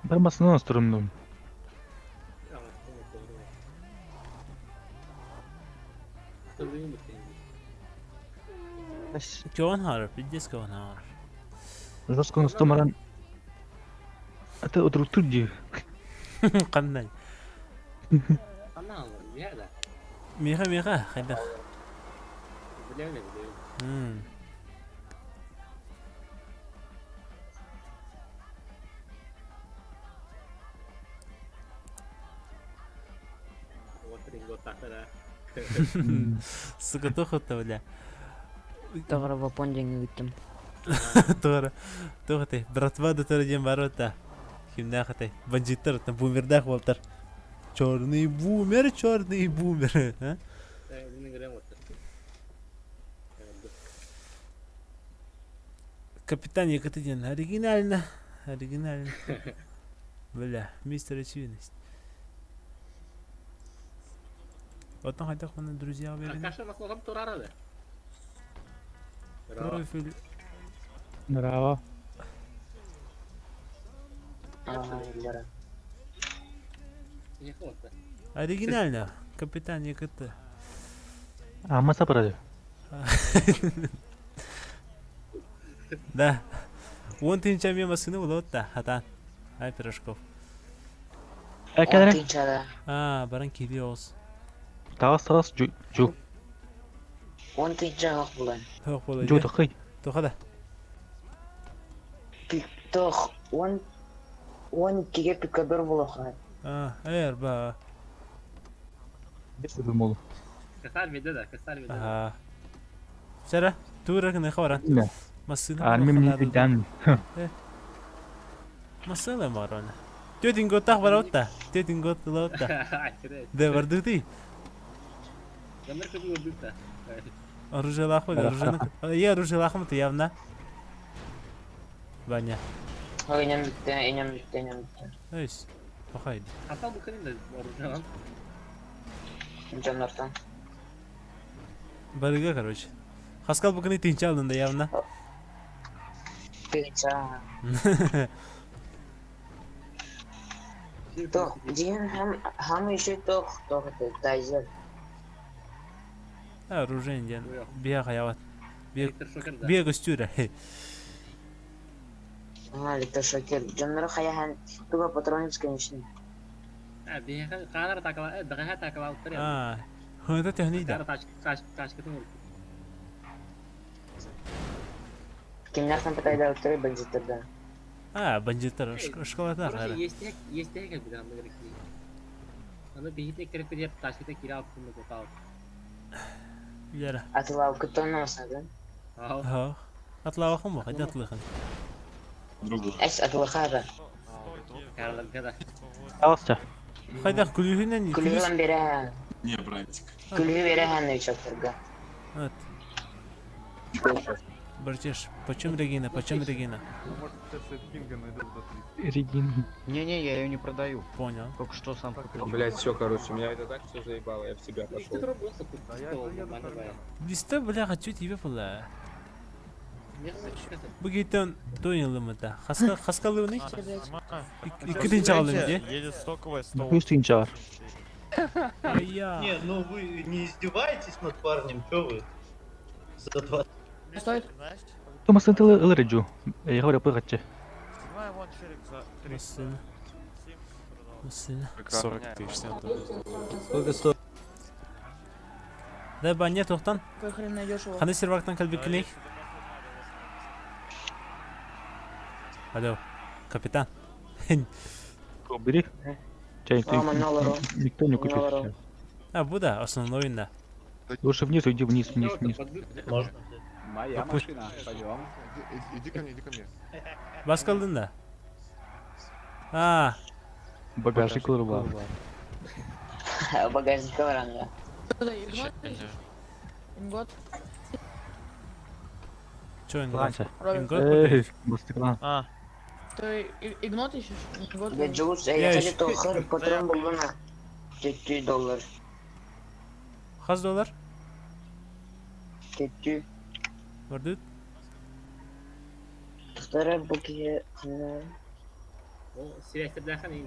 Бір масынан астырымдым. Кён харар, пиздец кён харар. Жестко настомаран. Это отруктур ди. Қандай? Миха, миха, хайдах. М. Сука, тухута, бля. Тоҕо вапон деньги ыыттым. Туора. Тухаты. Братва да диэн бар та. Кимнээх этэй? Бандиттар, там бумердаах буолтар. Черный бумер, черный бумер. А? Капитан Екатерин. Оригинально. Оригинально. Бля, мистер очевидность. Оттон хайдах маны друзья уверены. Каша маслахам турара да. Профиль. Браво. Оригинально. Капитан ЕКТ. А маса парады. Да. Он тынча мен масыны болот да, хатан. Ай, Пирожков. Әкәдәрә. А, баран кири оз. Тагыс тагыс жу жу. Он тынча хох булан. Хох була. Жу тахый. Тоха да. Тох, он он иккиге пикадор булаха. А, эр ба. Мол. Касар меде да, касар меде. Ага. Сара, тура кны хаваран. Масына. А мен не дан. Масына марона. Тетин готтах баротта. Тетин гот лотта. Да бардыты. Оружие лахмы, оружие. Я оружие лахмы, ты явно. Ваня. Ой, инем битте, инем битте, инем битте. Өйс. Пахайды. Хасан бу кырын да оружие Жоннортон. Барыга, короче. Хаскал букыны тынча алдында явно. Тынча. Тох, диэн хам хам еще тох, тох это тайзер. Оружие диэн. Бия хаяват. Бия бия көстүрэ. А, электрошокер. Жоннору хаяхан туга патронец конечно. А, бия канар такала, дага такала уттар. А, хында технида. Таш таш кытын. Кимнәртен пытайда уттар бандиттарда. А, бандиттар школата Короче, есть есть как бы анда керек. Аны бихитне кереп дип ташкыта кире алып кымны котал. Яра. Атылау кытонносна да? Ха. Атлау хым бу, атлыхын. Другу. Эс атылахара. Карлыгада. Тагысча. Хайдах күлүһүнэн Күлүгүн бере. Не, братик. Күлүгү бере новичокторга. Вот. Братиш, почем Регина, почем Регина? Может, сейчас Кинга найду за 30. Регина. Не-не, я ее не продаю. Понял. Только что сам купил. Блять, все, короче, меня это так все заебало, я в себя пошел. Листа, бля, хочу тебе была. Бу гейтен тойнылымыта. Хаска хаскалыны? Иккитин чалым де. Едет стоковая, 100. Үс тыгынча бар. Не, ну вы не издеваетесь над парнем, чё вы? За два. Стоит? Томасын тылы ылыры жу. Я говорю, пыгатчы. Седьмая вон челик за Массыына. Массыына. 40 тысяч Сколько стоит? Да, баня туохтан? Какой хрен найдешь его? Ханы сервактан кэлбиккиний? Алло, капитан. Бери. Чай, ты, никто не купит сейчас. А, бу да, основной да. Лучше вниз уйди, вниз, вниз, вниз. Можно. Моя Пусть- машина, пойдем. Иди ко мне, иди ко мне. Бас калдын да? А, Багажник курва. Багажник да. Куда, Игнат? Ингот? чё, ингот? Ланча. Ингот? Эй, бастыклан. А. Ты Игнот ищешь? Ингот? Джулс, Я я ищу. хочу тохар патрон булгана. 4 доллар. Хас доллар? 4. Бардыт? Вторая буки.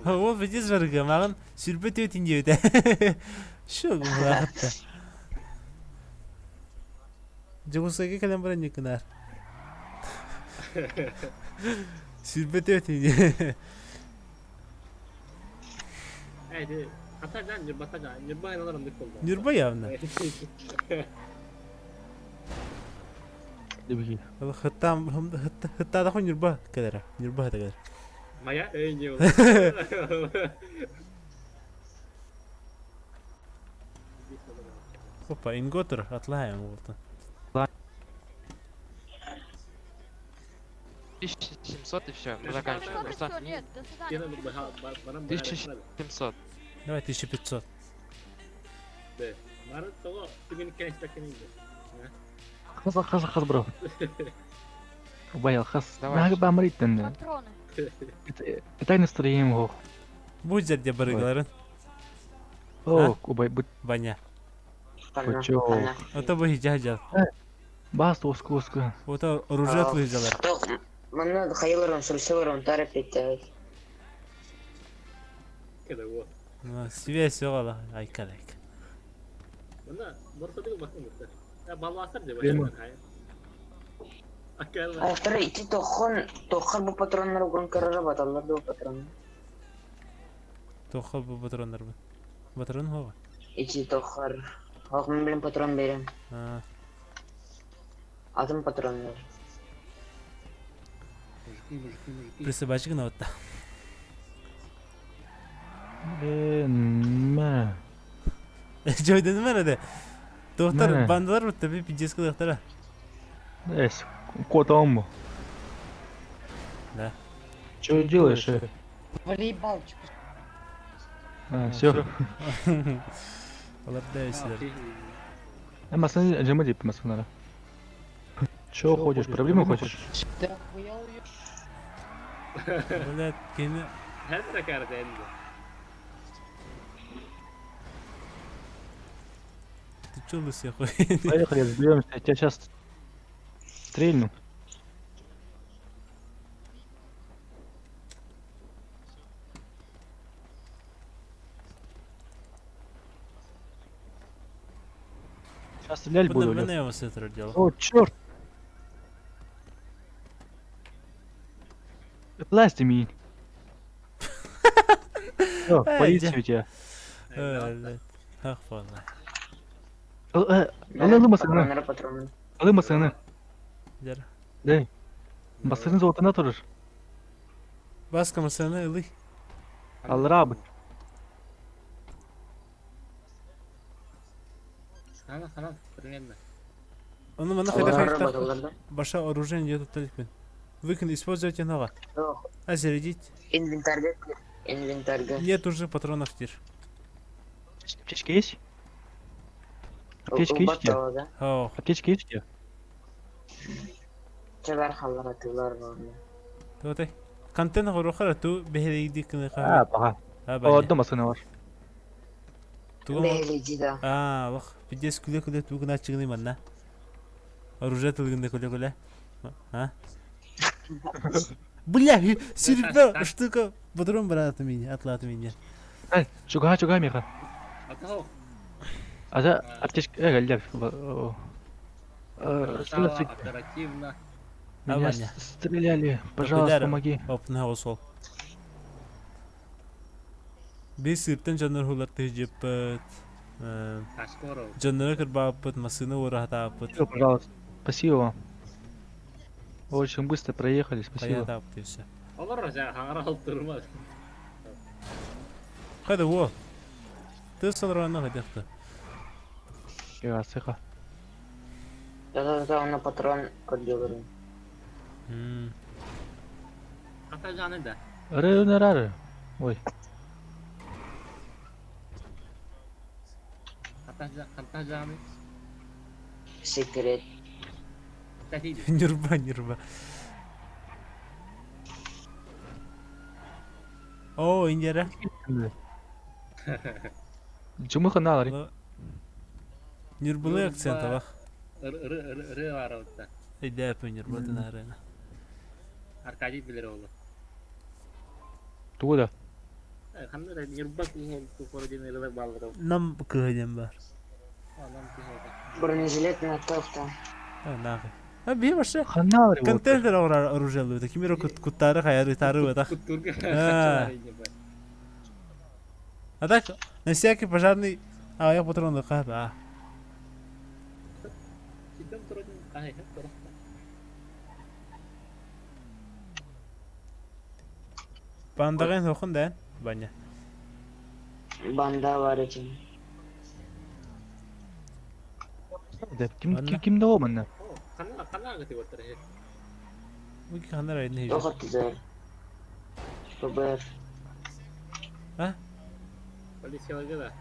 Ол видишь барга, маған сүрбе төтін деуді. Шо гумлағытта. Жугусага кэлэн баран ньыкынаар. Сүрбе төтін. Нюрба явно. Ол хыттам хыттаада хо нюрба кэлэрэ. Нюрба хата кэлэр. Моя не Опа, инготер атлаем уолтан. 1700 и все, мы заканчиваем. Просто Нет, до свидания. 1700. Давай 1500. Хас, хас, хас, бро. Убаял, хас. Давай. Нага бамрит Патроны. Это настроение го. Будь жерде барыгаларын. О, убай, будь. Баня. Кочок. Ото бу хижа Бас, оску, оску. Ото оружие атлыйжалар. Манна хайылырым, сүрсөлөрүм тарап кетти. Связь оғала, айка айка. Автор ити тохон, тохар бу патроннар угон карара баталлар бу патрон. Тоха бу патроннар бу. Патрон хова. Ити тохар. Хок мен билен патрон берем. А, Атым патроннар. присыбачык на отта. Мэ. Жойден мэр Доктор, Мэ. бандалар бутта би пиздец доктора. Эс, котом. Да. Что делаешь? э? Волейбол. А, все. Алар да өсілер. Масына жема деп масынара. Чё ходишь? Проблемы хочешь? Да хуял ее. Блядь, кені Ты чё лысый хуй? Поехали, разберемся. Я тебя сейчас стрельну. Сейчас стрелять буду. Мына Лёх. я вас это делал. О, черт! Лазь меня. Всё, Эй, полицию дя. тебя. Блядь, ах, фана. Алы масына. Патроннар патроны. Алы масына. Дер. Дей. Басырын золотына турur. Баска масына ылый. Алра бы. Оны мына Алар хайда хайда. баталлар да. Баша оружие не тут Вы используйте нога. А зарядить? Инвентарьга кир. Инвентарьга. Нет уже патронов тир. Аптечка есть? Аптечка есть у тебя? Батала да. О, Аптечка есть у тебя? Чабар халлар атылар бар. Туотай. Контент горохара ту бэһэлийди А, кыныха. ага. А, О, баня. дома сына ваш. Тугу. Бэһэлийди да. А, лох. Пиздец күлэ күлэ тугу начыгны манна. Оружие тылгында күлэ күлэ. А? Бля, серьезно, штука. Патрон брат меня, атлат меня. Ай, чуга, чуга, миха. А за аптечка, галя. Оперативно. Меня Ваня. стреляли. Пожалуйста, помоги. Оп, на осол. Биир сыыртан дьоннор уһулар тыһдьыппыт. Дьоннору кырбаабыппыт, массыына уораһатаабыппыт. Спасибо, пожалуйста. Спасибо вам. Вы очень быстро проехали, спасибо. Хайаатаабыт өссө. Олор хаҥара алтырма. Хайда уол. Тыс олоронно хайдахта. Сыха. Да-да-да, на патрон көрдүгүрүн. Хата жаны да. Ры Ой. Хата жаны. Секрет. Нюрба, нюрба. О, Индира. Жумыха налари. Нюрбулы акцент алах. Ыры барабытта. Өйдөөпүн нюрбатын арена. Аркадий билер олу. Тугу да? Ханна да нюрба киһи тупор диэн ырылар бааллар. Нам кыһыден бар. Нам киһи. Бронежилет на тофта. Нахуй. А би вообще. Ханалари. Контейнер оружие лута. Кимиро куттары хаяры тары ватах. А так, на всякий пожарный... А, я патроны хата. Бандагын хохун да, Баня. Банда бар этим. Ким ким ким да манна? Ханна ханна гыты оттар. Уки ханнар айдын хейжер. Тоқыттызар. ФБР. А? Полицияларга да.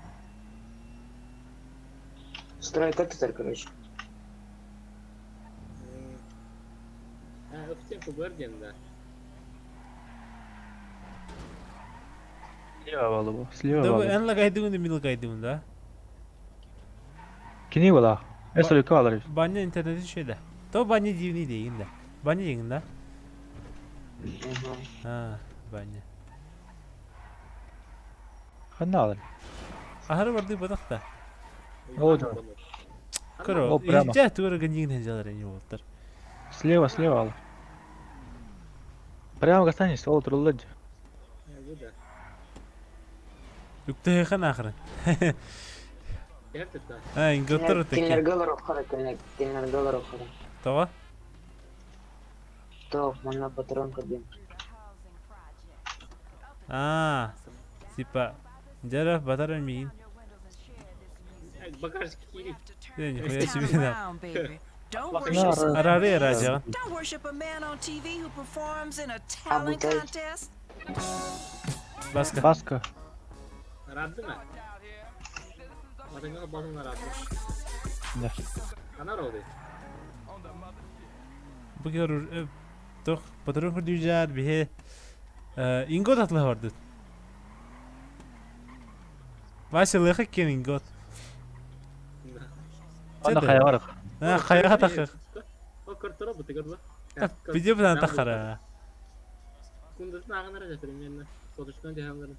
Стройка тутар, короче. А, өптен ФБР диэн да. Слева валыбы. Слева Да, валыбы. эн лагайдыгын да мин лагайдыгын да. Кини бала. Эсөлүккө алар. Баня интернети шөйдө. То баня дивни дейин да. Баня дейин да. А, баня. Ханна алар. Ахары барды бадак да. О, да. Көрө. О, прямо. Ижа тура гынигин жалар эни болтар. Слева, слева алар. Прямо останешься, ол турулла. Үктөйхан ахырын. А, инготтор теке. Кинергалар охара, кинергалар охара. Това? Тоқ, манна патрон көрдüm. А, типа, жара батар миин. Багажник кири. Э, нихуя себе да. Don't worship Арары ража. Don't worship a man on TV who performs in a talent contest. Баска. Баска. Радды ма? Батыңа басыңа радды. Да. Ханар олды. Бу кер тох патрон көрдүжар бихе ингот атлы барды. Вася лыхы кен ингот. Ана хаяварых. А, хаяга тахых. О, картора бу тегер ба. Видео бутан тахара. Кундызын агынара да примерно. Сотушкан дехаларын.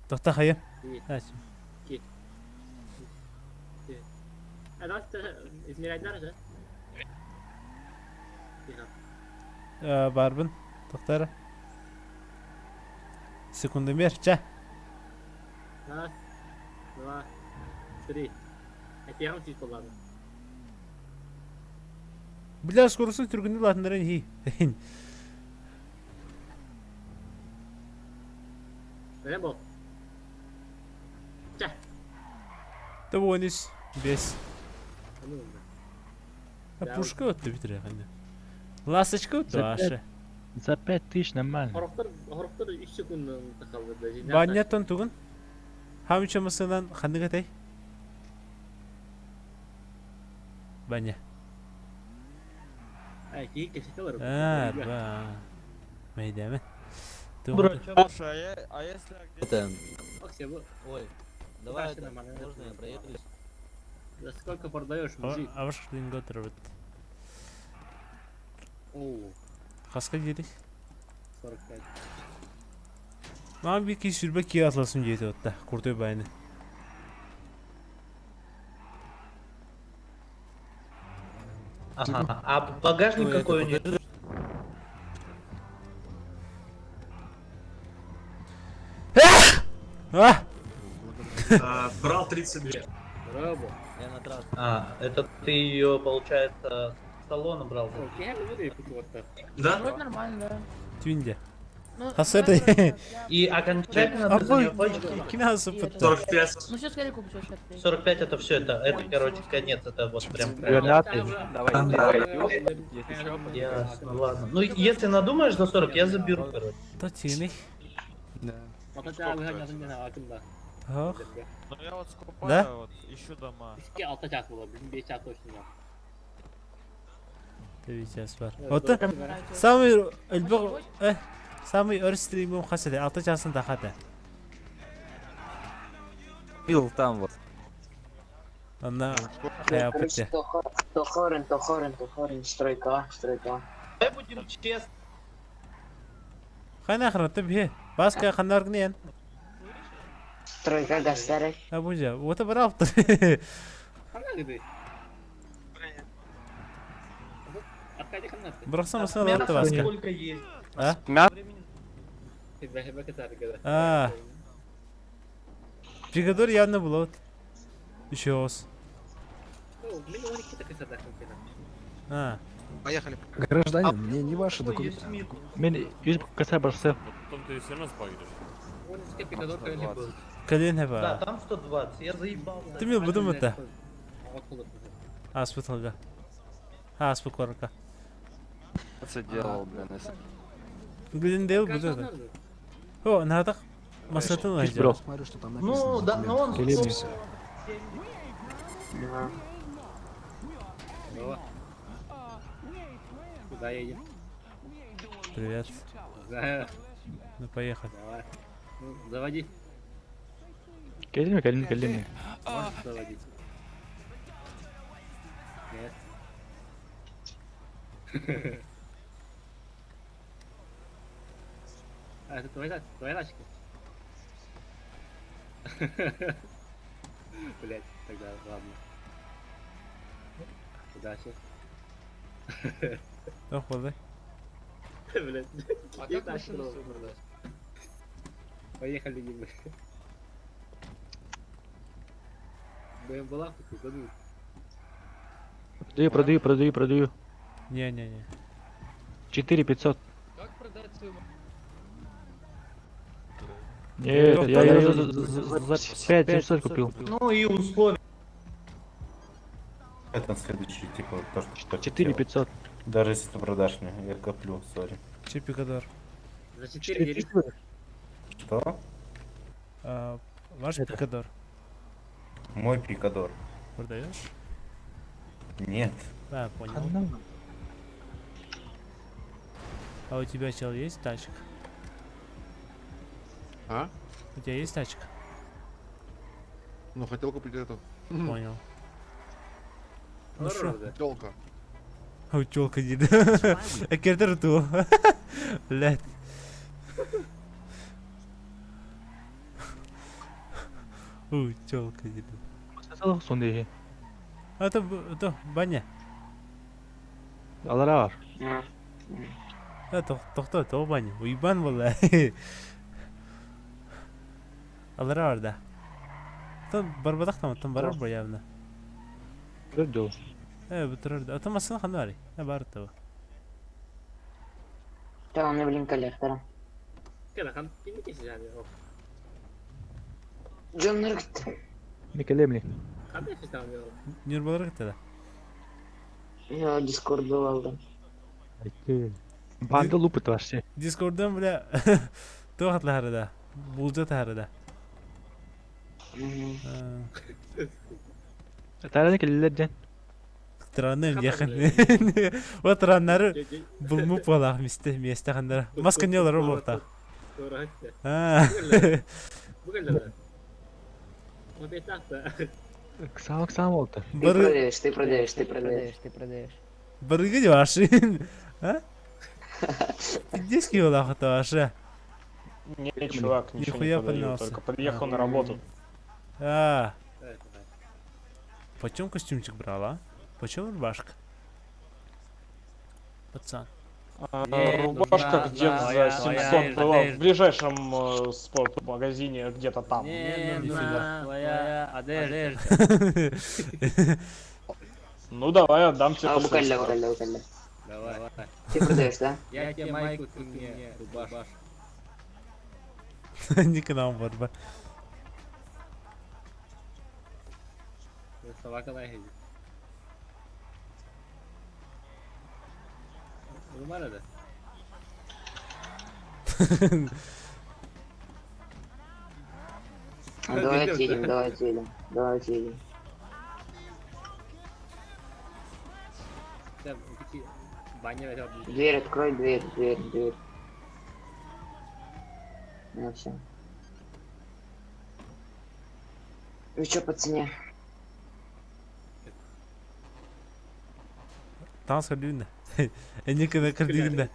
Тохта хая. Ки. А измерять же. Барбын. Тохтара. Секундомер, ча. Раз, два, три. Айтияғым тиз болады. Бля, скоросын түргүнү латындарын хи. Бәрен бол. Ча. Та бес. А пушка өттү битире кайда. Ласточка өттү ашы. За 5000 нормально. Хороқтар, хороқтар 3 секунддан тақалды. Баняттан тугун. Хамча мысынан ханныга тай. Баня. Ай, кийик кешекте бар. А, ба. Мейдеме. Слушай, а если... Это... Ой, давай это, можно я проеду? За сколько продаешь, мужик? А ваш лингот работает. Оу. Хаска дедик. 45. Маған bir kişi sürbe ki atlasın diye hatta. Kurtuyor bayını. Ага. А багажник какой у них? А! 32. Браво. Я на трассу. А, это ты ее, получается, с салона брал? Да? Вроде нормально, да. Түнде. Ну, Хасырды. И окончательно ты за нее хочешь? Ким суппут. 45. Ну все сказали, купить сейчас. 45 это все, это, короче, конец, это вот прям. Ясно, ладно. Ну, если надумаешь за 40, я заберу, короче. То тигни. Да. Ох. Ну я вот скупаю, Да? вот, ищу дома. Сейчас бар. Вот самый элбэх самый өр стримим хасады. Алты часын тахата. Пил там вот. Анна хаяпытте. Тохорин, Тохорин, Тохорин, стройка, стройка. Давай будем честны. Хайна храты бе. Баска ханаргнен. Стройка гастарек. А бужа. Вот барапты. Бросам Мясо баска. сколько есть. А? А. Пикадор явно было. Еще ос. А. Поехали. Гражданин, мне не ваши документы. Мен 100 касар барса. Потом ты все равно сбагришь. Калин Да, хеба. там 120, я заебался. Ты мне буду это. Аспытылга. Аспы корка. делал, блин, если... Глендейл буду это. О, надо масатын Бро. найдем. Смотрю, что там написано. Ну, в да, но он... документах. Всё. Куда едем? Привет. Знаю. Ну поехали. Давай. Ну, заводи. Келдimi келдimi келдimi. Можешь заводить? Нет. А, это твоя, твоя тачка? Блять, тогда ладно. Удачи. Ох, болды. Блять. А как машину свою продать? Поехали, Дима. БМ была такой, году. Продаю, продаю, продаю, продаю. Не-не-не. 4500. Как продать свою Нет, я ее за 5700 купил. Ну и условия. Это следующий, типа, то, что 4500. Даже если ты продашь мне, я коплю, сори. Че пикадор? За 4 дери. Что? А, ваш пикадор. Мой пикадор. Продаешь? Нет. А, понял. А у тебя, чел, есть тачка? А? У тебя есть тачка? Ну, хотел купить эту. Понял. Ну шо? Телка. А телка не. Экердер ту. Блядь. У, телка не. Сонда А то, то, баня. Алара бар. А, тохто, то баня. Уйбан была. Алара бар да. Там барбадах там, там барар бар явно. Көрдү. Бутырыр. А там масына ханы бар. Не бар то. Там, блин, коллектора. Джон Микелемли. Нюрбалар гитте да. Я Дискорд алdım. Банды лупит вообще. Дискорддан бля туох да. Булжа тахары да. Тараны келлер ден. Транным якын. О траннары булмуп балах мисте месте хандара. Маска не олар болта. А. Ксам ксам oldu. Ты продаешь, ты продаешь, ты продаешь, ты продаешь. Барыгы ваши. А? Диски олах это ваша. Не, чувак, ничего Нихуя не продаю, поднялся. только подъехал на работу. А. Почем костюмчик брала? Почем рубашка? Пацан. Мне Рубашка нужна где-то за твоя 700 была в одежда. ближайшем спортмагазине, где-то там. Мне нужна твоя одежда. Ну давай, отдам тебе А, после буквально, старта. буквально, буквально. Давай. Ты продаешь, да? Я тебе майку, ты мне рубашку. Никогда борьба. Собака лает. Нормально, да? Ну, давай отъедем, давай отъедем, давай отъедем. Там, такие баня это Дверь открой, дверь, дверь, дверь. Ну все. Ну чё по цене? Таҥас көрдүүн да. Никогда көрдүүн да.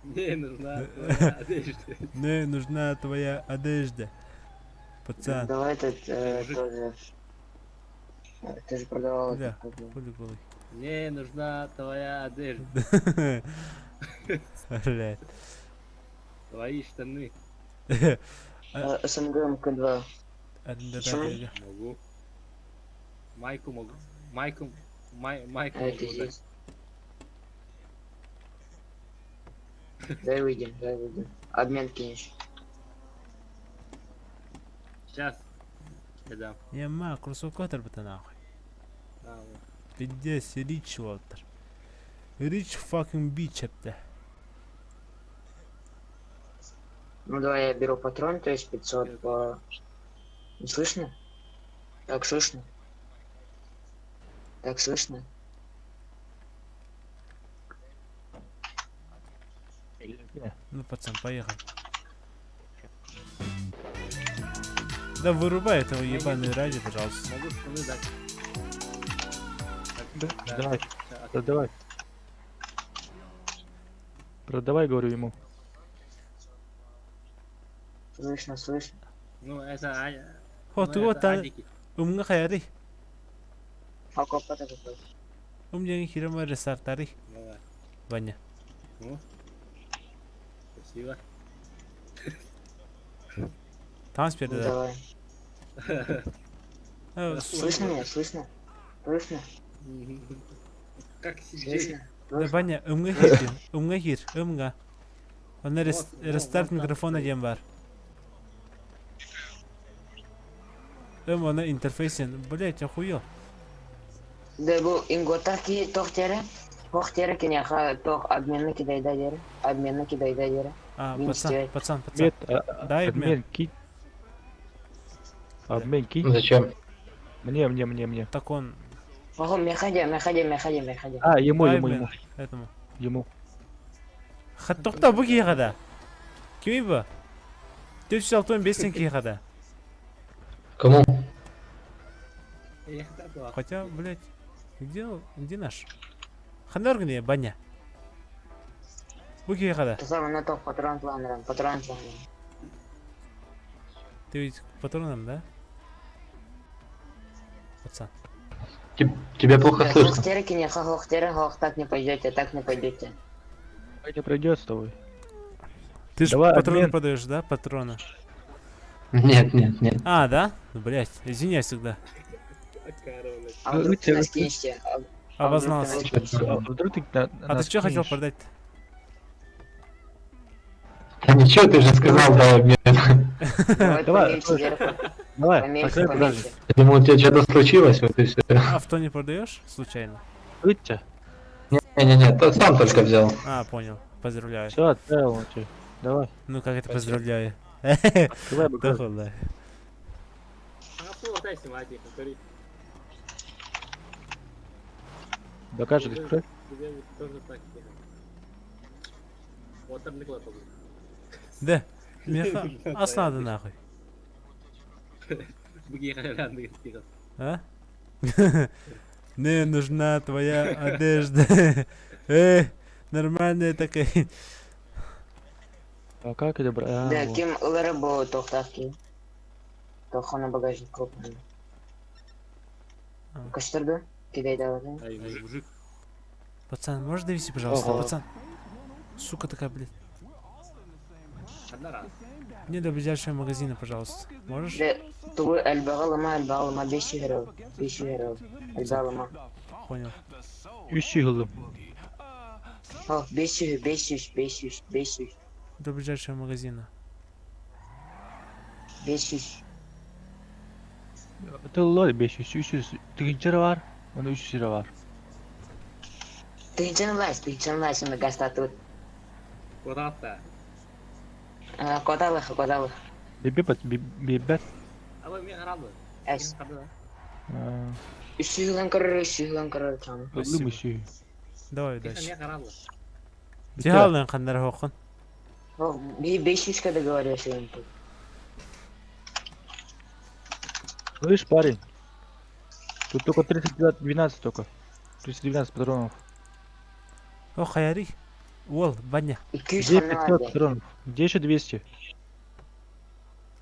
Мне нужна твоя одежда. Мне нужна твоя одежда. Пацан. Давай этот тоже. Ты же продавал Да, этот, как бы. хули голый. Мне нужна твоя одежда. Блядь. Твои штаны. СНГ МК-2. Почему? Могу. Майку могу. Майку. Майку А это могу дать. здесь. Дай выйдем, дай выйдем. Обмен кинешь. Сейчас. Я дам. Ема, кроссовкатор бы ты нахуй. На, вот. Пиздец, rich water. Rich fucking bitch это. Ну давай я беру патрон, то есть 500 по... Не слышно? Так слышно? Так слышно? Ну, пацан, поехал. Да вырубай этого ебаный радио, пожалуйста. Могу штаны дать. Да, Да. давай, Ща, продавай. Продавай, говорю ему. Слышно, слышно. Ну, это Аня. Вот, ну, вот, это а- Адики. Умга хайры. А копа такой? Ум деңи хирама ресартары. Давай. Ваня. Ну. Спасибо. Таҥас берді Ну, да. давай. Э, Слышно меня? Слышно? Слышно? Как сидеть? Слышно? Да, Ваня, умга хир. Умга хир, умга. Оны Вот, вот, рестарт вот там микрофона стоит. диэн бар. Ым оны интерфейсен, блять, охуел. Да бу инготар ки тох тере. Тох тере киняха тох обменны кидайда дере. Обменны кидайда дере. А, Минус пацан, девять. пацан, пацан. Нет, Дай обмен. обмен кинь. Обмен кинь. Зачем? Мне, мне, мне, мне. Так он... Ого, меходи, меходи, меходи, меходи. А, ему, Дай ему, обмен ему. Этому. Ему. Хаттохта бу киһиэхэ Кими бу? 465 киһиэхэ да. Кому? Я хотел. Хотя, блять, где, где наш? Хандар где, баня? Бу киһиэхэ да. То самое на тох патрон планером, патрон планером. Ты ведь к патронам, да? Пацан. Тебя плохо слышно. Хох тере киняха хох тере хох так не пойдете, так не пойдете. Пойдет, пройдет с тобой. Ты же Давай патроны обмен. подаешь, да? Патроны. Нет, нет, нет. А, да? Ну, блять, извиняюсь тогда. А вдруг ты нас кинете? А вдруг ты Обознался. нас кинете? А вдруг ты А ты нас что хотел кинешь? продать-то? Да ничего, ты же сказал, дай обмен. Давай Давай, поменьше, слушай. Верка. Давай, Поменьше, открой поменьше. багажник. Я думал, у тебя что-то случилось, вот и все. Авто не продаешь случайно? Выйти. Не-не-не, ты сам только взял. А, понял. Поздравляю. Все, отправил он тебе. Давай. Ну как это поздравляю? Открывай багажник. Да, да. А вот снимать их, который. Багажник открой. Тоже так делал. Вот там не Да. Меха, ас надо нахуй. А? Мне нужна твоя одежда. Нормальная такая. А как это брать? А, Да, вот. ким ылары бу тохтах ки. Тохона багажник крупный. Каштырды? Кидай давай. Ай, мужик. Пацан, можешь довести, пожалуйста? Ого. Пацан. Сука такая, блядь. Мне до ближайшего магазина, пожалуйста. Можешь? Дэ тугу элбэҕи ылыма, элбэҕи ылыма, 500 эрэ ыл, 500 эрэ ыл, элбэҕи ылыма. Понял. 300 ыллым. О, 500, 500, 500, 500, До ближайшего магазина. 500. Тыллар 500, 300 тыһыынча эрэ баар, уонна 300 эрэ баар. Тыһыынчаны ылаас, тыһыынчаны ылаас уонна гастаатыбыт. Куда-то. Кодалых, кодалых. Биэрбэт, биэрбэт. А вы мне харабы. Эс. Үс ылан көрөр, үс ылан көрөр чаны. Ыллым үсүү. Давай удачи. Мне харабы. Тиһалын ханнара хоққун. О, 500 договорился он тут. Слышь, парень, тут только 32, 12 только. 312 патронов. О, хаяри. Уол, баня. Где 500 патронов? Где еще 200?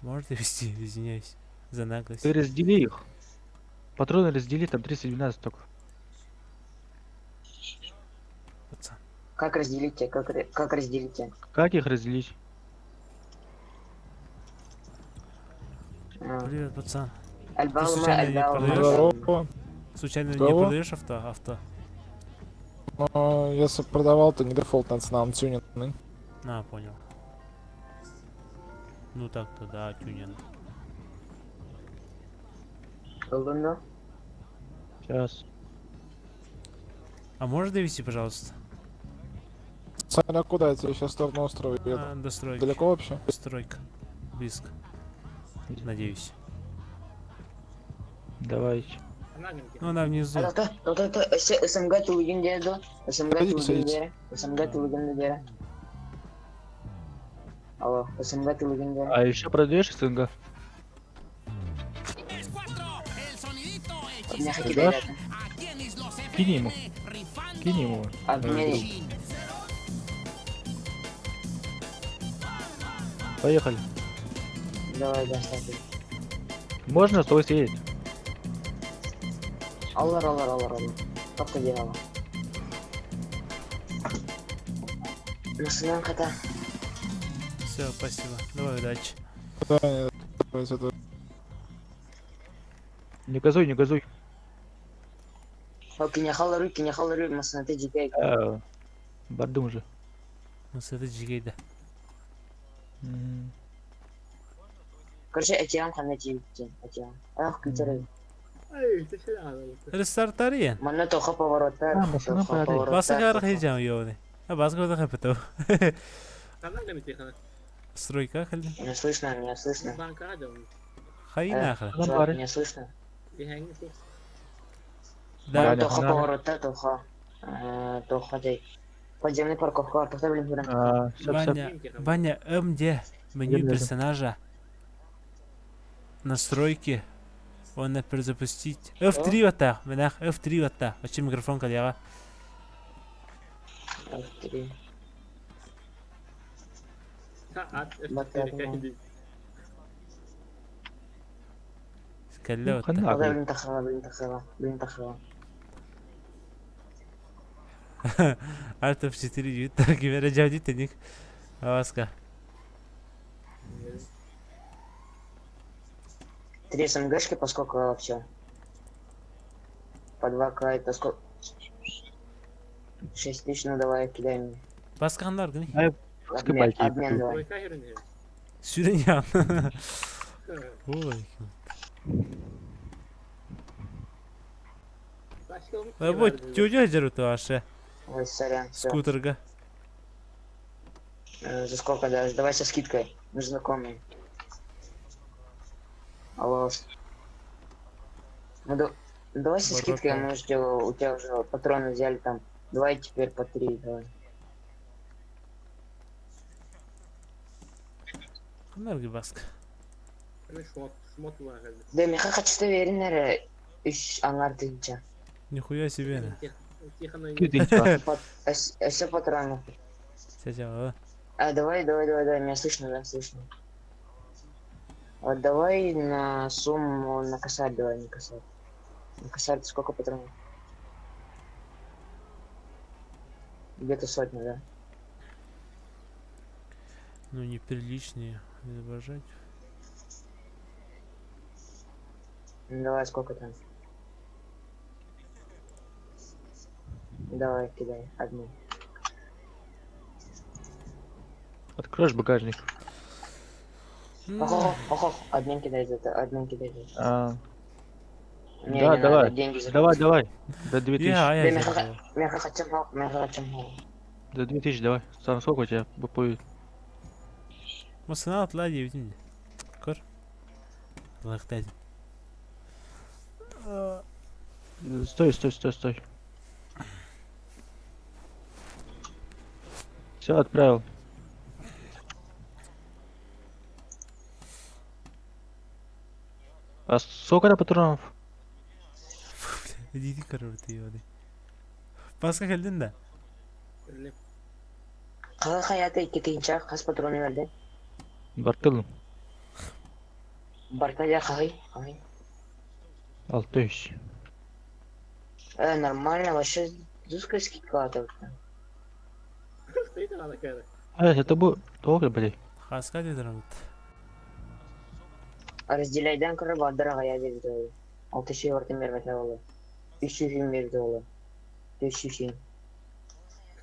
Можешь довести, извиняюсь за наглость. Ты раздели их. Патроны раздели, там 312 только. Пацан. Как разделить Как, как разделить Как их разделить? Привет, пацан. Ты Альбалма, случайно не альбалма. продаешь? Здорово. Случайно не Кого? продаешь авто? Авто. Но если продавал, то не дефолтная цена, он тюнинный. А, понял. Ну так-то да, тюнинг. Ылдың да? Сейчас. А можешь довести, пожалуйста? Саня, куда я тебе сейчас в сторону острова еду? А, до стройки. Далеко вообще? Стройка. Близко. Надеюсь. Давайте. Ну, она внизу. То, то, то, то, СМГ тулугин деді, СМГ Садитесь, тулугин садитесь. деді, СМГ тулугин деді. Алло, СМГ тулугин деді. А еще продаешь СНГ? Мягкий Продашь? деді. Кинь ему. Кинь ему. Обмен. Поехали. Давай, да, ставь. Можно с тобой съездить? Аллар, аллар, аллар, аллар. Только дело. Насынан кота. Все, спасибо. Давай, удачи. Да, давайте, это... Не газуй, не газуй. О, киняхалары, киняхалары, масынаты жигей. А, Бардым уже. Ну, с этой джигей, да. М. Короче, этиам хана типтен, этиам. Ах, күтәрі. Ай, ты сюда. Рестартариен. Манна тоха повороттар. А, масына тоха пари. Басқа повороттар. қарақ ежам ёбаный. А басқа ода хапытау. Ханна гамити хана. Стройка хали. Не слышно, не слышно. Банка адым. Хайна хали. Чувак, не слышно. Бихәңге сус. Да. Манна тоха повороттар, тоха. Тоха дей. Подземный парковка, тоқта білім көрем. А, всё, всё. Баня, Баня, МД, меню Верно. персонажа. Настройки. Он на перезапустить. F3 вот так, менах F3 вот так. Вообще микрофон коллега. F3. Ат, Батарейка. Скалля вот хана. так. Тоқта білім тахала, білім тахала, білім тахала. Alt F4 deyip takip vereceğim deyip ник. Аваска. Три СМГшки по сколько вообще? По 2К это сколько? 6 тысяч, ну давай, кидай мне. Басқа қандар гыны? Ай, Обмен, обмен давай. Сүрен ян. Ой. Бу тетя жерут вообще. Ой, сорян, всё. Скутерга. За сколько даже? Давай со скидкой. Мы знакомые. Алло. Ну, давай со скидкой, мы же у тебя уже патроны взяли там. Давай теперь по три, давай. Қандар басқа. Да, меха хочу веринер үш аңар тыгынча. Нихуя себе. Все патроны. Сейчас, А, давай, давай, давай, давай, меня слышно, да, слышно. А, давай на сумму на косарь, давай, на косарь. На косарь сколько патронов? Где-то сотня, да? Ну, неприличные изображать. Ну, давай, сколько там? Давай, кидай, одну. Откроешь багажник? Ох, ох, ох, обмен кидай за это, обмен кидай за это. А, Не, да, не давай. надо, деньги Давай, заплати. давай. До 2000. Я, Да, я меха, меха хотим, меха хотим. До 2000 давай. Сам сколько у тебя будет? Масына атла диэбитим дии. Көр. Лыхтайдым. Стой, стой, стой, стой. Все, отправил. А сколько там патронов? Диди көрөр ты Паска кэлдин да? Кага хаята икки хас патроны верди. Бартылым. Барта я хай, хай. 600. Нормально, вообще жесткая скидка там. Стоит она такая. А, это будет долго, блядь. Хаска дедер Разделяйдан көрө бардырага я берди. Алты шей бартын бербете болу. Үч жүз юм берди болу. Үч жүз юм.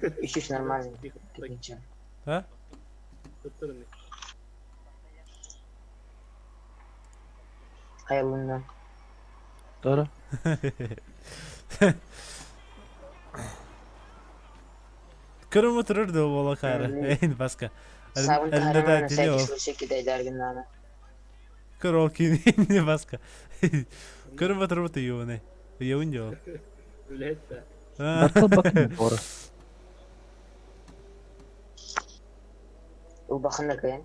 300 нормально. Тыгынча. А? Хайылына. Дара. Көрүм отурur да бола кайра. Эйн баска. Сабын Элинде да тарымына тили всякий ол. случай кидай даргыннана. Көр ол кини баска. Көрүм отурur да юуны. Юун жол. Блять, да. Бартыл бакын бора. Улбахында кыйын.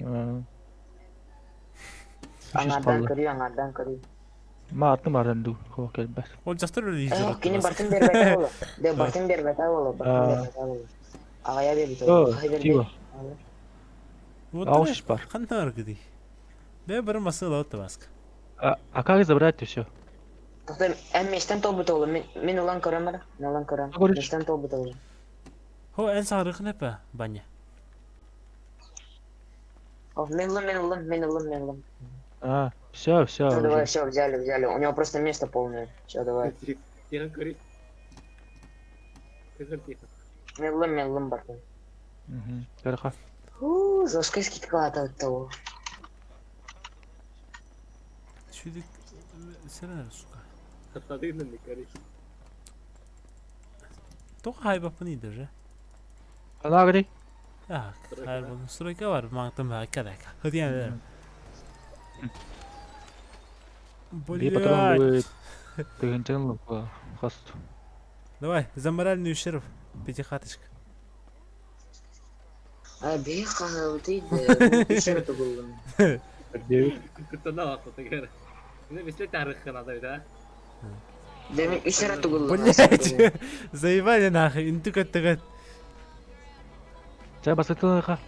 А, Аңардан көрүү, аңардан көрүү. Ма атын бардан ду. Хо келбес. Ол жактыр эле Э, кини бартын бербете болу. Де бартын бербете болу, бартын бербете болу. Агая бербете О, болу. Агай бербе. тиво. Ауш бар. Кандай бар киди? Бе бир масыл отты баска. А, как забрать все? Тохтой, эм местен толбут болу. Мен мен улан көрөм бар. Мен улан көрөм. Говоришь? Местен толбут болу. Хо эн сарык непе баня. О, мен улан, мен улан, мен улан, мен улан. А, все, все. Ну давай, все, взяли, взяли. У него просто место полное. Все, давай. Тихо, кури. Тихо, тихо. Мен улан, мен улан бартын. Угу. Хорошо. У, жесткая скидка от того. Шүдүк сен сука. Хатадын не короче. Тока хайбапын иде же. Она говорит. Так, хайр болун. Стройка бар, маңтым бар, кадак. Хыдиян. Би патрон Блять. будет. Тыгынчан хаст. Давай, за моральный ущерб. Пятихаточка. А, беха, ты, еще это было. Кутана такая. Ну, бисле тарых надо, да? Да, мен үч рет тугулла. Блять, заебали нахуй, интүк өттөгөт. Чай басытылыха.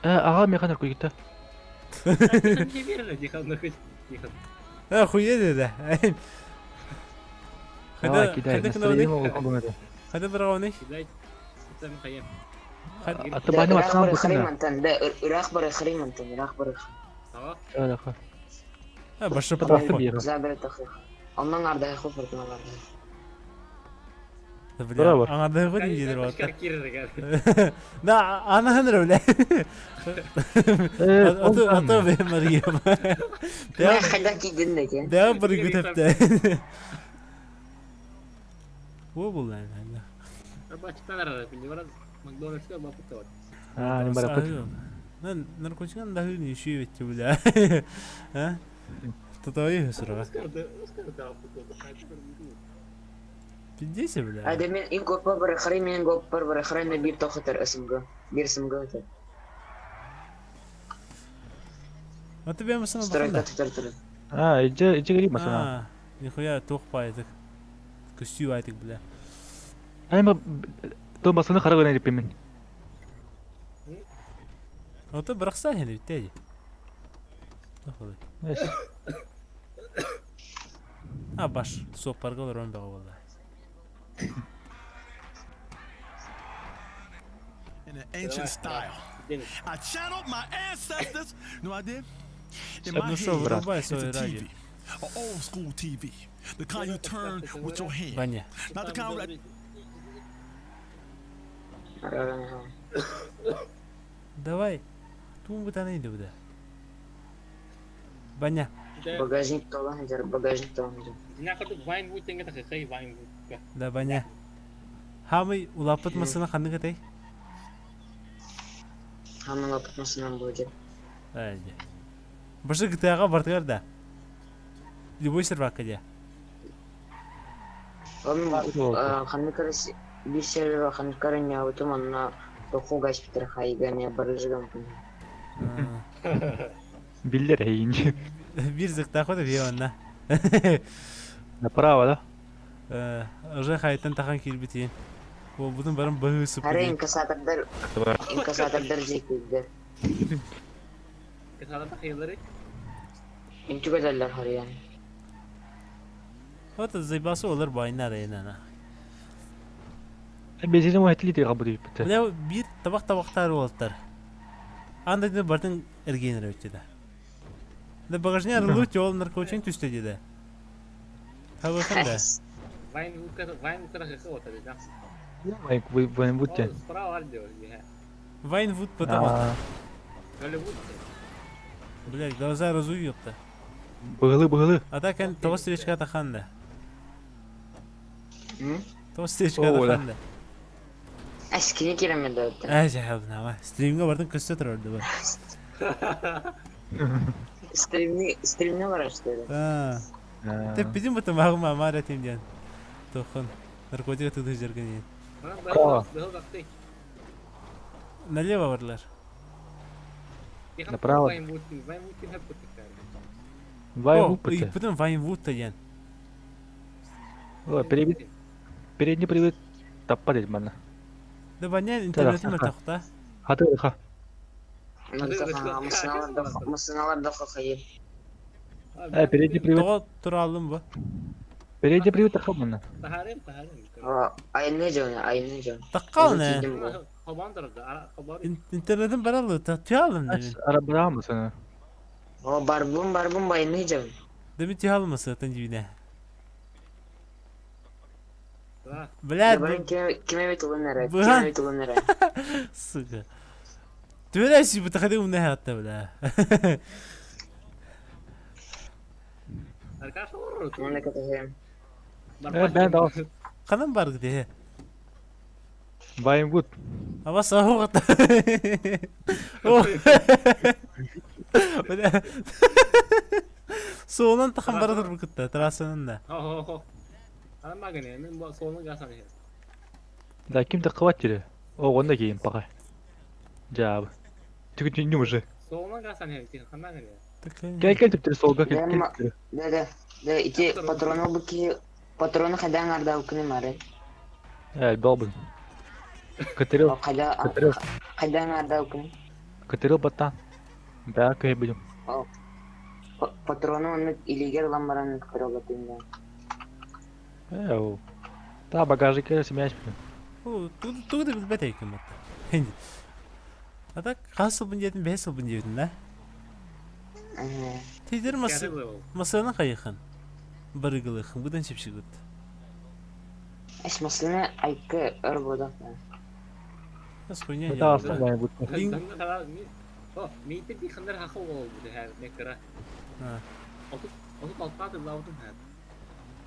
Э, ага, механик күйгүтө. Не верно, тихо, нахуй. Тихо. Охуели, да. Давай, кидай, настроение могу Хада бір Кидай. Там хаем. А ты баня матхан бухна. Мантан, да, ирах бар хрим мантан, ирах бар. Хорошо. А, башы Патрафты бер. Забер тахы. Оннан арда хо фортuna бар. Бля, аңарда ғой дейді бар. Да, ана ханыр бля. Аты аты бе Мария. Да, хада кидин декен. Да, бір күтепті. О бұл әне. Бачтар, не Макдональдска бапыт. А, не барапыт. Наркотикан да не шүйбетті бля. А? Татауи сұрға. Пиздейся, бля. А, да мен им гоппа бар хрим, мен гоппа бар хрим бир тохотер СМГ. Бир СМГ это. А тебе мысана Стройка тутар туру. А, иди, иди говори, масана. Нихуя тух айтык. Көстүү айтык, бля. Ай, ма то басыны харагы нерip мен. Ото биракса хени битеди. Эс. А баш сопарга олар онбага болду. an ancient style. I channeled my ancestors. You know what I did? In my Ну что, head, вырубай it's свой a радио. TV, an old school TV, the kind you turn with your hand, Ваня. not the kind that Давай. Туң бутаны иди буда. Ваня. Багажник толан дер, багажник толан дер. Вайнвуд теңге тахы Вайнвуд. Да, Ваня. Хамый улапыт масына ханнык этэй? Хамын лапытмасынан будет. Әйде. Башы ГТА-га бардыгар да. Любой сервакка дия. Он ханыкары бир сервер ханыкары не аутум анна току гаспитер хайга не барыжыгам. Биллер эйинчи. Бир зыкта хода бия онна. Направо, да? Уже хайтан тахан кирбити. О, бутун барым быһы сып. Хары инкассатордар инкассатордар жекилдер. Касада хайлары. Инчү көтөллөр хары yani. Вот заебался олар байнар эйнана. Бензин уһатли кабыл бит. Бля, бир табак табактар болтар. Анда бартын эргенер өтті да. Да багажня арылы ол наркочин түсті деді. Табақын да. Вайнвудка Вайнвудка тахы ота да. Вайнвуд те. Справа ардио. Вайнвуд потом. Голливуд. Блядь, глаза разуй, ёпта. Быгылы, быгылы. А так эн того встречка тахан да. Того встречка О, тахан да. Эскини киремеде өттө. Әй, жахабын Стримге бардың көстө тұрарды ба. Стримни стримни барашты. Теп bizim бутын мағым амар этим ден. Тохон. Наркотик туды жерген. Право. Налево барлар. Направо. Вайнвуд, Вайнвуд хеп Вайнвуд И потом Вайнвуд ден. Ой, передний передний привод таппа дедим мана. Да баня интернетин мөлтөкта. Хаты ха. Масыналар да хайыр. Э, передний привод. Того туралым бу. Передний привод тахап мана. Тахарым, тахарым. Айны жон, айны жон. Таккал не? Интернетин баралы, түйалым деmin. Арабра mısın? О, барбум, барбум, айны жон. Деmin түйалым mısın дибине. Блядь. Киме бит улынара, киме бит улынара. Сука. Түләши бу тахады умна хатта бля. Э, ben de Каным бар где? Вайнвуд. Аба сахугат. О. Бля. Соонан тахан бара тур букутта, трассанан да. Хо-хо-хо. Ана магане, мен бу соны гасан хе. Да, ким то кыват О, онда кейин пока. Жабы. Түгү не уже. Соны гасан хе, тин ханагане. Кел кел түптүр солга кел кел түптүр. Да, да. Да, ити патроны буки патроны хайдан арда укны мары. Э, балбын. Катерил. Хайда Катерил. хайдан арда укны. Катерил баттан. Да, кей будем. Патроны оны илигер ламбаран кырылып инде. Э, о. Та багажник семяч. О, тугу да билбет экен бат. А так касыл бун дедим, бесил бун дедим да. Тейдер масы масаны кайыхын. Барыгылыхын, будан чепчигут. Эш масыны айкы ырбода. Нас хуйня. Да, Вайнвуд. О, мейте би хандар хахы бол бу хә, некра. Отут отут алтады лаутын хә.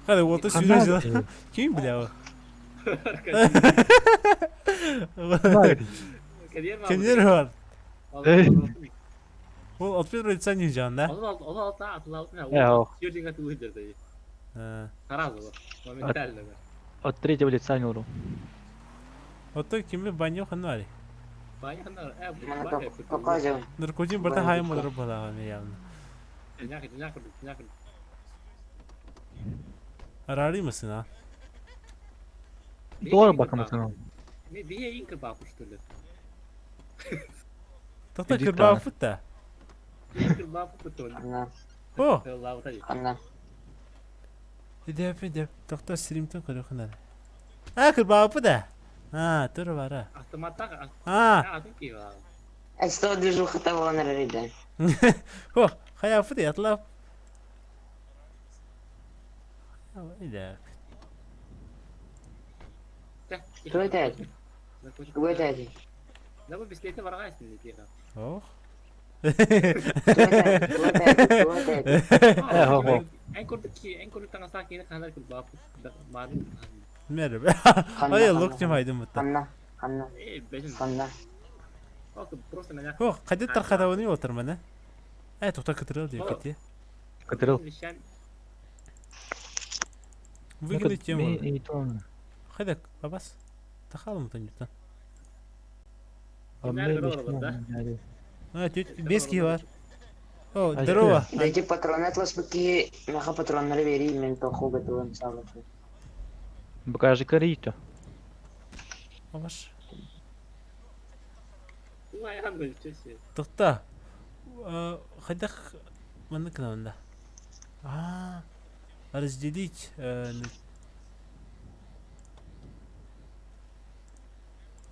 Хады, вот сюда жила. Ким бля? Кенер бар. Ол от первого лица не жан, да? Отут отут алта атлаутын хә. Э, Сюрдинга тулыдыр да. Сразу, моментально. От третьего лица не уру. Вот так кимби банyo ханвари. Баня хандар, э, Показываем. Наркотин барта хайм модр бала явно. Арari mısın ha? Doğru bakımısın. Ne diye инка баху что ли? Тоқта кырбафы та. Кырбафы то. О! Анна. Деп деп тоқта стримтен көрөхүнөр. А кырбафы да. А, тура бара. Автоматтаах Аа. атын киһи баар. Что движуха того нарыда. Хо, хайа фыты атлап. Ида. Кто это? Кто это? Да bu bisiklete varagaysın dedi. Ох. En korkut ki en korkut tangasa kini kanar ki bap marun. Мере. Ай, локтем айдым бутта. Ханна, ханна. Э, бешин. Ханна. Ок, просто меня. Хо, кайда тархадауны отыр мана. Э, тохта кытырыл деп кетти. Кытырыл. Выкинуть тему. Хайда, бабас. Тахалым тан А, тетя, без бар. О, здорово. Дайте патроны от вас поки наха патроннары бери, мен тоху готовым салып. Багажник карито. Бабаш. Тохта. Хайда маны кынавында. А, разделить.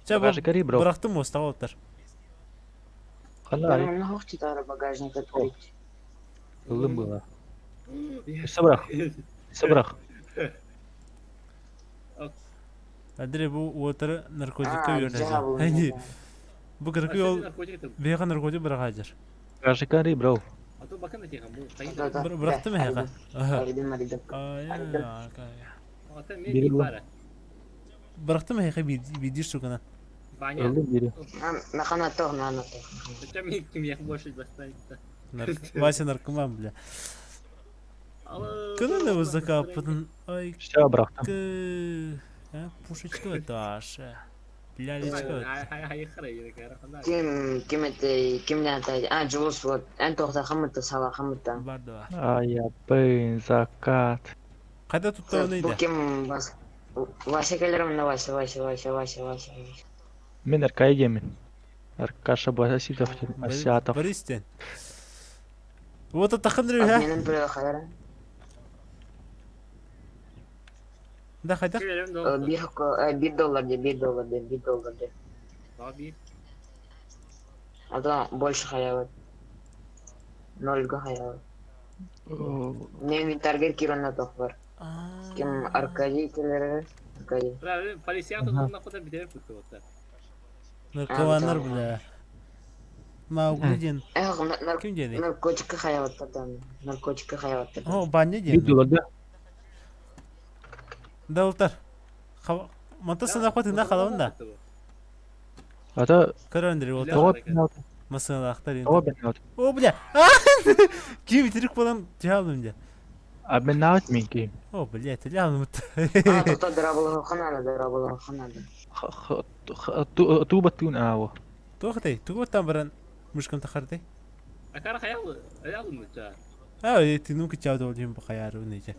Багажник гори, бро. Бырахтым остап отыр. Ханна. Ну, хохти багажник открыть. Ылым было. Сабрах. Сабрах. Андрей бу уотары наркотикка үйренеді. Бу кыркы ол бега наркотик быраға ажыр. Багажник гори, бро. А то бакын да бу. Бырахты ма хага? Аридым, аридым. Бырахты ма хага бидир шукана. Ылым бири. Нахана тох, на тох. Зачем мне кем больше достанется? Вася наркоман, бля. Кына не закапан. Ай. Все, бырахтым. Пушечка Даша. Лялечка. Ким, ким это, ким не это, а, Джулус, вот, эн тохта хамытта, сала хамытта. Бар да. А я бын закат. Кайда тут Бу ким бас, Вася келерим на Вася, Вася, Вася, Вася, Вася. Мен Аркадий Аркаша Баситов, Асятов. Бористен. Вот это хандры, ха? Менин бир хайра. Да, хайда. 1 доллар де, 1 доллар де, 1 доллар де. А то больше хаяват. Нольга хаяват. Не инвентарьгер кирон тох бар. Ким Аркадий келер, Аркадий. Полиция тут на хода битереп вот. Наркоманнар, бля. Маугли ден. Эх, Ким деді? Наркотика хаяват там. Наркотика хаяват. О, баня ден. 1 доллар да. Да, ултар. Манта сана хот ина халавын да. Ата Көр Андрей ултар. Тоға Масына ахтар Тоға бен О, бля. Ким итерик болам тиалым де. Обменять мен ким. О, бля, тилялым. А, тоқта дырабылы ханада, дырабылы ханада. Туба тун аво. Тоқтай, туба там баран мышкам тахардай. Акара хаял, хаял мыча. А, ты ну кычау дол дим бахаяр униче.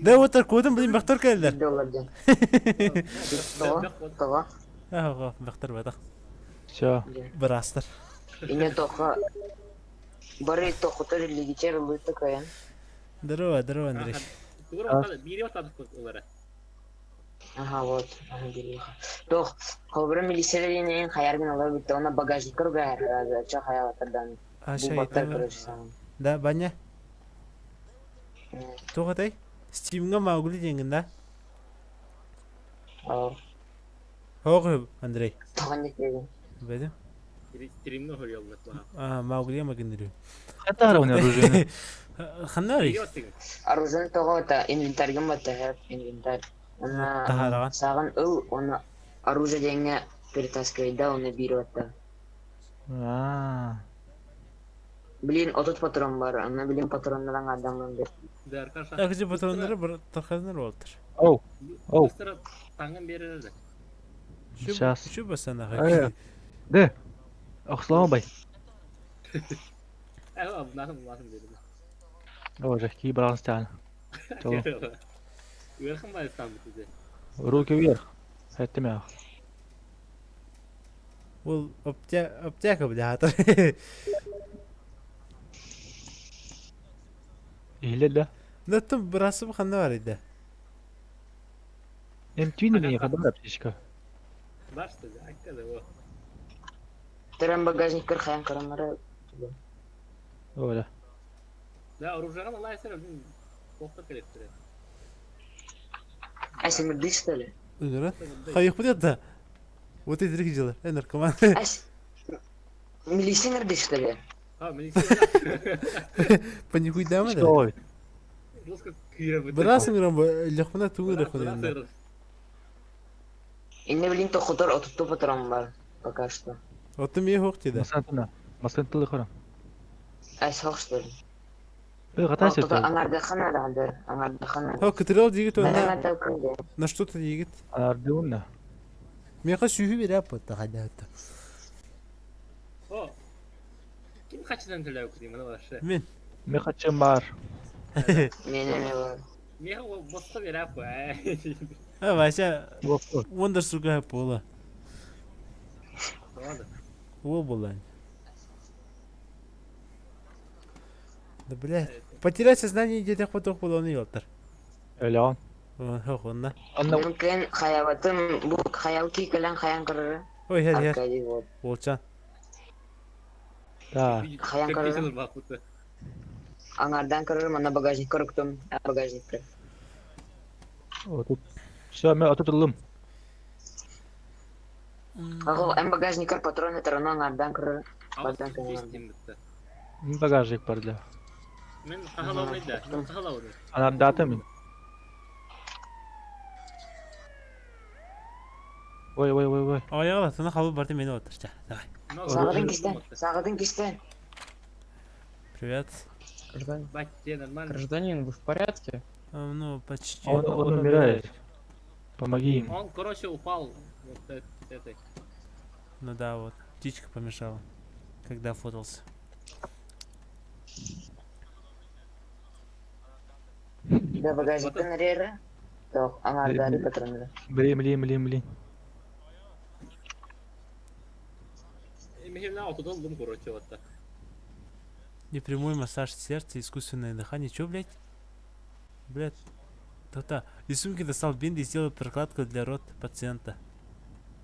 Да вот так кодым блин бахтар келдер. Доллар ден. Того, того. Ага, бахтар батах. Все. Брастер. Ине тоха. Бары тоху тоже лигичер лыты каян. Здорово, здорово, Андрей. Ага, вот. Ага, бери. Тох, хобры милициялерин хаяргын алар битте, она багажник көргөр, ча хаялатардан. А, Бу баттар короче сам. Да, баня. Тоғатай, Стимга Маугли денген, да? Ау. Хоғы, Андрей. Тоған не деген. Бәдім? Стримны хөрьяллык баха. А, Маугли магындырю. Хатар у оружие. Ханнари. Оружие того это инвентарь гымбатта, инвентарь. Она Тахараган. сагын ыл, оны оружие деңе перетаскивать, да, оны беріп атты. А. Блин, отут патрон бар, ана блин патроннаран адамын бер. Да, Аркаша. Акчы патроннары бір тархазнар болтыр. Оу. Оу. Быстро таңын берер. Сейчас. Şu basana. Да. Охслама бай. Э, нахын нахын берді. О, жахки брался. Верхом байстан бітті. Руки вверх. Это мях. Ол аптека бля. Или да? Да там брасы ханна бар иде. Эмтвин или не хабар аптечка? Барсты, аккада во. Терен багажник хайан карамара. Оля. Да, оружие лайсер, блин, плохо коллекторе. А сен что ли? Ыгыра. Хайых будет да. Вот эти другие дела. Э, наркоман. Милиционер что ли? А, милиционер. Паникуй дама да. Что? Бырасың рам лехмана тугы рахман. Инне блин то хотор отутту патрон бар пока что. Оттым е хок деди. Масантына. Масантылы хорам. Ай сох что ли? Бе катайся. Аңардахан адамды, аңардахан. Хо кытырал дигит онна. Аңарда күнде. На что-то дигит. Ардыунна. Меха сүйү бере аппа хадата. О. Ким хачынан төлөй күдим мына башы. Мен. Меха чымар. Мен эме бар. Меха боско бере аппа. А Вася. Wonder сука пола. Ладно. О была. Да блядь. Потерять сознание где-то хоток было не елтер. Элеон. Хохонна. Мүмкін хаябатым бу хаялки кэлэн хаян көрөрө. Ой, хер хер. Аркадий вот. Волчан. Да. Хаян көрөрө. Аңардан көрөрө, мана багажник көрүктүм. Багажник. Отут. Все, мен отутулум. Ого, эм багажникар патроны тарана аңардан көрөрө. Баздан көрөрө. Багажник бар для. Мен хахалауны да, мен хахалауны. Анардата мен. Ой, ой, ой, ой. Ой, ала, тына халып барды мени отыр. Давай. Сағадын кистен, сағадын кистен. Привет. Гражданин. Бать, тебе нормально? Гражданин, вы в порядке? Ну, почти. Он умирает. Помоги им. Он, короче, упал вот с этой. Ну да, вот. Птичка помешала, когда фотался. Да, багажниктан рера. Тох, аңардары патроны. Блин, блин, блин, блин. Мен отутулдум, короче, вот так. Непрямой массаж сердца, искусственное дыхание. Чё, блядь? Блядь. То-то. Из сумки достал бинт и сделал прокладку для рот пациента.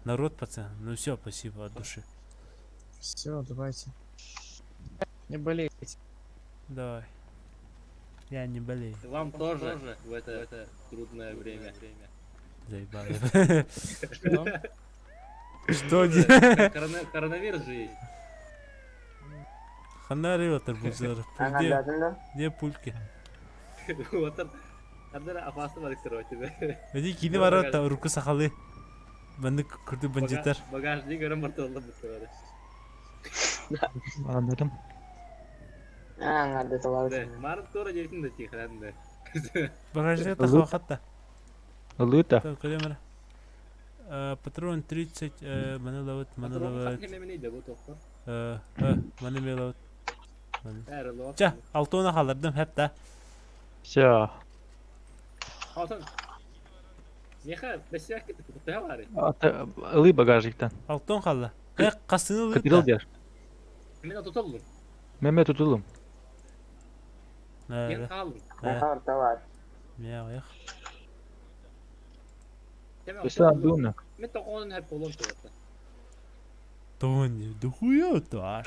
На рот пациента. Ну все, спасибо от души. Все, давайте. Не болейте. Давай. Я не болею. Вам тоже в это трудное время. Заебали. Что? Что? Коронавирус же есть. Хана рылатыр буздар. Аңардадын Где пульки? Вот он. Ардара опасно бар короче. Эди кини бар та руку сахалы. Банды күрдү бандиттар. Багажник көрөм бартылды бутты. Андадым. Аңарда талабы. Март тоже десин да тихо, да. Багажник та хатта. Лыта. Так, көлемер. Патрон 30, маны лавыт, маны лавыт. Маны мелавыт. Ча, алтуна халырдым хәп Все. Алтын. Меха, бәсәк китеп кутта бар. Ылы багажниктан. Алтын халла. Э, касыны Кытырыл дер. Мен тутулдум. Мен мен тутулум. Мен қалдым. Аңар Мя, эх. Өстен дуна. Мен тоқонын хәп болон туатта. Тони, да хуя то аж.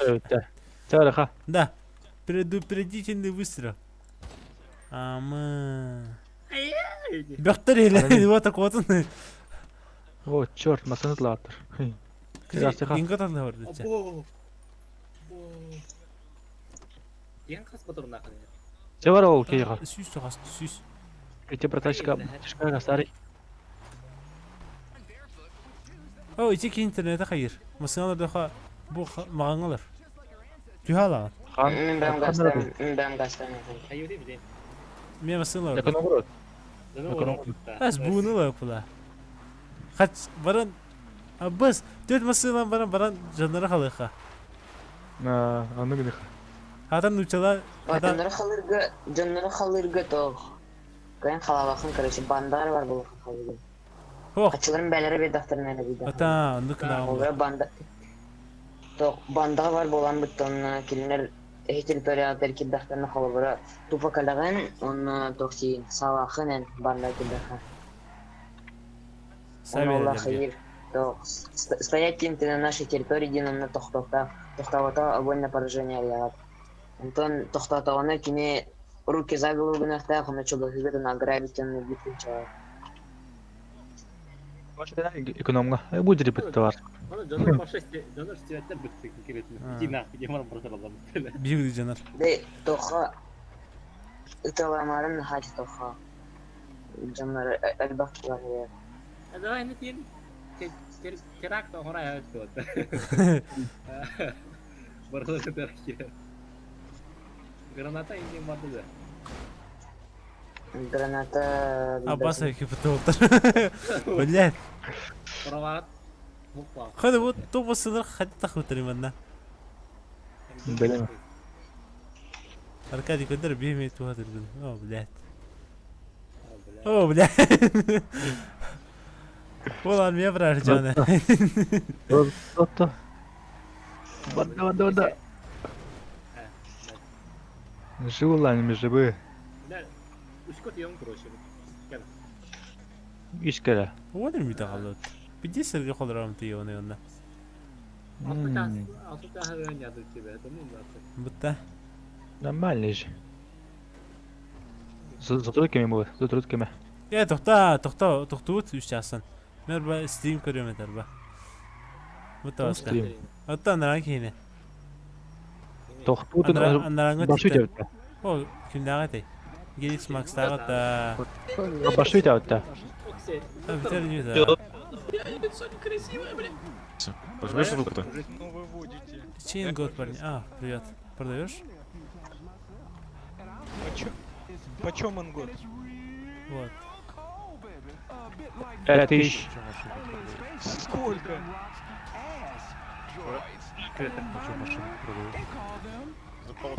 Чараха. Да. Предупредительный выстрел. Ама. Бөхтөр эле вот так вот он. О, черт, масаны тлатыр. Инга тарлы бар дече. Ең қас патрон ақын. Че бар ол кейға? Сүз тоғас, сүз. Эти братачка, братишка гасари. О, ити ки интернете хайыр. Масыналар даха бу мағаңалар. Түхала. Хан. Мен бәм гастан, мен бәм гастан. Мен масыналар. Экономрод. Әс буыны ла пула. Хач баран Аббас, төт масыналар баран баран жаннара халыха. На, аны гыныха. Хатан нучала. Жаннара халырга, жаннара халырга тох. Кайын халабахын, короче, бандар бар бұл халырга. Ачыларын бәлері бер дақтарын әлі бейді. Ата, анды кына. Олар банда. Тох, банда бар болан бит, онна келинер эһи территорияга теркип дақтарына халабыра. Тупа калаган, онна тохси салахын эн банда килдаха. Сабер. Алла хайыр. То стоять ты на нашей территории диэн онно тохтота тохтообото огонь на поражение арыйаҕыт. Онтон тохтоотоҕуна кини руки за голову гыныахтаах, онно чугаһыыгыт ограбить онно бүтүн чаҕар. Экономга. Будет бар. Биир дьонор. Де тоха ыталамарын хати тоха. Дьоннор элбэх километр. Давай не тин. Теракт оҥоро суот. Барылы теракт. Граната инде барды да. Граната... Аббас кипотолтар. Блядь. Проват. Буква. Хода вот тупо сыныр хати тахутары манна. Блин. Аркадий көдөр беймей туха түргүн. О, блядь. О, блядь. Ол армия брар жаны. Отто. Вода, вода, вода. Живы живы. Да. Ускот ем, короче. Искера. Уонер ми тахалот. Пиди сырга холорам ты оны онна. Бутта. Нормальный же. За тройками было, за тройками. Э, тохта, тохта, тохтуут үс чаасан. Мэр ба стрим көрүөм этэр ба. Бутта баска. Стрим. Отта анаран киһини. Тохтуут Анараңы башы өтөбүт. О, кимдээҕи этэй? Геликс Макстааҕы та. Башы өтөбүт. Бүтэр нью да. Возьмешь руку-то? Ну выводите. Чейн год, парень. А, привет. Продаешь? Почем он год? Вот. 5000. Сколько?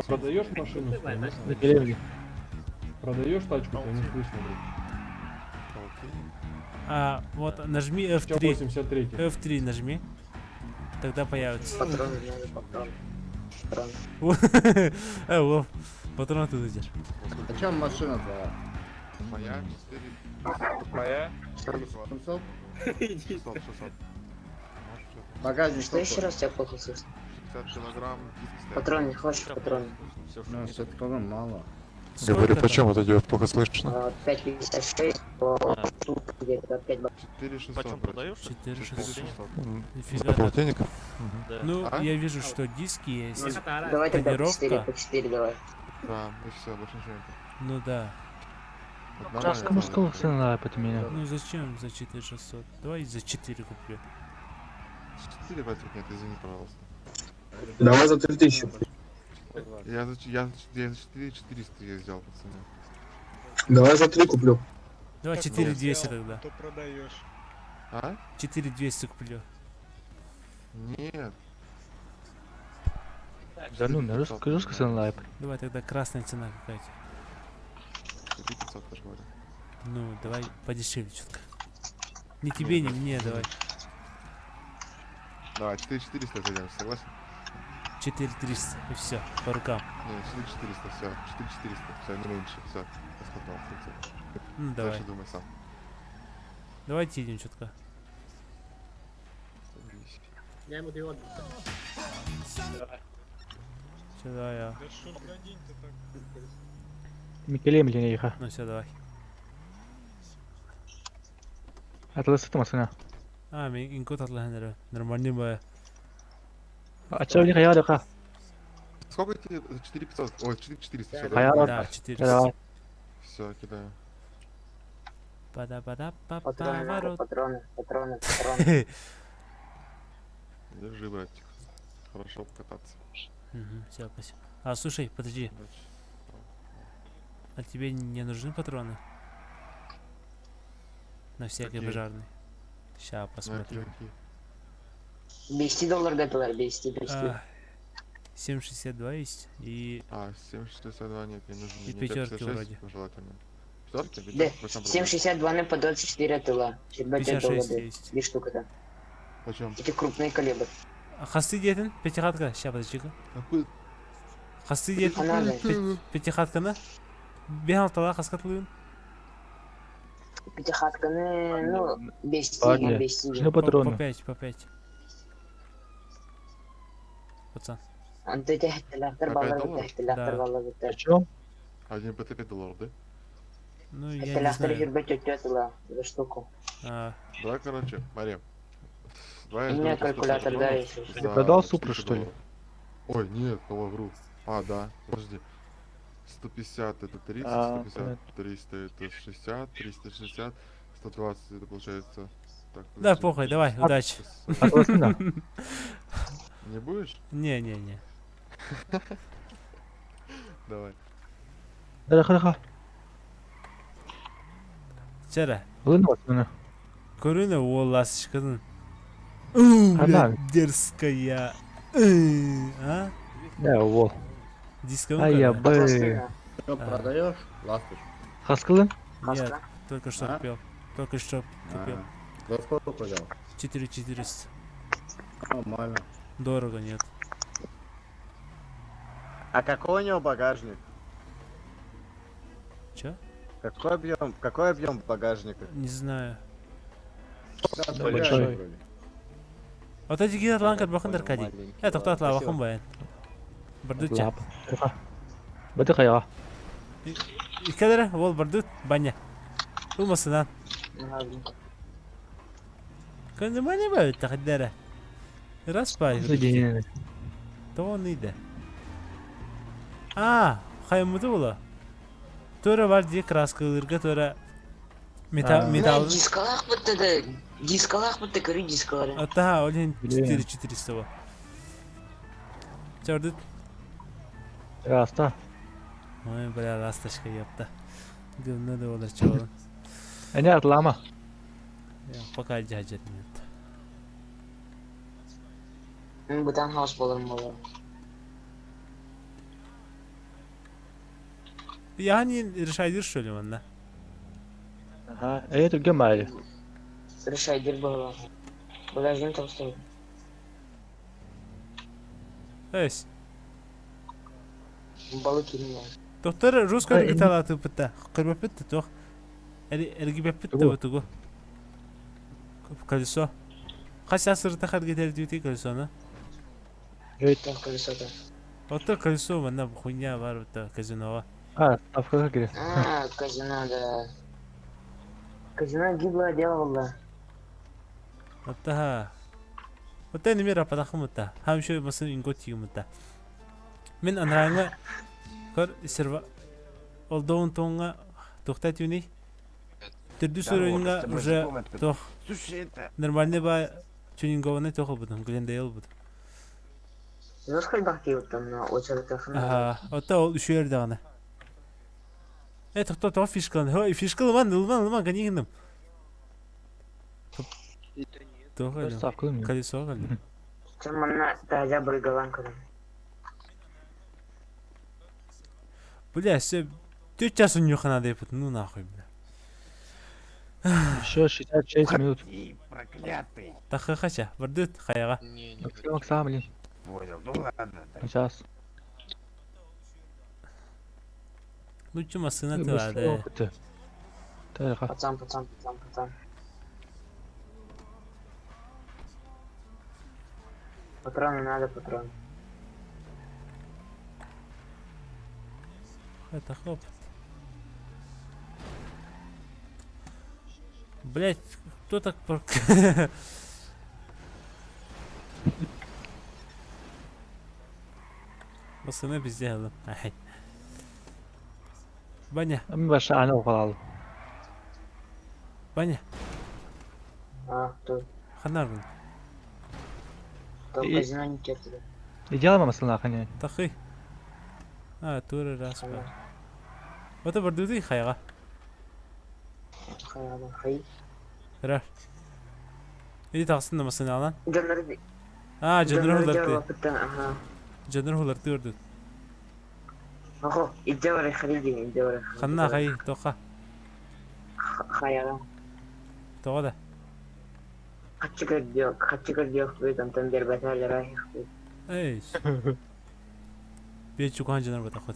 Продаешь машину? На деревне. Продаешь тачку, то не слышно, блядь. А, вот, нажми F3. 83. F3 нажми. Тогда появится. Патроны надо, патроны. Патроны. Э, Вов, патрон ты идешь. А чем машина твоя? Моя 4. Моя? 700? 600, 600. Багажник Что еще раз тебя плохо слышно? 50 килограмм, диск стоит. Патроны, не хочешь патроны? Ну, 60 килограмм мало. Говорю, почем это тебе плохо слышно? 5,56 по тут где-то 5 баксов. 4600. Почем продаешь? 4600. Нифига За так. полтинник? Ну, А? я вижу, что диски есть. Давай тогда по 4, Тонировка. по 4 давай. Да, и все, больше ничего нет. Ну да. Вот нормально Кому цена. сказал цена под меня? Ну зачем за 4600? Давай за 4 куплю. 4, братик, нет, извини, пожалуйста. Давай за 3000. Я за 4400 я взял, пацаны. Давай за 3 куплю. Давай 4200 тогда. То продаешь. А? 4200 куплю. Нет. Да ну, на жестко, жестко цена Давай тогда красная цена какая-то. 4500, я же говорю. Ну, давай подешевле чутка. Не тебе, не мне, давай. Давай, 4400 зайдем, согласен? 4300, и все, по рукам. Не, 4400, все, 4400, все, не меньше, все. Я сказал, все. Ну, давай. Дальше думай сам. Давайте идем чутка. Садись. Я ему даю Все, давай я. Да что за день-то так? Микелем линейка. Ну все, давай. Атласы машина. А, мен инкод атлаханера. Нормальный бая. А чё у них я Сколько тебе? 4500, ой, 4400, все, Хаяр. Да, 400. Все, кидаю. Пада-пада па Патроны надо, поворот. патроны, патроны, патроны. Держи, братик. Хорошо покататься. Все, спасибо. А, слушай, подожди. Удачи. А тебе не нужны патроны? На всякий Какие? пожарный. Ща На посмотрю. какие, какие? 200 долларов готовы, 200, 200. А, 7,62 есть и... А, 7,62 нет, не нужно. И Мне пятерки 5,56 вроде. Желательно. Пятерки? Да, Пятерки, почем продаешь? 7,62 на по 24 тыла. 5 56 долларов. есть. Две штуки там. Почем? Эти крупные калибры. А, Хасты диетін? Пятихатка? Ща, подожди-ка. Какой? Хасты диетін? Она Пятихатканы? Бен алтала хаскатлыын? Пятихатканы, ну, без Парни, тиген, без нужны тиген. По патроны. 5, по 5. Пацан. Онто тэһиттэлээхтэр По 5 баллар долларов? тэһиттэлээхтэр Да. баллар битэ. Почем? Один ПТ 5 долларов, да? Ну, я не Тэһиттэлээхтэр знаю. хүрбэ төттө тыла за штуку. А, Давай, короче, Мария. Давай У я меня сделаю тебе 150 калькулятор, да, патронов если что. Ты за продал Супру, 400 что ли? долларов. Ой, нет, кого вру. А, да, подожди. 150 это 30, А, 150, понятно. 300 это 60, 360, 120 это получается... Так, Да, подожди. похуй, давай, А- удачи. А то Не будешь? Не-не-не. Давай. Да, хорошо. Чара. Вынос, Көрүнэ уолласышкын. Она. Бля, дерзкая. А? Да, вот. Дисковый А я короче. бы... Что, продаешь? Ласточку? Хаскылын? Нет, только что А? купил. Только что купил. За сколько взял? 4400. Нормально. Дорого, нет. А какой у него багажник? Чё? Какой объем багажника? Не знаю. Большой. Вот эти гирланкар бахан даркади. Это кто отла бахан баян. Бардуча. Баты каяга. Иккедere ол бардут баня. Улмасынан. Көнде мане ба тахаддара. Раз па. То он иде. А, хаймуды була. Төре бар дие краскалырга төре металл металл. Дискалах бутта да, дискалах бутта көрү дискалары. Ата, олен 4400 ба. Чардыт. Раста. Ой, бля, ласточка, ёпта. Говно да олар чоғын. Әне атлама. Пока жажет нет. Бутан хаус болар болар. Я не решайдыр что ли манна? Ага, это гемали. Решайдыр болар. Багажник там стоит. Эс. Балык не. Доктор русский гитала тупыта. Кырбапытты тох. Эргибеппитте тугу. Колесо. Кайсы асырда хар кетер дүйти колесоны? Это колесо-то. Ото колесо манна хуйня бар бутта казиноға. А, ставка керек. А, казино, да. Казино гиблое дело было. Ота. Ота неме рападахым ота. Хам шо масын инго тигим ота. Мен анраңа көр серва олдоун тоңга тохта тюни. Түрдү сөрөйүнга уже тох. Нормальный ба тюнингованный тох будум, Глендейл будум. Знаешь, как бахти вот там на очередь Ага, ота ол үшөр даганы. Э, тохто тох фишкалан. Хой, фишкалман, ылман, ылман, канигиным. Тох Ставка Колесо галим. Чем манна таза брыгалан көрөм. Бля, все, ты час у них надо епут, ну нахуй, бля. Еще 66 минут. Проклятый. Тахы хача, бардыт хаяга. Максим, блин. Понял, ну ладно. Сейчас. Лучше машина ты ладно. Пацан, пацан, пацан, пацан. Патроны надо, патроны. Это хлоп. Блять, кто так пар... Басына везде Ай. Баня. Баша аны оқалалы. Баня. А, тут. Ханарбын. То казино не терпит. Идеал масылна хане. Тахы. А, туры раз. Ота бардуды хайга. Хайга, хай. Ра. Иди тахсын да масына алан. Жаннар. А, жаннар хуларты. Ага. Жаннар хуларты өрдү. Охо, идеал хариди, идеал. Ханна хай, тоха. Хайга. Тоға да. Хачы көрдүк, хачы көрдүк, бит антон бербетелер ай. Эй. Бе чукан жанар бата хот.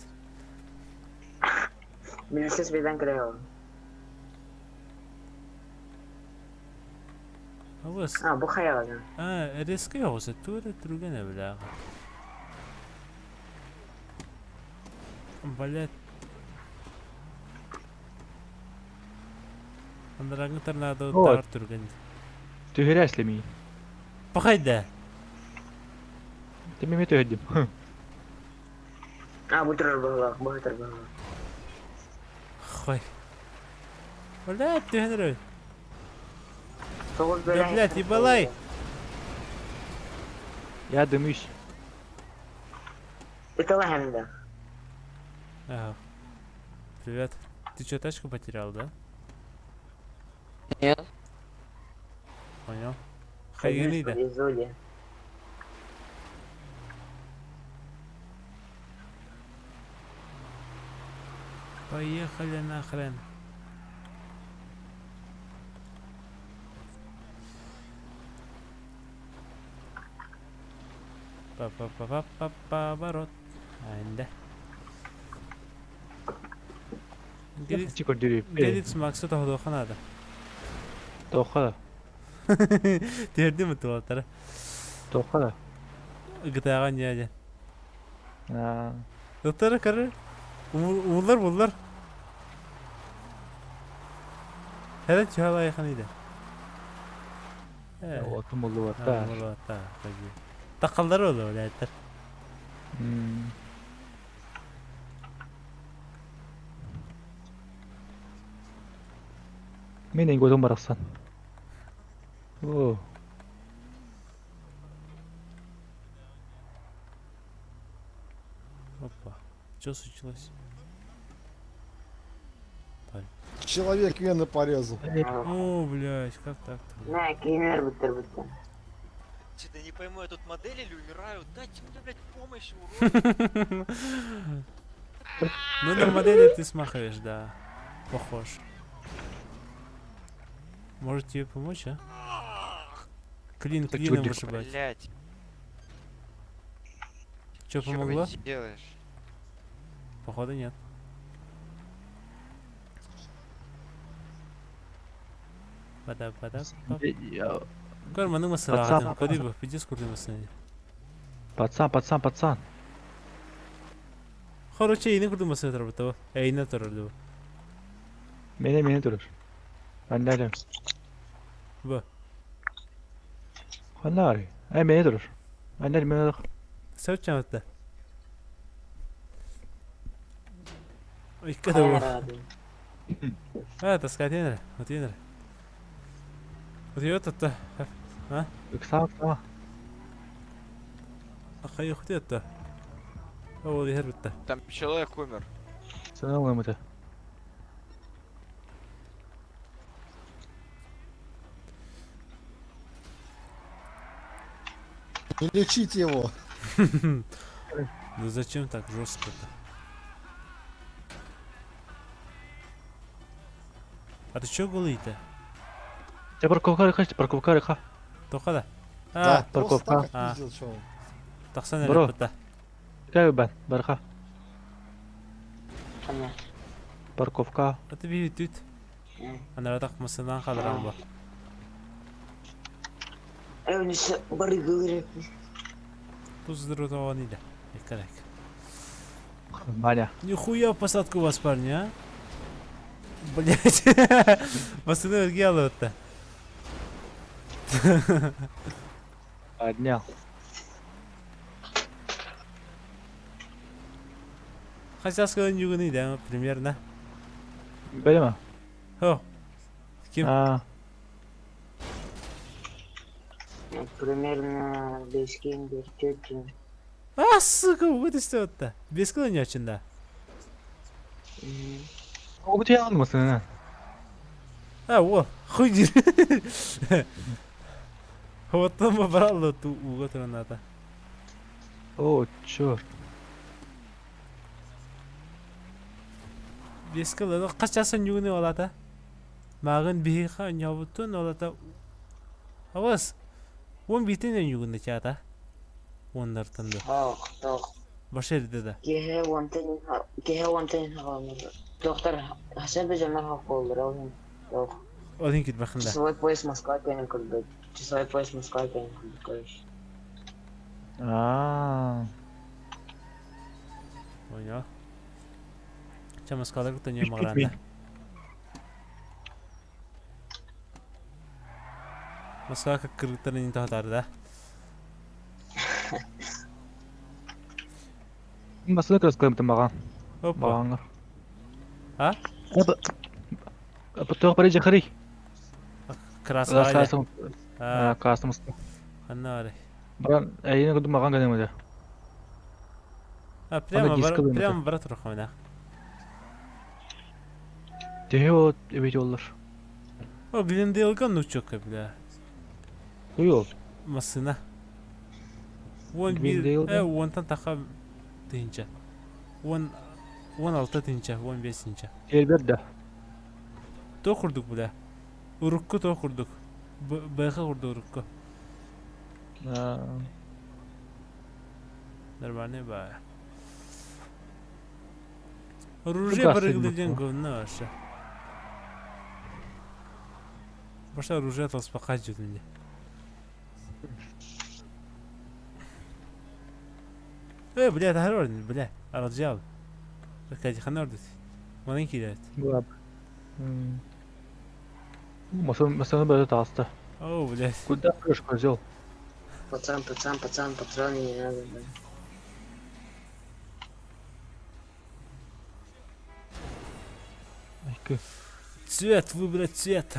Милисес бедан кирeo. Абыс. А, бу хайаҕына. А, резкий оҕуса туора түргэн эбилээх. Блять. Андараңы торнадо Вот. тар түргэн. Түһэрэ эслемии. Пахайда. Ты меме түһэрдим. А, бу турар быһылаах, бу турар быһылаах. Хой. Блять, түһэн Тоҕус Да, блять, ебалай. Я дымыш. Это легенда. Ага. Привет. Ты что, тачку потерял, да? Нет. Понял. Хайганы да. Везули. Поехали нахрен. Па-па-па-па-па-поворот. Анда. Геликс Макса тоһдуохха наада. Тоха. Тиэрдим утуолтара. Тоха. Гытааҕа ньээдэ. Ыттары көрөр. Ууллар буллар. Хәрен чуһал айхан иде. Отун буллубатта. Буллубатта. Такалдар олу билээттер. Мен эң барахсан. О. Опа. Что случилось? Человек вены порезал. О, блядь, как так-то? На, кинер буттер буттер. Что-то не пойму, я тут модели или умираю? Дайте мне, блядь, помощь, урод. Ну, на модели ты смахиваешь, да. Похож. Может тебе помочь, а? Клин Так клином чудик. вышибать. Блядь. Чё, Чё помогло? ты делаешь? Походу нет. Бада бада. Көр маны Пацан, масалаҕатын, көрүй бу, пиздец курдук масалаҕын. Пацан, пацан, пацан. Короче, эйни курдук масалаа турбута бу. Эйне турурду бу. Мене мене турur. Аннары. Бу. Аннары. Ай мене турur. Аннары мене. Сөп чаматта. Икки да бу. А, таскать енер, вот енер. Вот ее тут-то. А? Ыксаа, ыксаа. Ахай ухти это. Ол иһэр битте. Там человек умер. Сыналым это. Не лечите его. Ну зачем так жестко-то? А ты чё голый-то? Ты парковка рыха, парковка рыха. Тоха да? Да, просто парковка. так отпиздил, чё он. Тахсан Бро. эрэ Кай бан, барха. Ана. Парковка. А ты би түт. Анаратак масынан калыран бу. Эй, бары говорит. Туздыру тоҕон иде. Эккерек. Маня. Нихуя посадку у вас, парни, а? Блять. Басыны өрге алып Поднял. Хотя сказал юганы, да, примерно. Бэлема. О. Ким? А, Примерно бескин, бестетин. А, сука, вот и все это. Без не очень, да. Угу алмасın. А, о, хуй дир. Вот там брал ту уга траната. О, черт. Бес кыл, качасын юганы олата. Мағын биха нябутун олата. Авас. Он битин юганы чата. Оннартан да. Ох, тох. Башерде да. Кеhe вантен, кеhe вантен Доктор, хасабы жамар хаколдыр, ол. Тох. Один кит бахында. Часовой пояс Москва кенен көрбөт. Часовой пояс Москва, короче. Аа. Понял. Ча Москвалар кытта не мағыранда. Москва как кыргыттар не тахатар да. Басына кырас маған. Опа. Мағаңа. А? Тоқ бари жахари. Краска. Красный. Ханна барай. Баран әйіне күді маған гәнемеді. А прямо бар, прямо бара турах мына. Теhe ол эбет олар. О, Глендейлга ну чё-ка, бля. Уйол. Масына. Он бир, онтан таха тыынча. Он 16 тыынча, 15 тыынча. Элбер да. То курдук, бля. Урукку то курдук. БХ курду урукку. Нормальный ба. Оружие барыгды говно вообще. Баша оружие талспака жүдүнде. Э, бля, это орден, бля, арджал. Кстати, хан орден. Манын килет. Глаб. Масын бәрі тағысты. О, блядь. Куда прешь, козел? Пацан, пацан, пацан, патроны не надо, да. Цвет, выбрать цвет.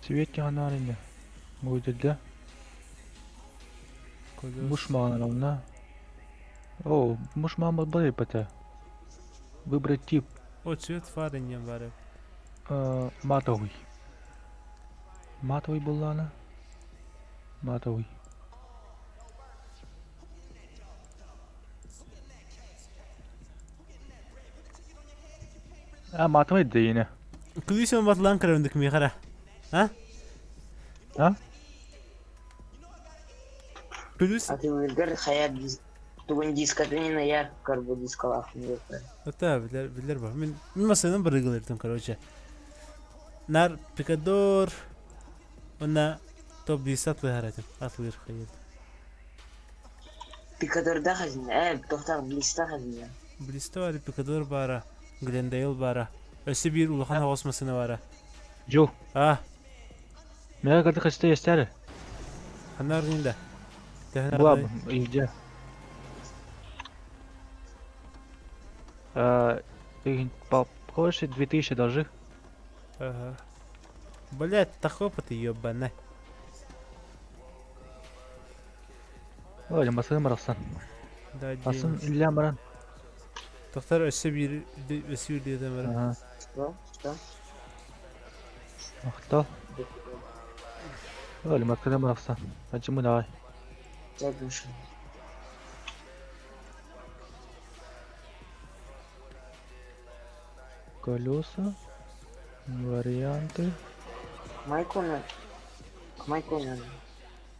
Цвет ханарина. Будет, да? Муж маған О, муж мама бары пата. Выбрать тип. О, цвет фары не бары. Матовый. Матовый была она. Матовый. А, матовый да yine. Күлүсен батылан кырындык михара. А? А? Күлүс? А ты выбер хая тугун диска на я карбу дискалах. Это билер билер бар. Мен мен масанын бір гылырдым, короче. Нар пикадор. Она топ 10 атлы харатым. Атлы хайыр. Пикадор да хазин. Тохтар блиста хазин. Блиста бар, пикадор бара, Глендейл бара. Өсі bir улахан хавасмасыны бара. Жо. А. Мега карды хасты естері. Ханар нинда. Була, иде. Ты хочешь 2000 должи? Ага. Блять, такой ты ебаный. Ой, масын марасан. Да, Асын илля маран. Доктор өсі bir өсі bir деді бар. Что? Что? Мақтал. Ой, масын марасан. Почему давай? Дай машину. Колеса. Варианты. Майку на. Майку на.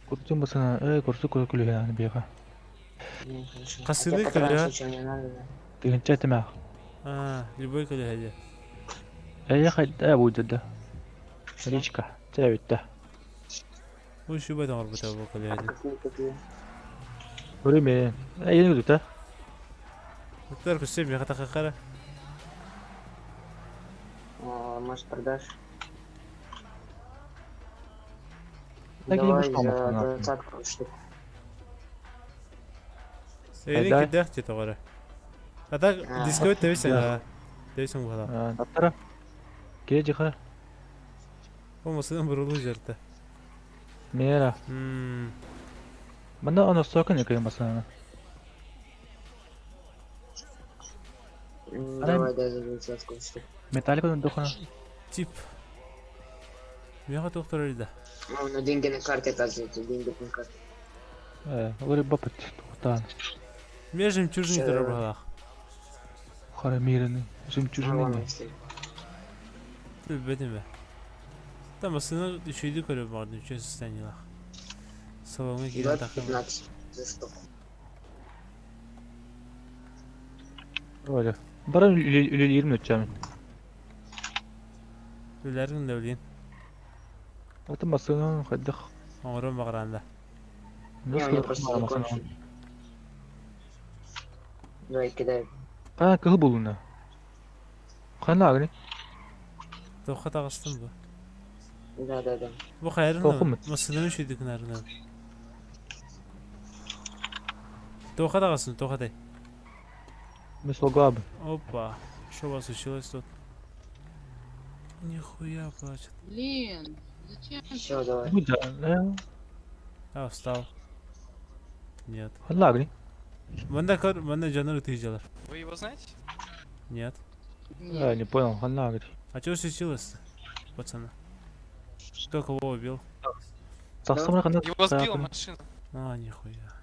Курту масына, курту курту бега. Касыды көлө. Тыгынча тема. А, любой көлө хәле. Я хайда будет да. Речка, да. Ой, şu байтан орбута бу көлө хәле. Время. Я не да. Доктор күссе меха таққара. Может, продашь? Так Давай я не за двадцатку штуку. Эйни кидах те тогара. А так дисковый тебесең, тебесең була. Даттара. Келе жиха. О, масыдан бурулу жерде. Мера. Мында аны сокын екен масына. Давай, дай за двадцатку штуку. Металлика духана. Тип. Меха доктор да. Ну, деньги на карте, оказывается, деньги на карте. Говори бапыт, тухтан. Мен жемчужный турар балах. Харамираны. Жемчужины. Билбетим бе. Там масына үшөйдү көрөп бардым, үчөө состояниялах. Салонга кирен такым. 15 за штуку. Вроде. Баран үлелерим өтчәмин. Үлэрин да билин. Аты массыынан хайдах? Оҥорон баҕараанда. Не, у меня просто закончили. Давай, кидай. А, кыһыл булуна. Ханна агни? Тоққа тағыстым бу. Да, да, да. Бу хайарын Тоқымыт. Массыынан үшүйдік нарынан. Тоқа тағыстым, тоқатай. Мы слугабы. Опа, что у вас случилось тут? Нихуя плачет. Блин, зачем? Все, давай. Ну да. А, встал. Нет. Ханна агни? Манда көр, манда жаныр тыйжалар. Вы его знаете? Нет. Я не понял, ханна агни. А что случилось, пацаны? Кто кого убил? Тахсамра ханна. Его сбила машина. А, нихуя.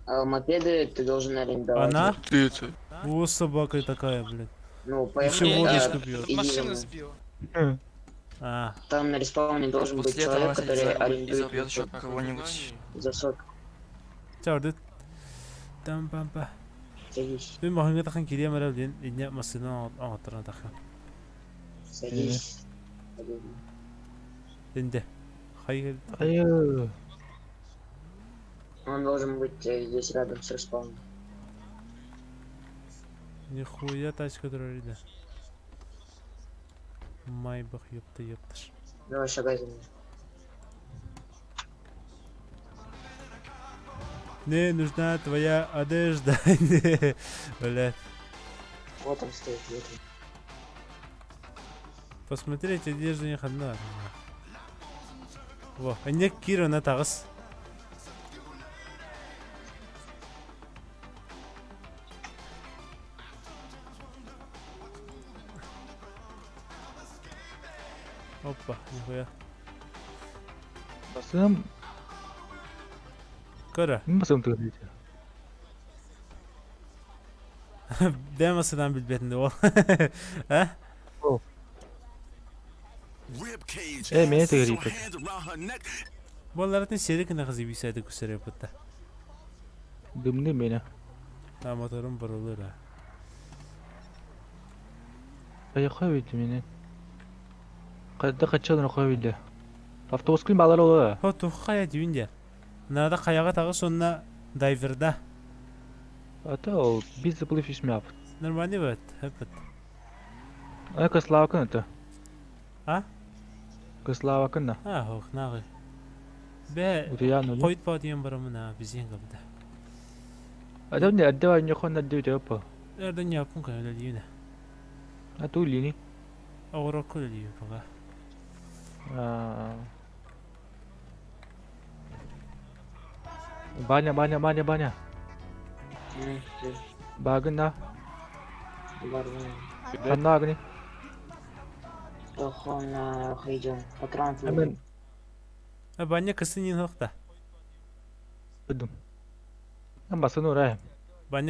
А мопеды ты должен арендовать. Она? Ты это. О, собака такая, блин. Ну, поехали. Еще водочку а, пьет. иди за Машина мной. сбила. А, Там на респауне должен быть После этого человек, вас который и арендует забьет еще мопед кого-нибудь. за сотку. чарды. Там пам па. Садись, Мен махынга тахан кирием эрэ блин, инне массыынан оҥотторон тахан. садись. Инде. Хай Айы. Он должен быть здесь рядом с респауном. Нихуя тачка турар Майбах, ёпта, ёпташ. Давай шагай за мной. Мне нужна твоя одежда. Не, Блядь. Вот он стоит, вот он. Посмотреть одежду не одна. Во, а не Кира на тагыс. Опа, нихуя. Басым. Кара. Басым тыгыр. Демасыдан билбетинде ол. А? Э, мени тыгыр Болларатын серик на хазы бисайды күсәрә бутта. Дымны мени. А моторым борулur ha. Кая койбойду мени. Кайда качан койбойду. Автобус ким балар олы. Хо тухая дибинде. Нада каяга тагы сонна дайверда. Ата ол биз заплыв ишмяп. Нормальный бит, хепет. А Кыслава кын это. А? Кыслава кын А, хох, нагы. Бе, Утуян койт па диен барамына бизен габда. Адам не аддава не хон аддив тепа. Эрден япын кайда дибине. А ту лини. Огорок көл дибин пока. А. Баня, баня, баня, баня. Багына. Ханна агни. Тохон хайдем. Патрон. Амен. А баня кысынин хохта. Быдым. Амбасыну рай. Баня